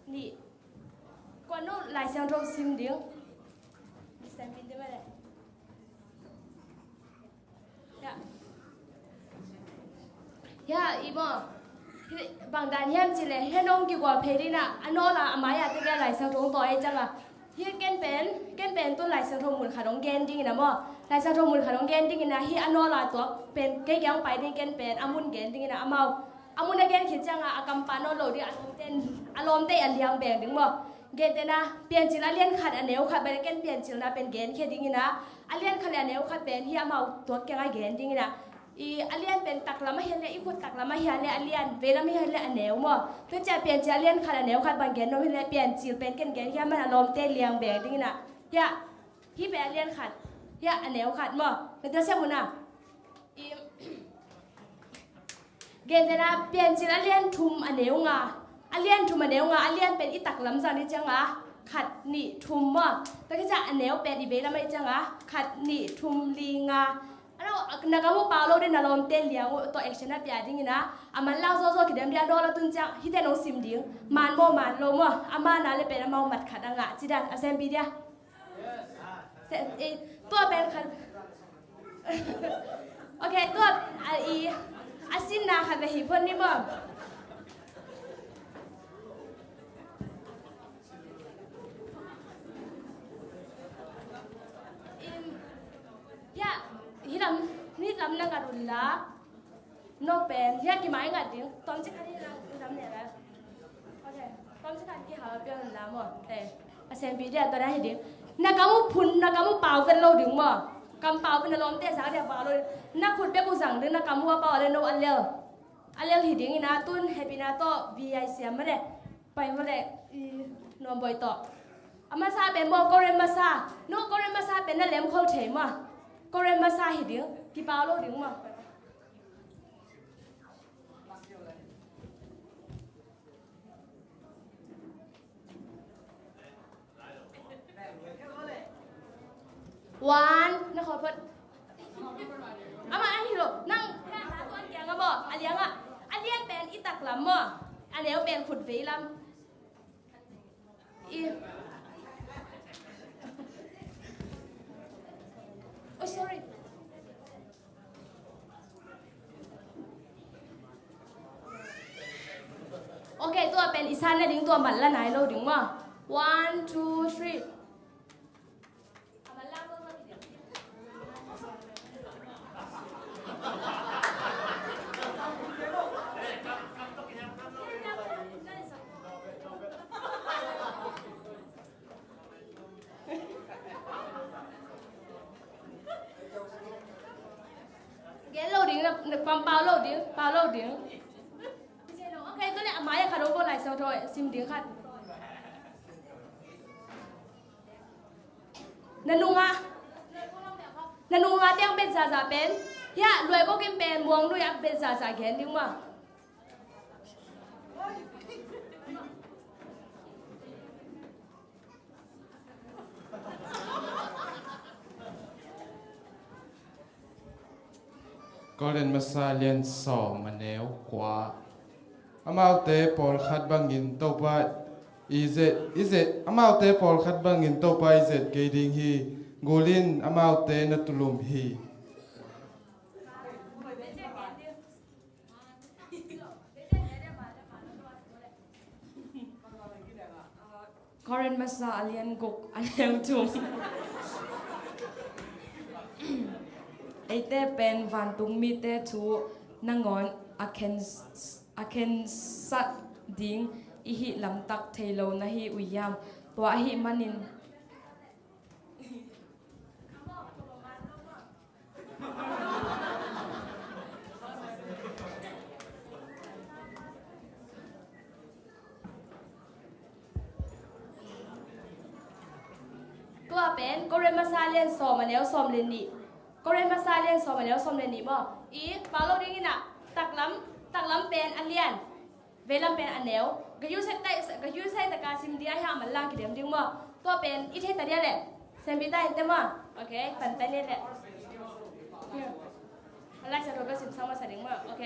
Nih. Kuan no Lai Siangtho sim ding. Sim ding mah le. Ya. Ya, i maw. Bang dan hiam ci le, hia nong kigual phei ding a, a nawl a, a mai a te bia Lai Siangtho tawh ei ciang a. Hi ken pen, ken pen tu Lai Siangtho mun khat hong gen ding in a maw. Lai Siangtho mun khat hong gen ding in a, hi a nawl a tuak pen kei kiang pai ding ken pen a mun gen ding in a amau. A mun a gen khit ciang a, a kam pan nawn lo ding a, a lawmte in, a lawmte in a liang beng ding maw. Gentehna, Piancil a lian khat a neu khat bang ken Piancil na pen gen khia ding in a, a lian khat le a neu khat pen hi amau tuak kiang a gen ding in a. I a lian pen taklam ahi a le, i khut taklam ahi a le, a lian veilam ahi a le a neu maw. Tua ciang Piancil a lian khat a neu khat bang gen nuam hi le, Piancil pen ken gen khia man a lawmte liang beng ding in a. Hia, hi pen a lian khat. Hia, a neu khat maw. Na tua sia mun a. I, gentehna Piancil a lian thum a neu nga. A lian thum a neu nga, a lian pen i taklam zang ding ciang a. Khat, nih, thum maw. Tua khit ciang a neu pen i veilam ahi ciang a. Khat, nih, thum, li, nga. A lo, na ka mu pau lo ding na lawmte liang uh tawh action a pia ding in a, a man lau zaw zaw kidem ding a nawl a tun ciang, hite nong sim ding, man maw, man lo maw, a man a le pen amau mat khat a ngah, ci dan, a sem pi dia. Se, eh, tua pen khat. Ok, tua, a, i, a sinna khat ve hi phot ni maw. Dak. No pen, hiah kimai ngat ding. Tom ci khat hi lang, dam ne la. Ok. Tom ci khat ki hau piang la mo. Te. A sem pi dia to da hi ding. Na kamu phun, na kamu pau vet lo ding mo. Kam pau vet na lom te sa dia pau lo. Na khut bek u zang ding, na kamu a pau le no a lel. A lel hi ding ina tun happy na to V I siam ma de. Pai mo le i nuam boi to. A masa pen mo Korean masa. No Korean masa pen na lem khol thei mo. Korean masa hi ding. Kipau lo ding mo. One, na khawpot. Ama ahi lo, nang na tuan kiang a maw, a liang a, a lian pen i taklam maw, a neu pen khut veilam. I. Oh, sorry. Ok, tua pen i san na ding tua man la nai lo ding maw. One, two, three. Gen lo ding, na, na, pau, pau lo ding, pau lo ding. Ok, tu le a mai a khat lo ko lai sau thoi, sim ding khat. Na nunga, na nunga tiang bet zaza pen. Hiah, luai ko kim pen, muang nui a bet zaza gen ding maw. Korin masa lian sawm a neu kua. Amaute pawlkhat bangin Topa i zet, i zet, amaute pawlkhat bangin Topa i zet kei ding hi. Gulin amaute na tulum hi. Korin masa a lian guk a neu thum. Eite pen vantung mite thu nangawn a khen, a khensat ding i hih lamtak thei lo na hi uh hiam? Tua ahih manin Tua pen Korin masa lian sawm a neu sawm le nih. Korin masa lian sawm a neu sawm le nih maw. I pau lo ding ina, taklam, taklam pen a lian. Veilam pen a neu. Ka yu sai tai, ka yu sai taka sim dia hi a man lang kidem ding maw. Tua pen i thei ta dia le. Sem pi ta in te maw. Ok, pan ta ni le. Hmm. A lai sa thua ka sim sang masa ding maw. Ok.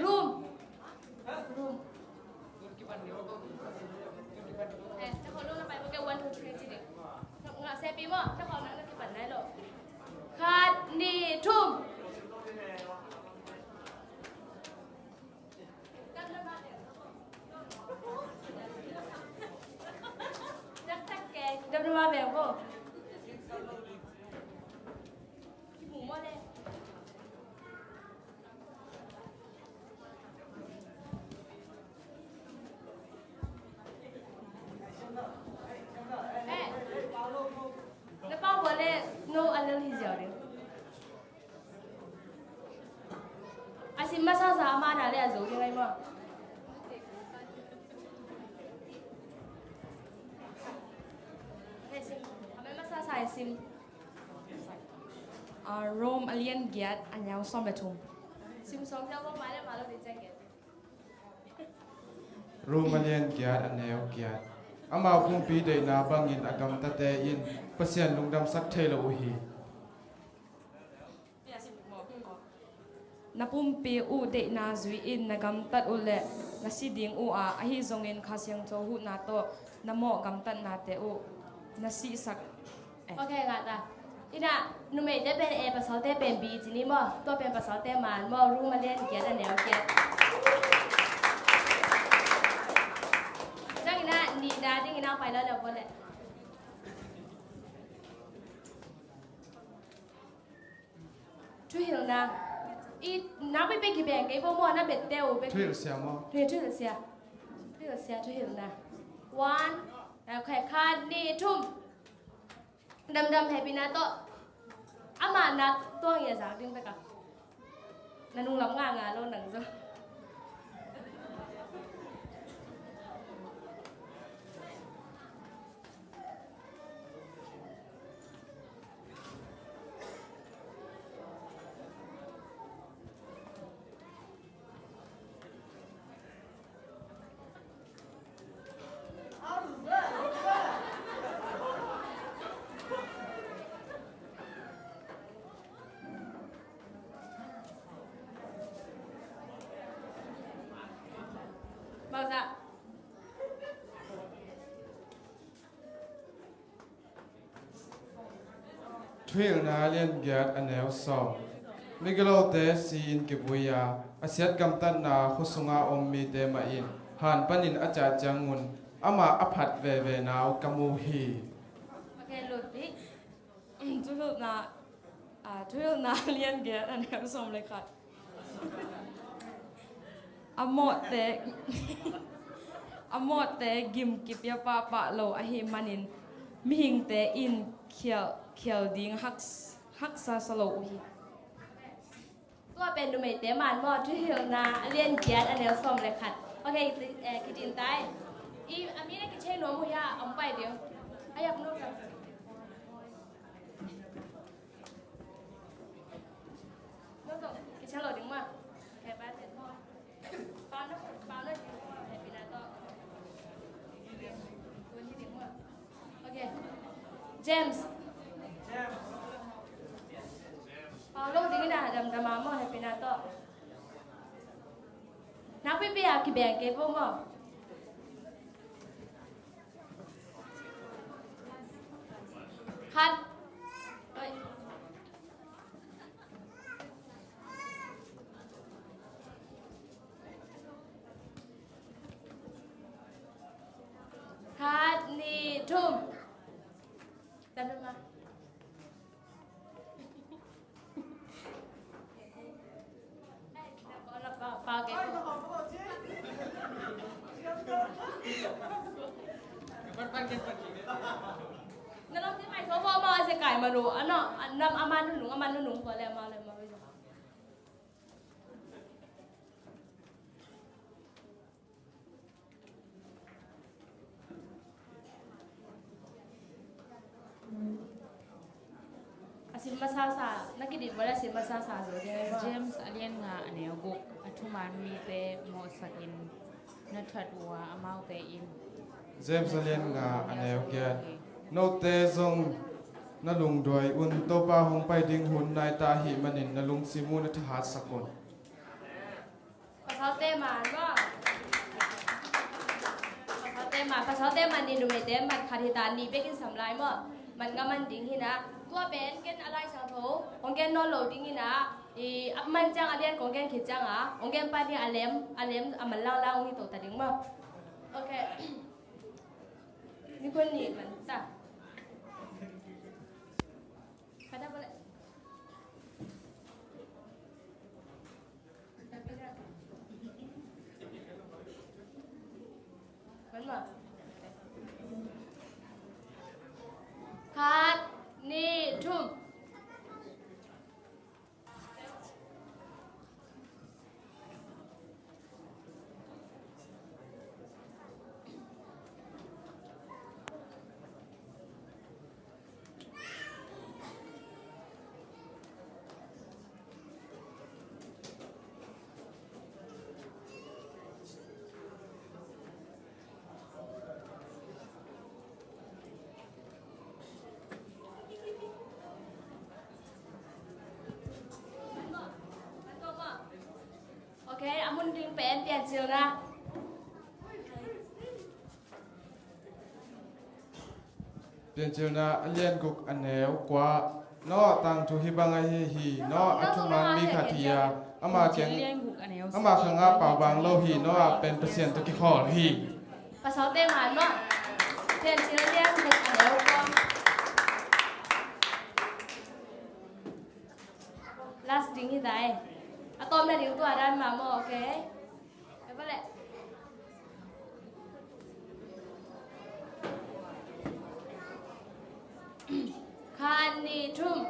Room. Room. Eh, na khawng na pai, okay, one, two, three, ci ding. Ngah se pi maw, na khawng nang na kipan nai lo. Khat, nih, thum. Tak tak ke, dam dam a beng ko. Na pau bua le no a lel hi ziau ding. A sim masa sa a mana le a zo ding ai maw. A mai masa sa a sim. A, Rom a lian giat a neu sawm le thum. Sim sawm siau ko ma le ma lo di ciang giat. Rom a lian giat a neu giat. Amau pumpi deihna bangin a gamtate in Pasian lungdamsak thei lo uh hi. Na pumpi uh deihna zui in na gamtat uh leh na si ding uh a, ahi zongin Kha Siangtho huhna tawh na mawh gamtatnate uh na sihsak. Eh. Ok, ngah ta. Ina, numeite pen A, pasalte pen B ci ni maw. Tua pen pasalte man maw, Rom a lian giat a neu giat. Tua dingin a pai lo le vua le. Thuhilhna. I nakpi pia kibeng kei bo maw, na bette uh bek. Thuhilh sia maw? Thuhilh, thuhilh sia. Thuhilh sia, thuhilhna. One. Okay, khat, nih, thum. Damdam hehpihna tawh. Amah na tuang i a zak ding bek a. Na nunglam nganga lo nang zong. Bangzah. Thuhilhna liangiat a neu sawm. Migilote si-in kivui a, a siat gamtatna khua sunga om mite mah in han panin a ciah ciangun amah a phat veve nau ka mu hi. Okay, lut dih. Thuhilhna, ah, Thuhilhna liangiat a neu sawm le khat. A mawhte, a mawhte gim kipia pahpah lo ahih manin mihingte in khial, khial ding hak, haksa sa lo uh hi. Tua pen numeite man maw, Thuhilhna a liangiat a neu sawm le khat. Okay, eh, kidin tai. I, a mi na kichei nuam uh hia, om pai ding. A yak nuam. Okay. James. Paulo ding ina, damdam a maw, hehpihna tawh. Nakpipi a kibeng kei bo maw. Khat. Oi. Khat, nih, thum. Dah lama. Na lawm ti mai so bo ma a se kai ma lo. Ano, anam ama nunung, ama nunung ko le ama le ama. A sim masasa, na kidit bawlin a sim masasa zo ding a. James a lian nga a neu guk, a thuman mite mawhsakin na that uh a, amaute in. James a lian nga a neu giat. Note zong na lungduai un, Topa hong pai ding hun nai ta ahih manin na lungsim uh na thahatsak un. Pasalte man maw. Pasalte man, pasalte man nih, numeite man khat hi ta, nih bekin sam lai maw. Man nga man ding hi na. Tua pen ken a Lai Siangtho hong gen nawn lo ding hi na. I a man ciang a lian kong gen khit ciang a hong gen pan hi, a lem, a lem a man langlang hong hi to ta ding maw. Okay. Ni kun nih man ta. Khat, nih, thum. Okay, a mun ding pen Piancilna. Piancilna a lian guk a neu kua. Noah tangthu hih bang ahi hi. Noah a thuman mi khat hi a, ama keng, ama khang a paubang lo hi. Noah pen Pasian tawh kikhawl hi. Pasalte man maw. Ten children, a neu kua. Last ding hi ta e. A tawpna ding tua dan mah maw, okay? Khat, nih, thum.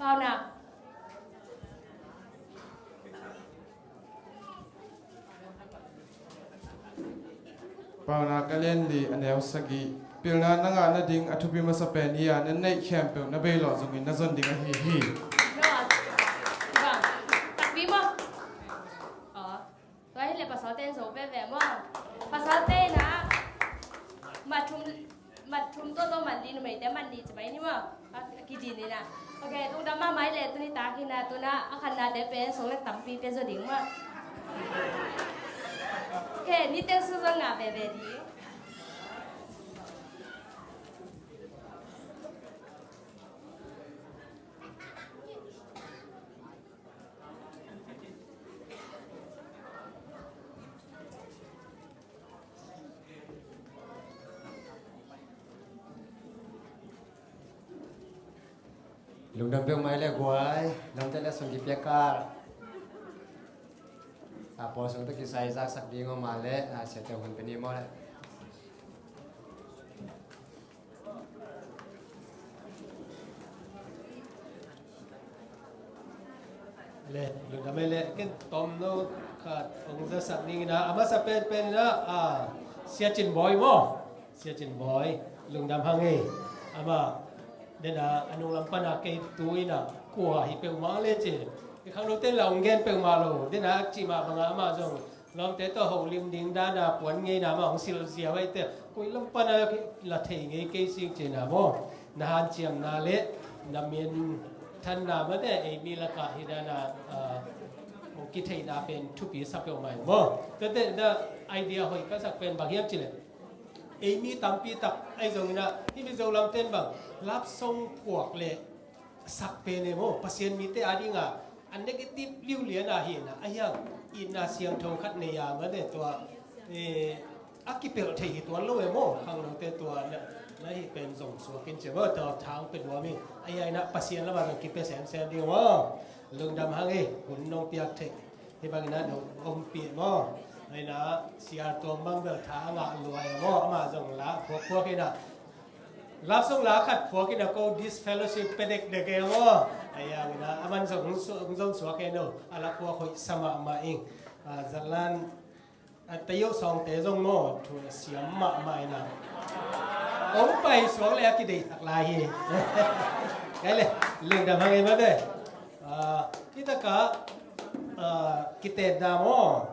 Paunak. Paunak a lian li, a neu sagih. Pilna na ngah nading a thupi masa pen hi a, na neih khempeuh na beilawh zongin na zon ding ahi hi. No, ah, bang, takpi maw? Aw. Tua hi leh pasalte in zo veve maw? Pasalte in ah, mat thum, mat thum tawh tawh mat li, numeite mat nih ci mai ni maw? A, a kidin in ah. Ok, lungdam mahmah hi leh tuni tak in ah, tu-in ah a khatnate pen sawng lek tampi pia zaw ding maw? Ok, niteng sung zong ngah veve ding. Lungdam peuhmah hi leh guai, lawmte le sung kipiak kal. A, pawl sung tawh kisai zaksak ding om a leh, a, siate hun pia ni maw leh. Le, lungdam ei le, ken tomno khat hong zasak ning in ah, a masa penpen in ah, a, Sia Cin Bawi maw? Sia Cin Bawi, lungdam hang ei. Amah, den a, a nunglam pan a kei tu in ah, kua hi peuhmah le ci. I khangnote la hong gen peuhmah lo, den a, cih mah bang a amah zong lawmte tawh holim ding dan a puan ngeina mah hong silh ziau ahih teh, koi lam pan a la thei ngei kei sing cihna maw? Na hanciamna le na minthanna mate, ei mi lakah hih dan a, a, hong kitheihna pen thupi sa peuhmah hi maw? Tuate na idea hoih ka sak pen bang hiam cih leh, ei mi tampi tak ahi zongin ah, hih Mizo lamte in bang love song phuak le sak pen e maw, Pasian mite a ding a, a negative liulian a hi in ah, a hiang itna siangtho khat nei a mate tua, eh, a kipelh thei hi tuan lo e maw, khangnote tua na, na hih pen zong suak in ci maw, tua thang pia nuam hi, a hiang in ah Pasian lam a zong kipia semsem ding maw, lungdam hang ei, hun nong piak thei. Hih bangin ah nong ompih maw? Hih in ah, Sia Tuam bang bel tha a ngah lua e maw? Amah zong la phuakphuak in ah, love song la khat phuak in ah, ko disfellowship pia dekdek e maw? Ahi hangin ah, aman zong hong su-, hong zong suak e no. A la phuak hoih sa mahmah ing. A, zatlan A, Tayo Sawngte zong maw, thu a siam mahmah in ah. Hong pai suak le a kideihsak lai hi. Kei le, lungdam hang ei mate. A, hih takah, a, kitenna maw,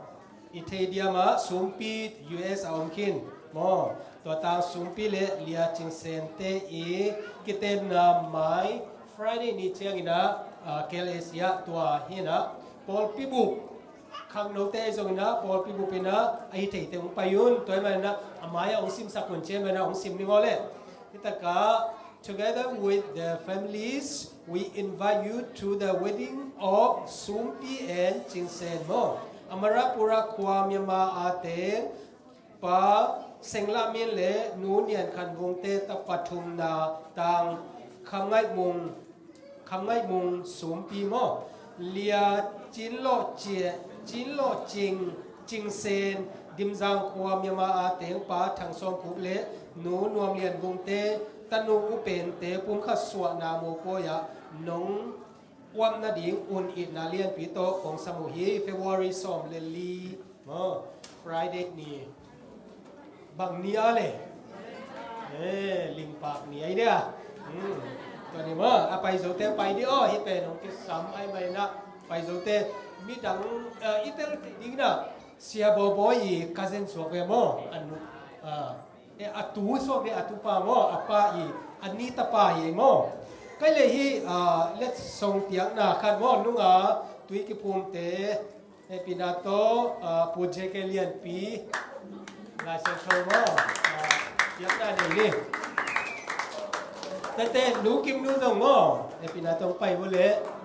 i thei diam ah Sumpi U S a om khin maw. Tua tang Sumpi le Lia Cing Sente i kitenna mai Friday ni ciangin ah, a, K L A C ah tua hi in ah. Pawlpi bup khangnote ahi zongin ah, pawlpi bup in ah, a hi theite hong pai un. Tua ahih manin ah, a mai-ah hong simsak un ci ahih manin ah, hong sim ning aw leh. Hih takah, together with the families, we invite you to the wedding of Sumpi and Cing Sen maw. Amarapura khua Myanmar a teng Pa Seng Lah Min le Nu Nian Khan Vung te tapa thumna tang Kham Ngaih Mung, Kham Ngaih Mung Sumpi maw? Lia Cin Lawh Cia, Cin Lawh Cing, Cing Sen, Dimzang khua Myanmar a teng Pa Thang Sawm Khup le Nu Nuam Lian Vung te tanu U Pen te pumkhat suahna mopawi ah nong uap nading un itna lianpi tawh kong sam uh hi. February sawm le li maw, Friday ni. Bang ni a le? Eh, Lingpak ni ahi dia. Hmm. Tua ni maw, a pai zote pai dih aw, hih pen hong kisam ahih manin ah pai zote midang, eh, i tel theih dingin ah Sia Bawbawi i cousin suak ve maw? A nu, ah, eh, a tu suak ve, a tupa maw, a pa i, a ni tapa hi maw? Kai le hi, ah, letsong piakna khat maw, nunga tui kiphumte, hehpihna tawh, ah, Pu J K Lianpi, Lai Siangtho maw, ah, piakna nei ni. Tete, Nu Kim Nu zong maw, hehpihna tawh pai vo le.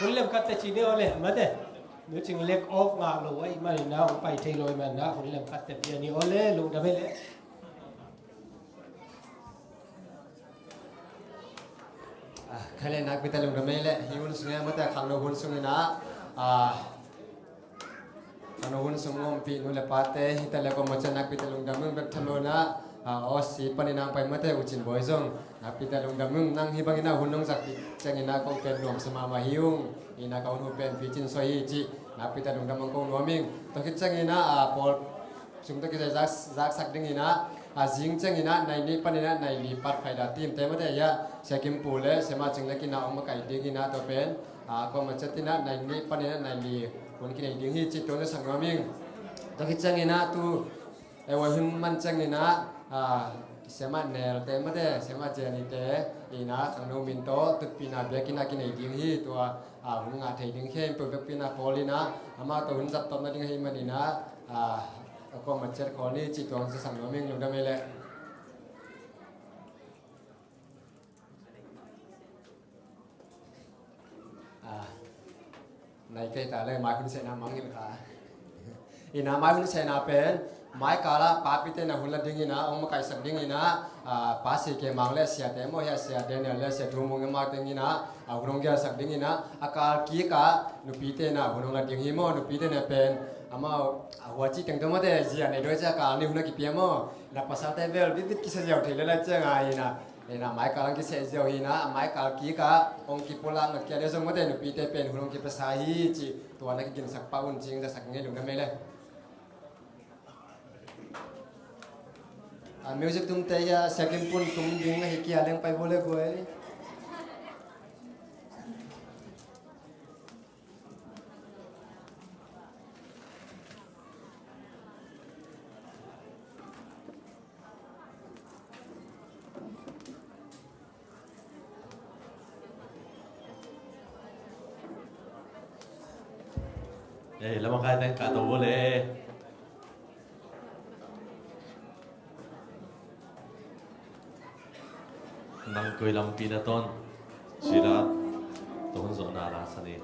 Hun lem khat te ci ni aw le, mate. Nu Cing leg off ngah lo ahih manin ah, hong pai thei lo ahih manin ah, hun lem khat te pia ni aw le, lungdam ei le. Ah, khai le nakpi tak lungdam ei le, hih hun sungah mate, khangno hun sungin ah, ah, khangno hun sung ompih nu le pate, hita le kong mate nakpi tak lungdam ung, bek tham lo in ah, ah, Aussie panin ah hong pai mate, U Cin Bawi zong nakpi tak lungdam ung, nang hih bangin ah hun nong zat ciangin ah kong pen nuamsa mahmah hi ung, in ah ka hun hu pen Pi Cin Suai hi cih nakpi tak lungdam ung kong nuam ing. Tua khit ciangin ah, ah, pawl sung tawh kisai zak, zaksak dingin ah, a zing ciangin ah nai nih panin ah nai li pat Friday team te mate, hiah Sia Kim Pu le Sia Ma Cing le kin ah hong makaih dingin ah, tua pen, ah, kong mate in ah nai nih panin ah nai li hun kinei ding hi cih tua zaksak nuam ing. Tua khit ciangin ah tu, eh, hun man ciangin ah, ah, Sia Ma Nel te mate, Sia Ma Jenny te in ah khangno min tawh tutpihna biakinn ah kinei ding hi, tua, ah, hun ngah thei ding khempeuh biakinn ah khawl in ah, amah tawh hun zat tawpna ding ahih manin ah, ah, a kong mate khawl ni cih tua zaksak nuam ing, lungdam ei le. Ah, nai kei ta le, mai hun sehna mangngilh kha. In ah mai hun sehna pen, mai kal ah papite in ah hun la dingin ah, hong makaihsak dingin ah, ah, Pa Sia Kei Mang le siate maw, hiah Sia Daniel le Sia Thu Mung amau teng in ah, ah, hun hong gelsak dingin ah, a kal kik ah nupite in ah hun hong la ding hi maw, nupite in ah pen, amau, ah, huaci teng tawh mate, zia nei dawi cia kal ni hun a kipia maw, na pasalte vel vitvit kisa ziau thei le lai ciang ah in ah, in ah mai kal hong kiseh ziau hi in ah, a mai kal kik ah hong kipulak na kia le zong mate, nupite pen hun hong kipia sa hi cih tua na kiginsak pah un cih zaksak ing ei, lungdam ei le. A music tumte hiah Sia Kim Pun tum ding ahi kia leng pai vo le guai. Eh, lamah kai teng ka to vo le. Nang koi lampi na ton. Sila. Tua hun zawhna la sa ni.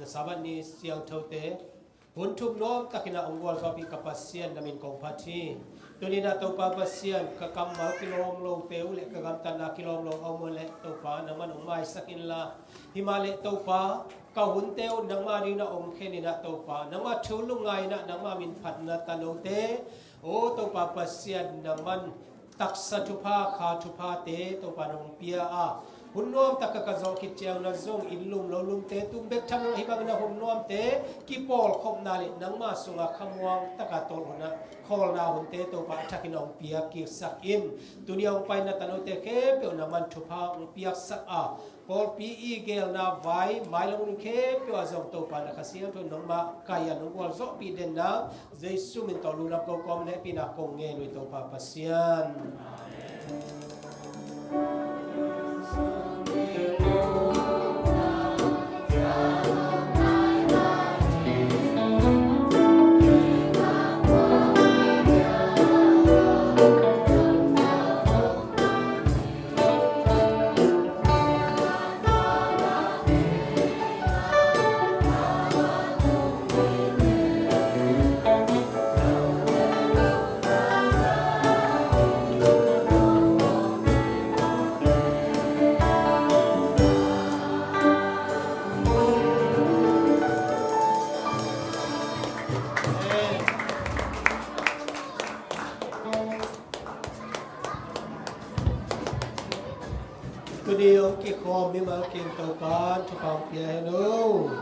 Sabbath ni siangthote hun thup nuam takin ah hong gualzawhpih ka Pasian, na min kong phat hi. Tuni-in ah Topa Pasian, ka kammal kilawm lote uh le ka gamtatna kilawm lo a om uh leh Topa, nangman hong maisak inla, himahleh Topa, ka hunte uh nangma dingin ah hong khen in ah Topa, nangma thu lungngai in ah nangma min phatna tanote, aw Topa Pasian, nangman taksa thupha, kha thuphate Topa nong pia a, hun nuam taka ka zawh khit ciangin ah zong inn lum lo lumte tung bek tham lo, hih bangin ah hun nuamte kipawlkhopna le nangma sungah khamuang taka tawlhun ah khawlna hunte Topa a thakin hong piak kiksak in. Tuni a hong paina tanote khempeuh nangman thupha hong piaksak a, pawlpi i gelna vai, mailam hun khempeuh ah zong Topa na Kha Siangtho nangmah kai-in hong gualzawhpih den nang, Jesu min tawh lungdam kong ko a, hehpihna kong ngen uh hi Topa Pasian. Tuni hong kikhawm mimal kim Topa'n thupha hong pia hen aw.